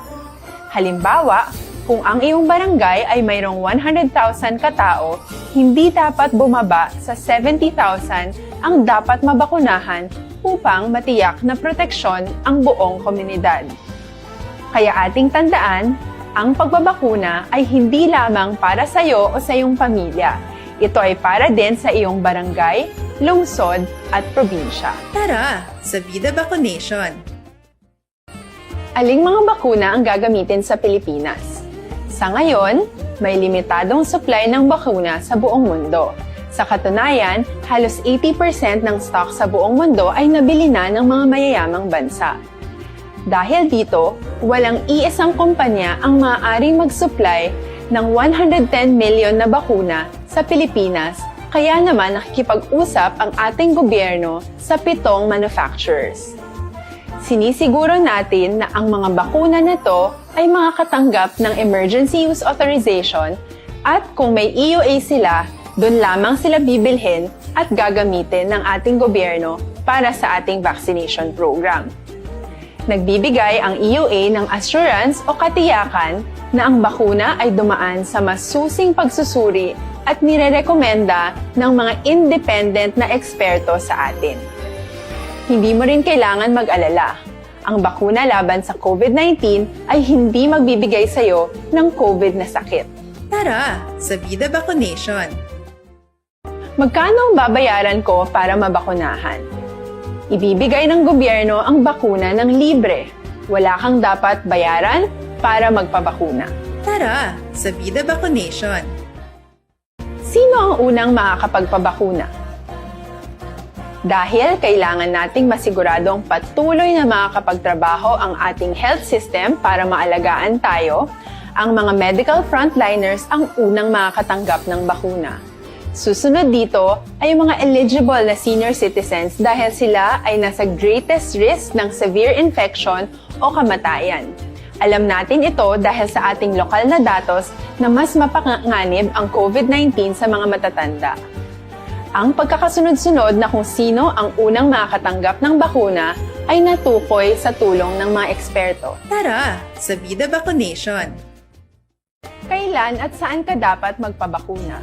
Halimbawa, kung ang iyong barangay ay mayroong one hundred thousand katao, hindi dapat bumaba sa seventy thousand ang dapat mabakunahan upang matiyak na proteksyon ang buong komunidad. Kaya ating tandaan, ang pagbabakuna ay hindi lamang para sa iyo o sa iyong pamilya. Ito ay para din sa iyong barangay, lungsod, at probinsya. Tara, sa Vida Vaccination! Aling mga bakuna ang gagamitin sa Pilipinas? Sa ngayon, may limitadong supply ng bakuna sa buong mundo. Sa katunayan, halos eighty percent ng stock sa buong mundo ay nabili na ng mga mayayamang bansa. Dahil dito, walang iisang kumpanya ang maaaring mag-supply ng one hundred ten million na bakuna sa Pilipinas, kaya naman nakikipag-usap ang ating gobyerno sa pitong manufacturers. Sinisiguro natin na ang mga bakuna na to ay makakatanggap ng emergency use authorization at kung may E U A sila, doon lamang sila bibilhin at gagamitin ng ating gobyerno para sa ating vaccination program. Nagbibigay ang E U A ng assurance o katiyakan na ang bakuna ay dumaan sa masusing pagsusuri at nirerekomenda ng mga independent na eksperto sa atin. Hindi mo rin kailangan mag-alala. Ang bakuna laban sa COVID nineteen ay hindi magbibigay sa iyo ng COVID na sakit. Tara, sa Vida Vaccination! Magkano ang babayaran ko para mabakunahan? Ibibigay ng gobyerno ang bakuna ng libre. Wala kang dapat bayaran para magpabakuna. Tara, sa Vida Vaccination! Sino ang unang makakapagpabakuna? Dahil kailangan nating masiguradong patuloy na makakapagtrabaho ang ating health system para maalagaan tayo, ang mga medical frontliners ang unang makakatanggap ng bakuna. Susunod dito ay ang mga eligible na senior citizens dahil sila ay nasa greatest risk ng severe infection o kamatayan. Alam natin ito dahil sa ating lokal na datos na mas mapanganib ang COVID nineteen sa mga matatanda. Ang pagkakasunod-sunod na kung sino ang unang makakatanggap ng bakuna ay natukoy sa tulong ng mga eksperto. Tara, sa Vida Vaccination! Kailan at saan ka dapat magpabakuna?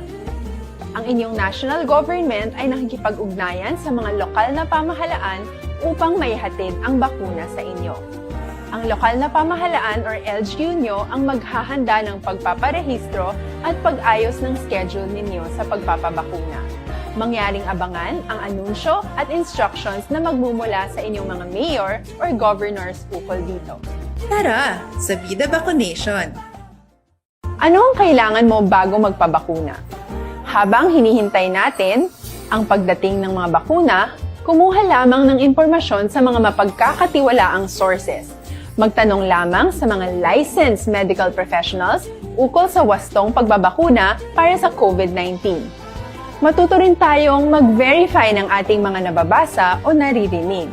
Ang inyong national government ay nakikipag-ugnayan sa mga lokal na pamahalaan upang maihatid ang bakuna sa inyo. Ang lokal na pamahalaan or L G U nyo ang maghahanda ng pagpaparehistro at pag-ayos ng schedule ninyo sa pagpapabakuna. Mangyaring abangan ang anunsyo at instructions na magmumula sa inyong mga mayor or governors ukol dito. Tara, sa Vida Vaccination! Ano ang kailangan mo bago magpabakuna? Habang hinihintay natin Ang pagdating ng mga bakuna, kumuha lamang ng impormasyon sa mga mapagkakatiwalaang sources. Magtanong lamang sa mga licensed medical professionals ukol sa wastong pagbabakuna para sa COVID nineteen. Matuto rin tayong mag-verify ng ating mga nababasa o naririnig.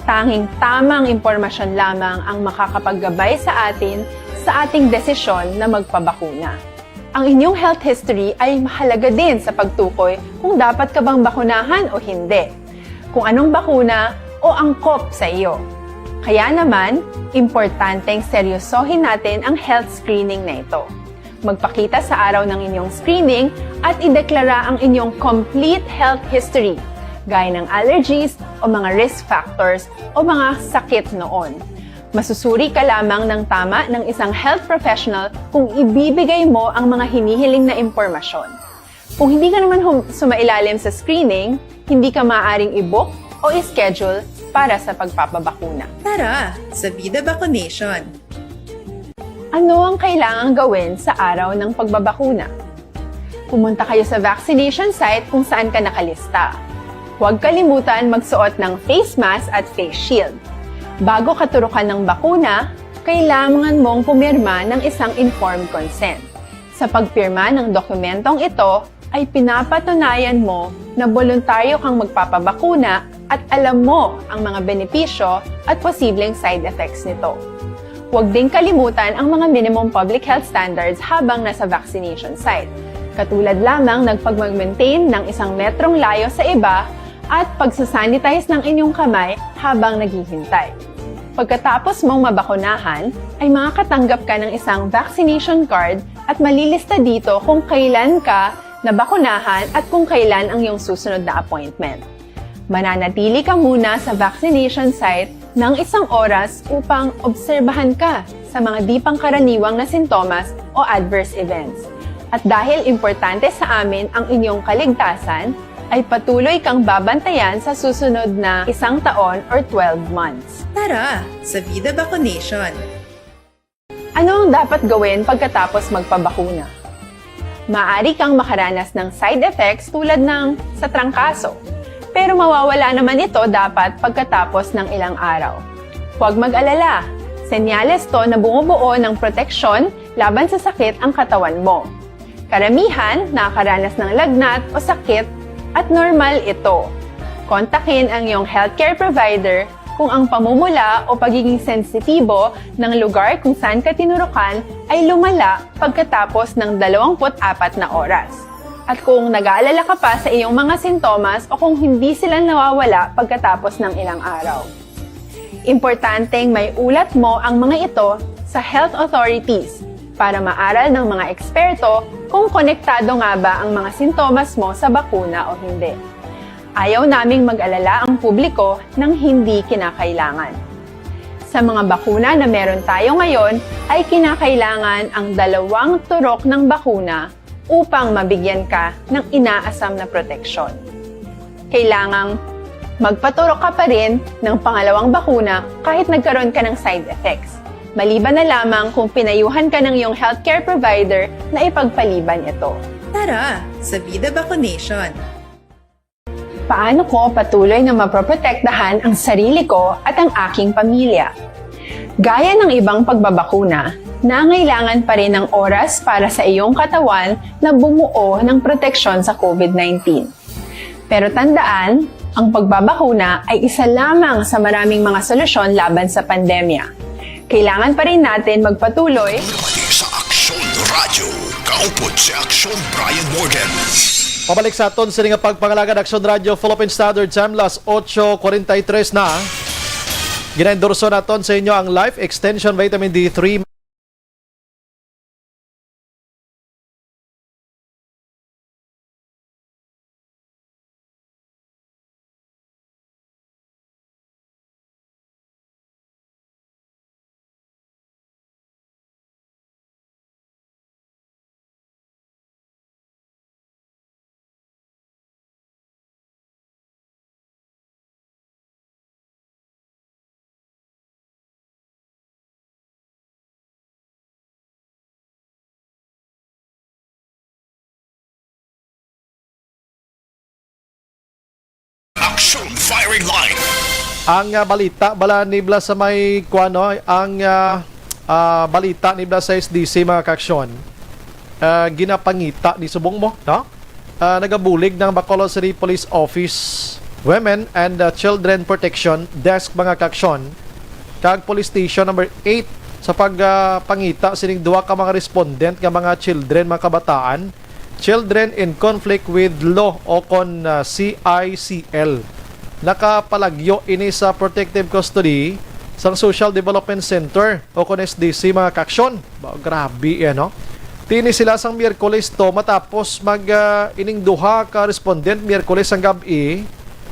Tanging tamang impormasyon lamang ang makakapaggabay sa atin sa ating desisyon na magpabakuna. Ang inyong health history ay mahalaga din sa pagtukoy kung dapat ka bang bakunahan o hindi, kung anong bakuna o angkop sa iyo. Kaya naman, importanteng seryosohin natin ang health screening na ito. Magpakita sa araw ng inyong screening at ideklara ang inyong complete health history, gaya ng allergies o mga risk factors o mga sakit noon. Masusuri ka lamang ng tama ng isang health professional kung ibibigay mo ang mga hinihiling na impormasyon. Kung hindi ka naman hum- sumailalim sa screening, hindi ka maaaring i-book o i-schedule para sa pagpapabakuna. Tara sa Vida Vaccination! Ano ang kailangang gawin sa araw ng pagbabakuna? Pumunta kayo sa vaccination site kung saan ka nakalista. Huwag kalimutan magsuot ng face mask at face shield. Bago katurukan ng bakuna, kailangan mong pumirma ng isang informed consent. Sa pagpirma ng dokumentong ito, ay pinapatunayan mo na boluntaryo kang magpapabakuna at alam mo ang mga benepisyo at posibleng side effects nito. Huwag ding kalimutan ang mga minimum public health standards habang nasa vaccination site, katulad lamang ng pagmag-maintain ng isang metrong layo sa iba at pagsasanitize ng inyong kamay habang naghihintay. Pagkatapos mong mabakunahan, ay makakatanggap ka ng isang vaccination card at malilista dito kung kailan ka nabakunahan at kung kailan ang iyong susunod na appointment. Mananatili ka muna sa vaccination site ng isang oras upang obserbahan ka sa mga di pangkaraniwang na sintomas o adverse events. At dahil importante sa amin ang inyong kaligtasan, ay patuloy kang babantayan sa susunod na isang taon or twelve months. Tara sa Vida Vaccination! Ano ang dapat gawin pagkatapos magpabakuna? Maaari kang makaranas ng side effects tulad ng sa trangkaso, pero mawawala naman ito dapat pagkatapos ng ilang araw. Huwag mag-alala, senyales to na bumubuo ng proteksyon laban sa sakit ang katawan mo. Karamihan nakakaranas ng lagnat o sakit at normal ito. Kontakin ang iyong healthcare provider kung ang pamumula o pagiging sensitibo ng lugar kung saan ka tinurukan ay lumala pagkatapos ng dalawampu't apat na oras, at kung nag-aalala ka pa sa iyong mga sintomas o kung hindi sila nawawala pagkatapos ng ilang araw. Importanteng maiulat mo ang mga ito sa health authorities para maaral ng mga eksperto kung konektado nga ba ang mga sintomas mo sa bakuna o hindi. Ayaw naming mag-alala ang publiko ng hindi kinakailangan. Sa mga bakuna na meron tayo ngayon, ay kinakailangan ang dalawang turok ng bakuna upang mabigyan ka ng inaasam na proteksyon. Kailangang magpaturok ka pa rin ng pangalawang bakuna kahit nagkaroon ka ng side effects, maliban na lamang kung pinayuhan ka ng iyong healthcare provider na ipagpaliban ito. Tara sa Vida Vaccination! Paano ko patuloy na mapoprotektahan ang sarili ko at ang aking pamilya? Gaya ng ibang pagbabakuna, nangailangan pa rin ng oras para sa iyong katawan na bumuo ng proteksyon sa COVID nineteen. Pero tandaan, ang pagbabakuna ay isa lamang sa maraming mga solusyon laban sa pandemya. Kailangan pa rin natin magpatuloy. Dumating sa Aksyon Radyo, kaupod si Aksyon Brian Morgan. Pabalik sa aton sini nga pagpangalagad, Aksyon Radyo, Philippine Standard Time, las ocho cuarenta y tres na. Ginaendorso naton sa inyo ang Life Extension Vitamin D three. Line. Ang, ah, balita bala ni bala sa may kuan, no? Ang, ah, ah, balita ni bala sa S D C, mga kaaksyon, ah, ginapangita ni, subong mo, no? Ah, nagabulig ng Bacolod City Police Office Women and, ah, Children Protection Desk, mga kaaksyon, kag Police Station Number eight sa pag, ah, pangita sining duha ka mga respondent nga mga children, mga kabataan, Children in Conflict with Law, o kon, ah, C I C L. Nakapalagyo ini sa protective custody sang Social Development Center, o kon S D C, mga kaaksyon. Ba, grabe, eh, no? Ti ini sila sang Miyerkules to, matapos mag, ah, ining duha ka respondent, Miyerkules sang gab-i,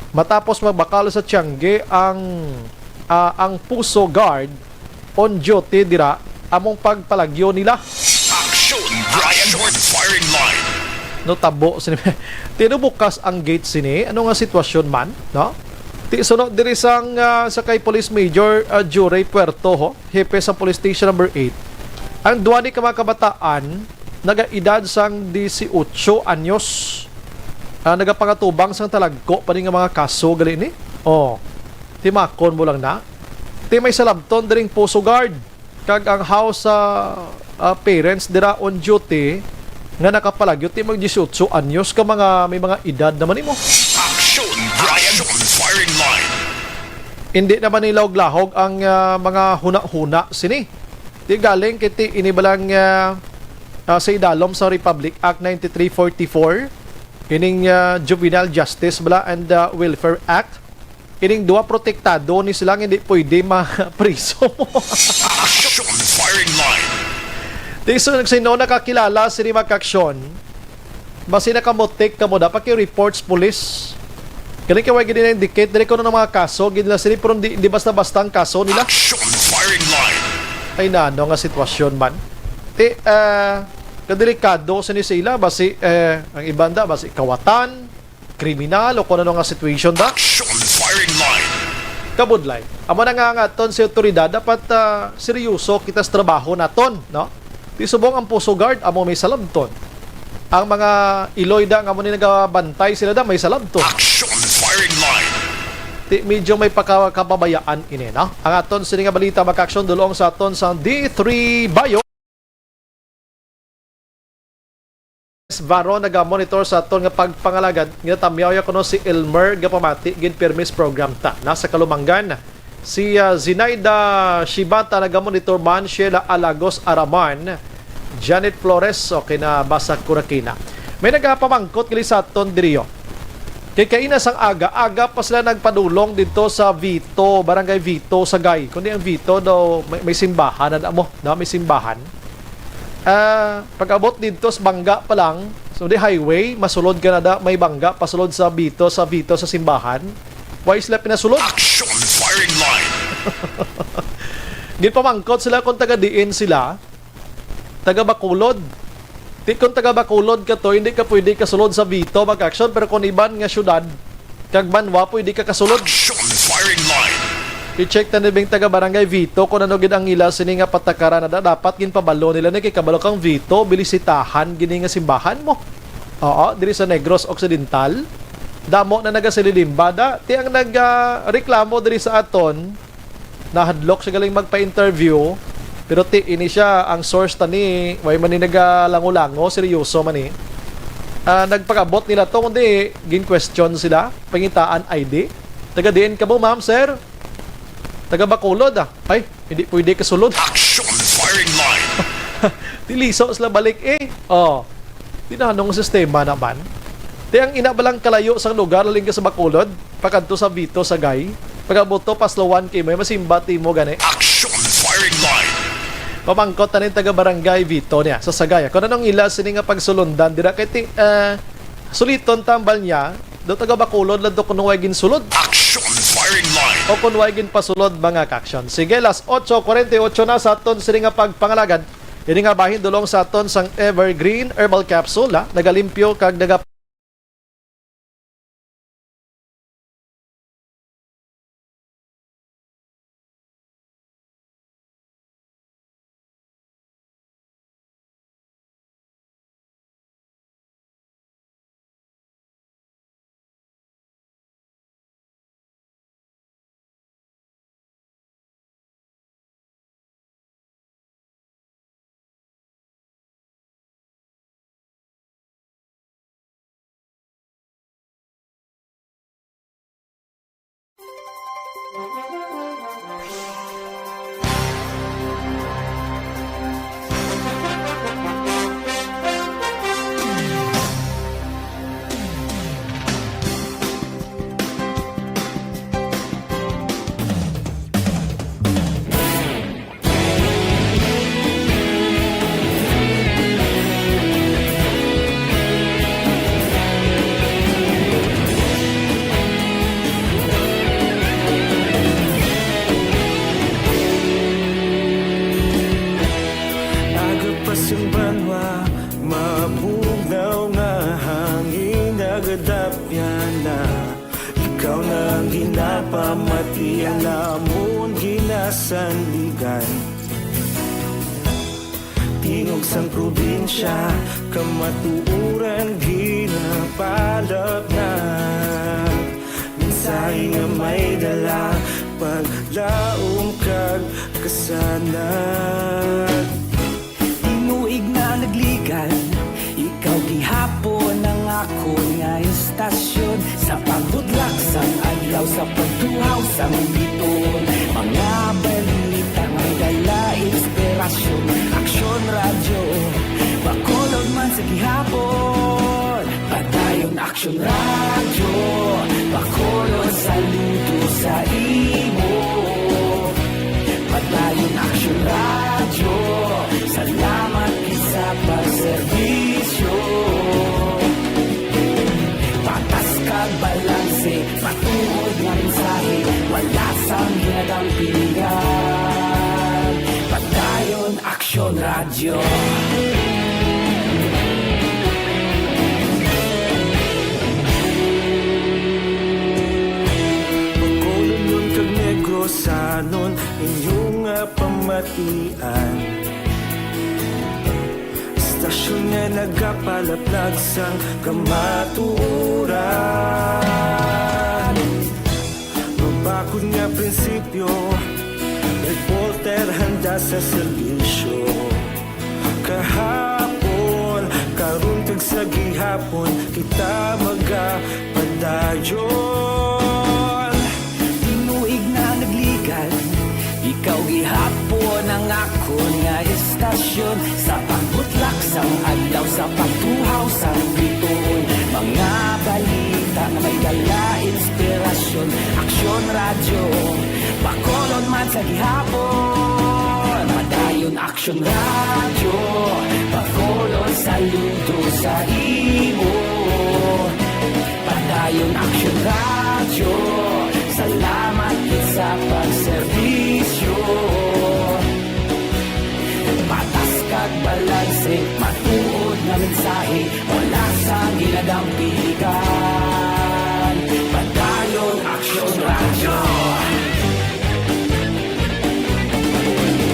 matapos magbakal sa tiyangge ang, ah, ang Puso Guard on duty dira, among pagpalagyo nila. Action, Brian Horn firing line. Notabo sini. Ti ano bukas ang gate sini? Ano nga sitwasyon man, no? Ti sunod diri sang, ah, sa kay Police Major, ah, Juray Puerto, ho, hepe sa Police Station Number eight. Ang duwa ni ka mga kabataan, nagaedad sang dieciocho anyos, ah, nagapangatubang sang talagko pa ni nga mga kaso gali ni. Oh, timakon mo lang na. Ti may salabton diring Puso Guard kag ang house, ah, ah, parents dira on duty nga nakapalagyo ti mag dieciocho anyos ka mga, may mga edad naman nimo. Action, Brian. Action, firing line. Hindi naman nilahog-lahog ang, ah, mga hunahuna sini. Ti galing kay ti ini balang, ah, ah, sa idalom sa Republic Act ninety-three forty-four, ining, ah, Juvenile Justice bala and, ah, Welfare Act. Ining duha protektado ni sila nga hindi pwede mapriso. Action firing line. Di so, sino nakakilala sini, mga kaaksyon? Basi nakamutik kamo, dapat kayo reports police. Kani kay way gid na-indicate diri kuno ng mga kaso gid nila sini, pero di, di basta-basta ang kaso nila. Action firing line. Ay, nano nga sitwasyon man. Ti, ah, kadelikado sini sa ila, basi, eh, ang iban da, basi kawatan, kriminal o kung ano nga situation da. Action firing line. Kabudlay. Amo na nga ang aton si otoridad, dapat, ah, seryoso kita sa trabaho naton, no? Ti subong ang Puso Guard, amo may salabton. Ang mga iloy da nga amo ni nagabantay sila da, may salabton. Action firing line. Ti medyo may pagkakababayaan ini, no? Ang aton sini nga balita, mga kaaksyon, dulong sa aton sang D three Bayo. Varo nagamonitor sa aton nga pagpangalagad. Ginatamyaw ya kuno si Elmer nga pamati gid pirmi sa program ta. Nasa Kalumangan, si, ah, Zinaida Shibata nagamonitor man, Sheila Alagos Araman, Janet Flores, okay, nabasa ko na kina. May nagapamangkot gali sa aton diriyo. Kay kaina sang aga, aga pa sila nagpadulong dito sa Vito, Barangay Vito, Sagay. Kundi ang Vito daw may, may simbahan, ano mo, no? May simbahan. Ah, pag-abot didto sa bangga pa lang, so di highway, masulod ka na da, may bangga, pasulod sa Vito, sa Vito, sa simbahan. Why sila pinasulod? Action firing line. Ginpamangkot sila kung taga diin sila. Taga Bacolod. Ti kung taga Bacolod ka to, hindi ka pwede kasulod sa Vito, mga kaaksyon, pero kung iban nga syudad, kag banwa, pwede ka kasulod. Action firing line. I-check ta ni bing taga Barangay Vito kung ano gid ang ila sini nga patakaran na da-, dapat ginpabalo nila ni kay kabalo kang Vito, bilisitahan gini nga simbahan mo. Oo, diri sa Negros Occidental. Damo na nagasililimba da. Ti ang nag, ah, reklamo diri sa aton, nahadlok siya galing magpa-interview, pero ti ini siya ang source tani, way man ni nagalango-lango, seryoso man ni. Ah, nagpakabot nila to, kundi gin-question sila, pangitaan I D. "Taga diin ka mo, ma'am, sir?" "Taga Bacolod, ah." "Ay, hindi pwede kasulod." Action firing line. Tiliso sila balik eh. Oh. Di na, anong sistema naman? Ti ang ina balang kalayo sang lugar, halin ka sa Bacolod, pakadto sa Vito, Sagay, pag-abot to, Paslawan kay may masimba timo gani. Action firing line. Pamangkot na ning taga Barangay Vito niya sa Sagay. Kung anong ila sini nga pagsulundan dira kay ti, eh, suliton tambal niya, do taga Bacolod lang do kuno way ginsulod. Action firing line. O kung way ginpasulod, mga kaaksyon. Sige, las otso kuwarenta y otso na sa aton sini nga pagpangalagad. Ini nga bahin dulong sa aton sang Evergreen Herbal Capsule, ha? Nagalimpyo kag naga- Aga pa sang banwa, mabugnaw nga hangin nagadapyan na. Ikaw na ang ginapamati, ang amon ginasandigan. Tingog sang probinsya, kamatuoran ginapalapnag. Mensahe nga may dala, paglaom kag kasanag. Tinuig na nagligan, ikaw gihapon ang akon nga istasyon. Sa pagbudlak sang adlaw, sa pagtuhaw sang bituon, mga balita nga dala inspirasyon. Aksyon Radyo, Bacolod man sa gihapon. Padayon Aksyon Radyo, Bacolod saludo sa imo. Padayon Aksyon Radyo, salamat gid sa pagserbisyo. Patas kag balanse, matuod nga mensahe, wala sang ginadampingan. Padayon Aksyon Radyo. Bacolodnon kag Negrosanon, inyo nga pamatian. Istasyon nga nagapalaplag sang kamatuoran. Mabakod nga prinsipyo, reporter handa sa serbisyo. Kahapon, karon kag sa gihapon, kita magapadayon. Tinuig na nagligan, ikaw gihapon ang akon nga istasyon. Sa pagbutlak sang adlaw, sa pagtuhaw sang bituon, mga balita nga may dala inspirasyon. Aksyon Radyo, Bacolod man sa gihapon. Padayon Aksyon Radyo, Bacolod saludo sa imo. Padayon Aksyon Radyo, salamat gid sa pagserbisyo. Patas kag balanse, matuod nga mensahe, wala sang ginadampingan. Padayon Aksyon Radyo.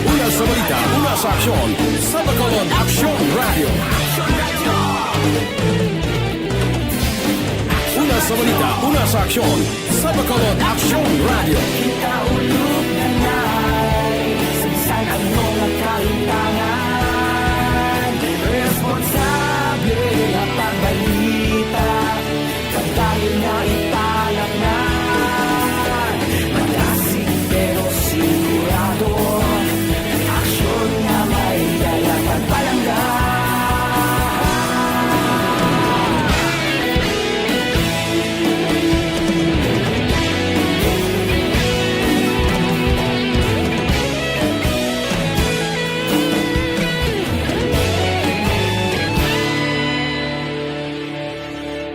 Una sa balita, una sa aksyon, sa Bacolod Aksyon Radyo. Una sa balita, una sa aksyon, sa Bacolod Aksyon Radyo. Kita ulog na nay, sa bisan ano nga kalimtangan, responsable nga pagbalita. Padayon nga ipanatnan, madasig pero sigurado. Aksyon nga may dala pagpalangga.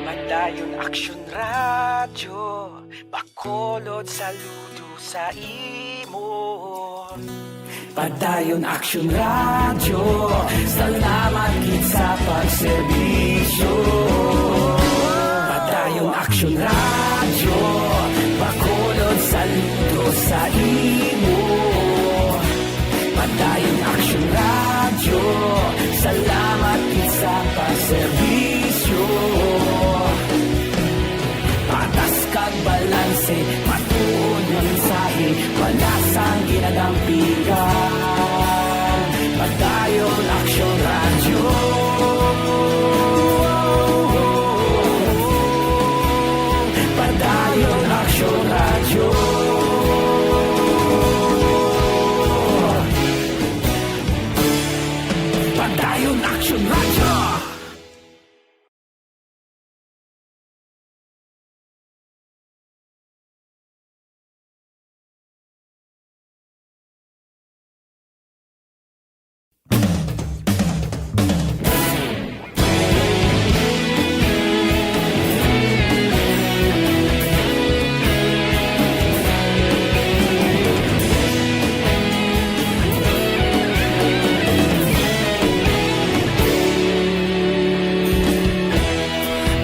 Padayon Aksyon Radyo, Bacolod saludo sa imo. Padayon Aksyon Radyo, salamat gid sa pagserbisyo. Padayon Aksyon Radyo, Bacolod saludo sa imo. Padayon Aksyon Radyo, salamat gid sa pagserbisyo. Patas kag balanse, matuod nga mensahe, wala sang ginadampingan. Padayon Aksyon Radyo.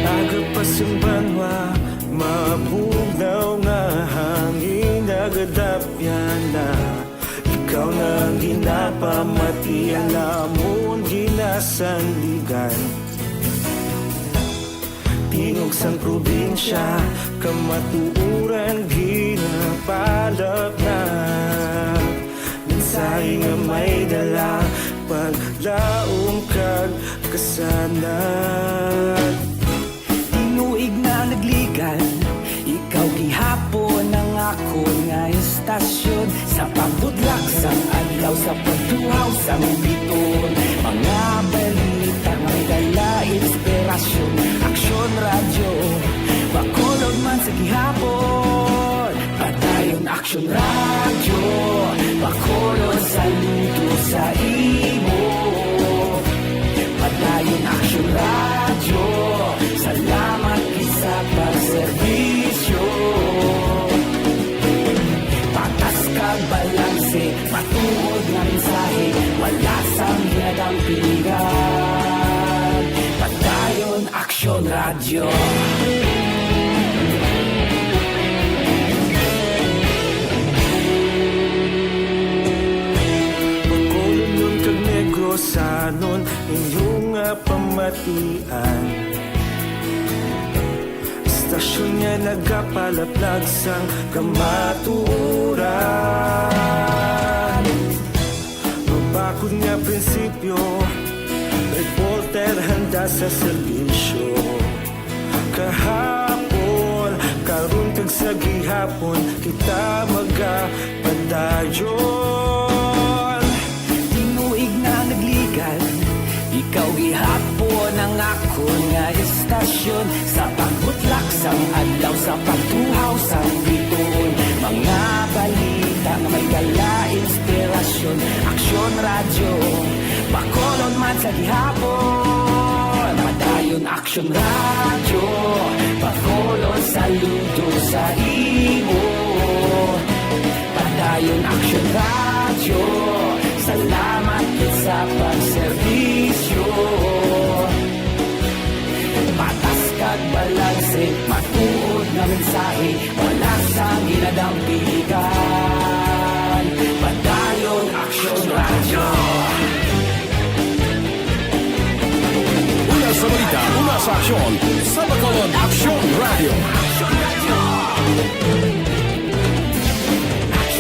Aga pa sing banwa, mabugnaw nga hangin nagadapyan na. Ikaw na ang ginapamati, ang lamon ginasandigan. Tingog sang probinsya, kamatuoran ginapalapnag. Mensahe nga may dala, paglaom kag kasanag. Tinuig na nagligan, ikaw gihapon ang akon nga istasyon. Sa pagbutlak sang adlaw, sa pagtuhaw sang biton, mga balita nga may dala inspirasyon. Aksyon Radyo, Bacolod man sa gihapon. Padayon Aksyon Radyo, Bacolod, saludo sa imo. Padayon Aksyon Radyo, salamat gid sa pagserbisyo. Patas kag balanse, matuod nga mensahe, wala sang ginadampigan. Padayon Aksyon Radyo. Bacolodnon kag Negrosanon, inyo nga pamatian. Istasyon nga nagapalaplag sang kamatuoran. Mabakod nga prinsipyo, reporter handa sa serbisyo. Kahapon, karon kag sa gihapon, kita magapadayon. Tinuig na nagligan, ikaw gihapon ang akon nga istasyon. Sa pagbutlak sang adlaw, sa pagtuhaw sang biton, mga balita nga may dala inspirasyon. Aksyon Radyo, Bacolod man sa gihapon. Padayon Aksyon Radyo, Bacolod, saludo sa imo. Padayon Aksyon Radyo, salamat gid sa pagserbisyo. Patas kag balanse, matuod nga mensahe, wala sang ginadampigan. Padayon Aksyon Radyo. Una sa balita, una sa aksyon, sa Bacolod Aksyon Radyo.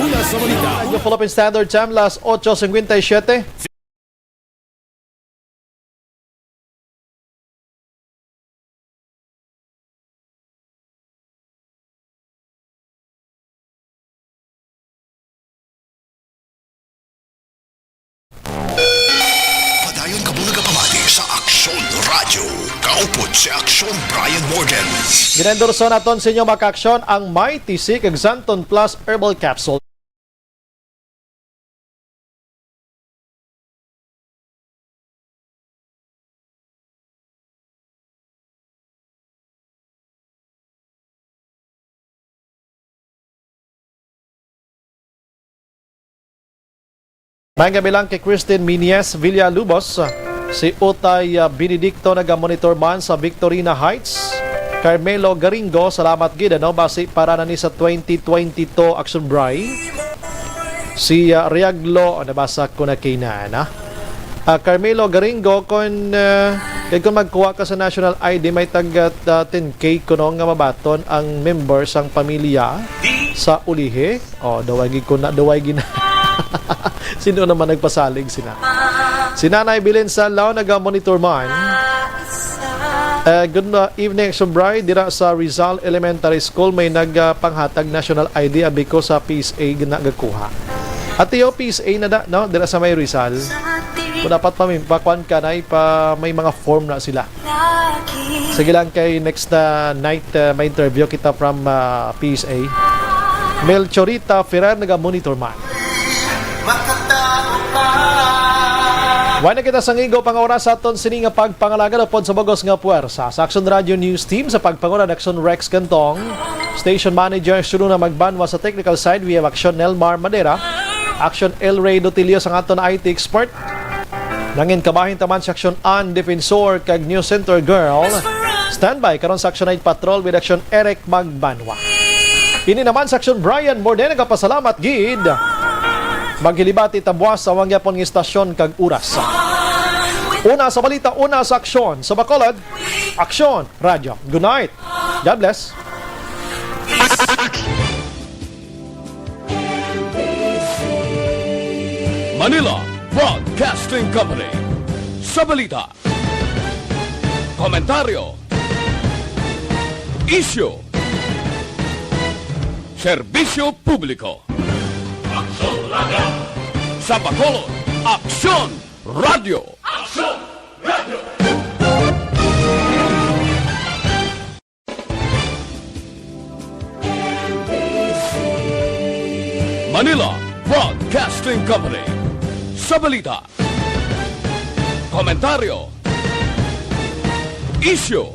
Una sa balita. Radyo Philippine Standard Time, las ocho cincuenta y siete. Padayon kamo nagapamati sa Aksyon Radyo. Kaupod si Aksyon Brian Morgan. Ginaendorso naton sa inyo, mga ka-aksyon, ang Mighty C kag Xanthone Plus Herbal Capsule. Maayong gabi lang kay Christine Minies Villalubos, si Utay, ah, Benedicto naga-monitor man sa Victorina Heights. Carmelo Garingo, salamat gid, ano, basi para na ni sa twenty twenty-two Action Bri. Si, ah, Riaglo, oh, nabasa ko na kay na, na. Ah, Carmelo Garingo, kung, ah, kay kung magkuha ka sa national I D, may tag, ah, ten K kuno nga mabaton ang member sang pamilya sa ulihi. Oh, daway gid ko na, daway gid na. Sino naman nagpasalig sina? Si Nanay Belen Sanlao, naga-monitor man. Eh, good na evening, Action Bri. Dira sa Rizal Elementary School, may nagpanghatag national I D, abi ko sa P S A nagakuha. Ati, oh, P S A na da, no? Dira sa may Rizal. Kung dapat pa, may, pa, kuwan ka na, pa, may mga form na sila. Sige lang, kay next na night, uh, may interview kita from, uh, P S A. Melchorita Ferrer, naga-monitor man. Wala na kita sa ngigo pang oras sa aton sini nga pagpangalagad upod sa bugos nga puwersa sa Action Radio News Team, sa pagpanguna ni Action Rex Cantong, station manager Suluna Magbanwa, sa technical side we have Action Nelmar Madera, Action El Rey Dotilio sang aton I T expert. Nangin kabahin taman sa Action Ann Defensor kag News Center Girl. Standby karon sa Action Night Patrol with Action Eric Magbanwa. Ini naman sa Action Brian Morde, nagapasalamat gid. Maghilibati ta buwas sa awa gihapon nga istasyon kag oras. Una sa balita, una sa aksyon. Sa Bacolod, Aksyon Radyo. Good night. God bless. Manila Broadcasting Company. Sa balita, komentaryo, isyu, serbisyo publiko. Aksyon Radyo. Sa Bacolod, Aksyon Radyo. Aksyon Radyo. Manila Broadcasting Company. Sa balita, komentaryo, isyu,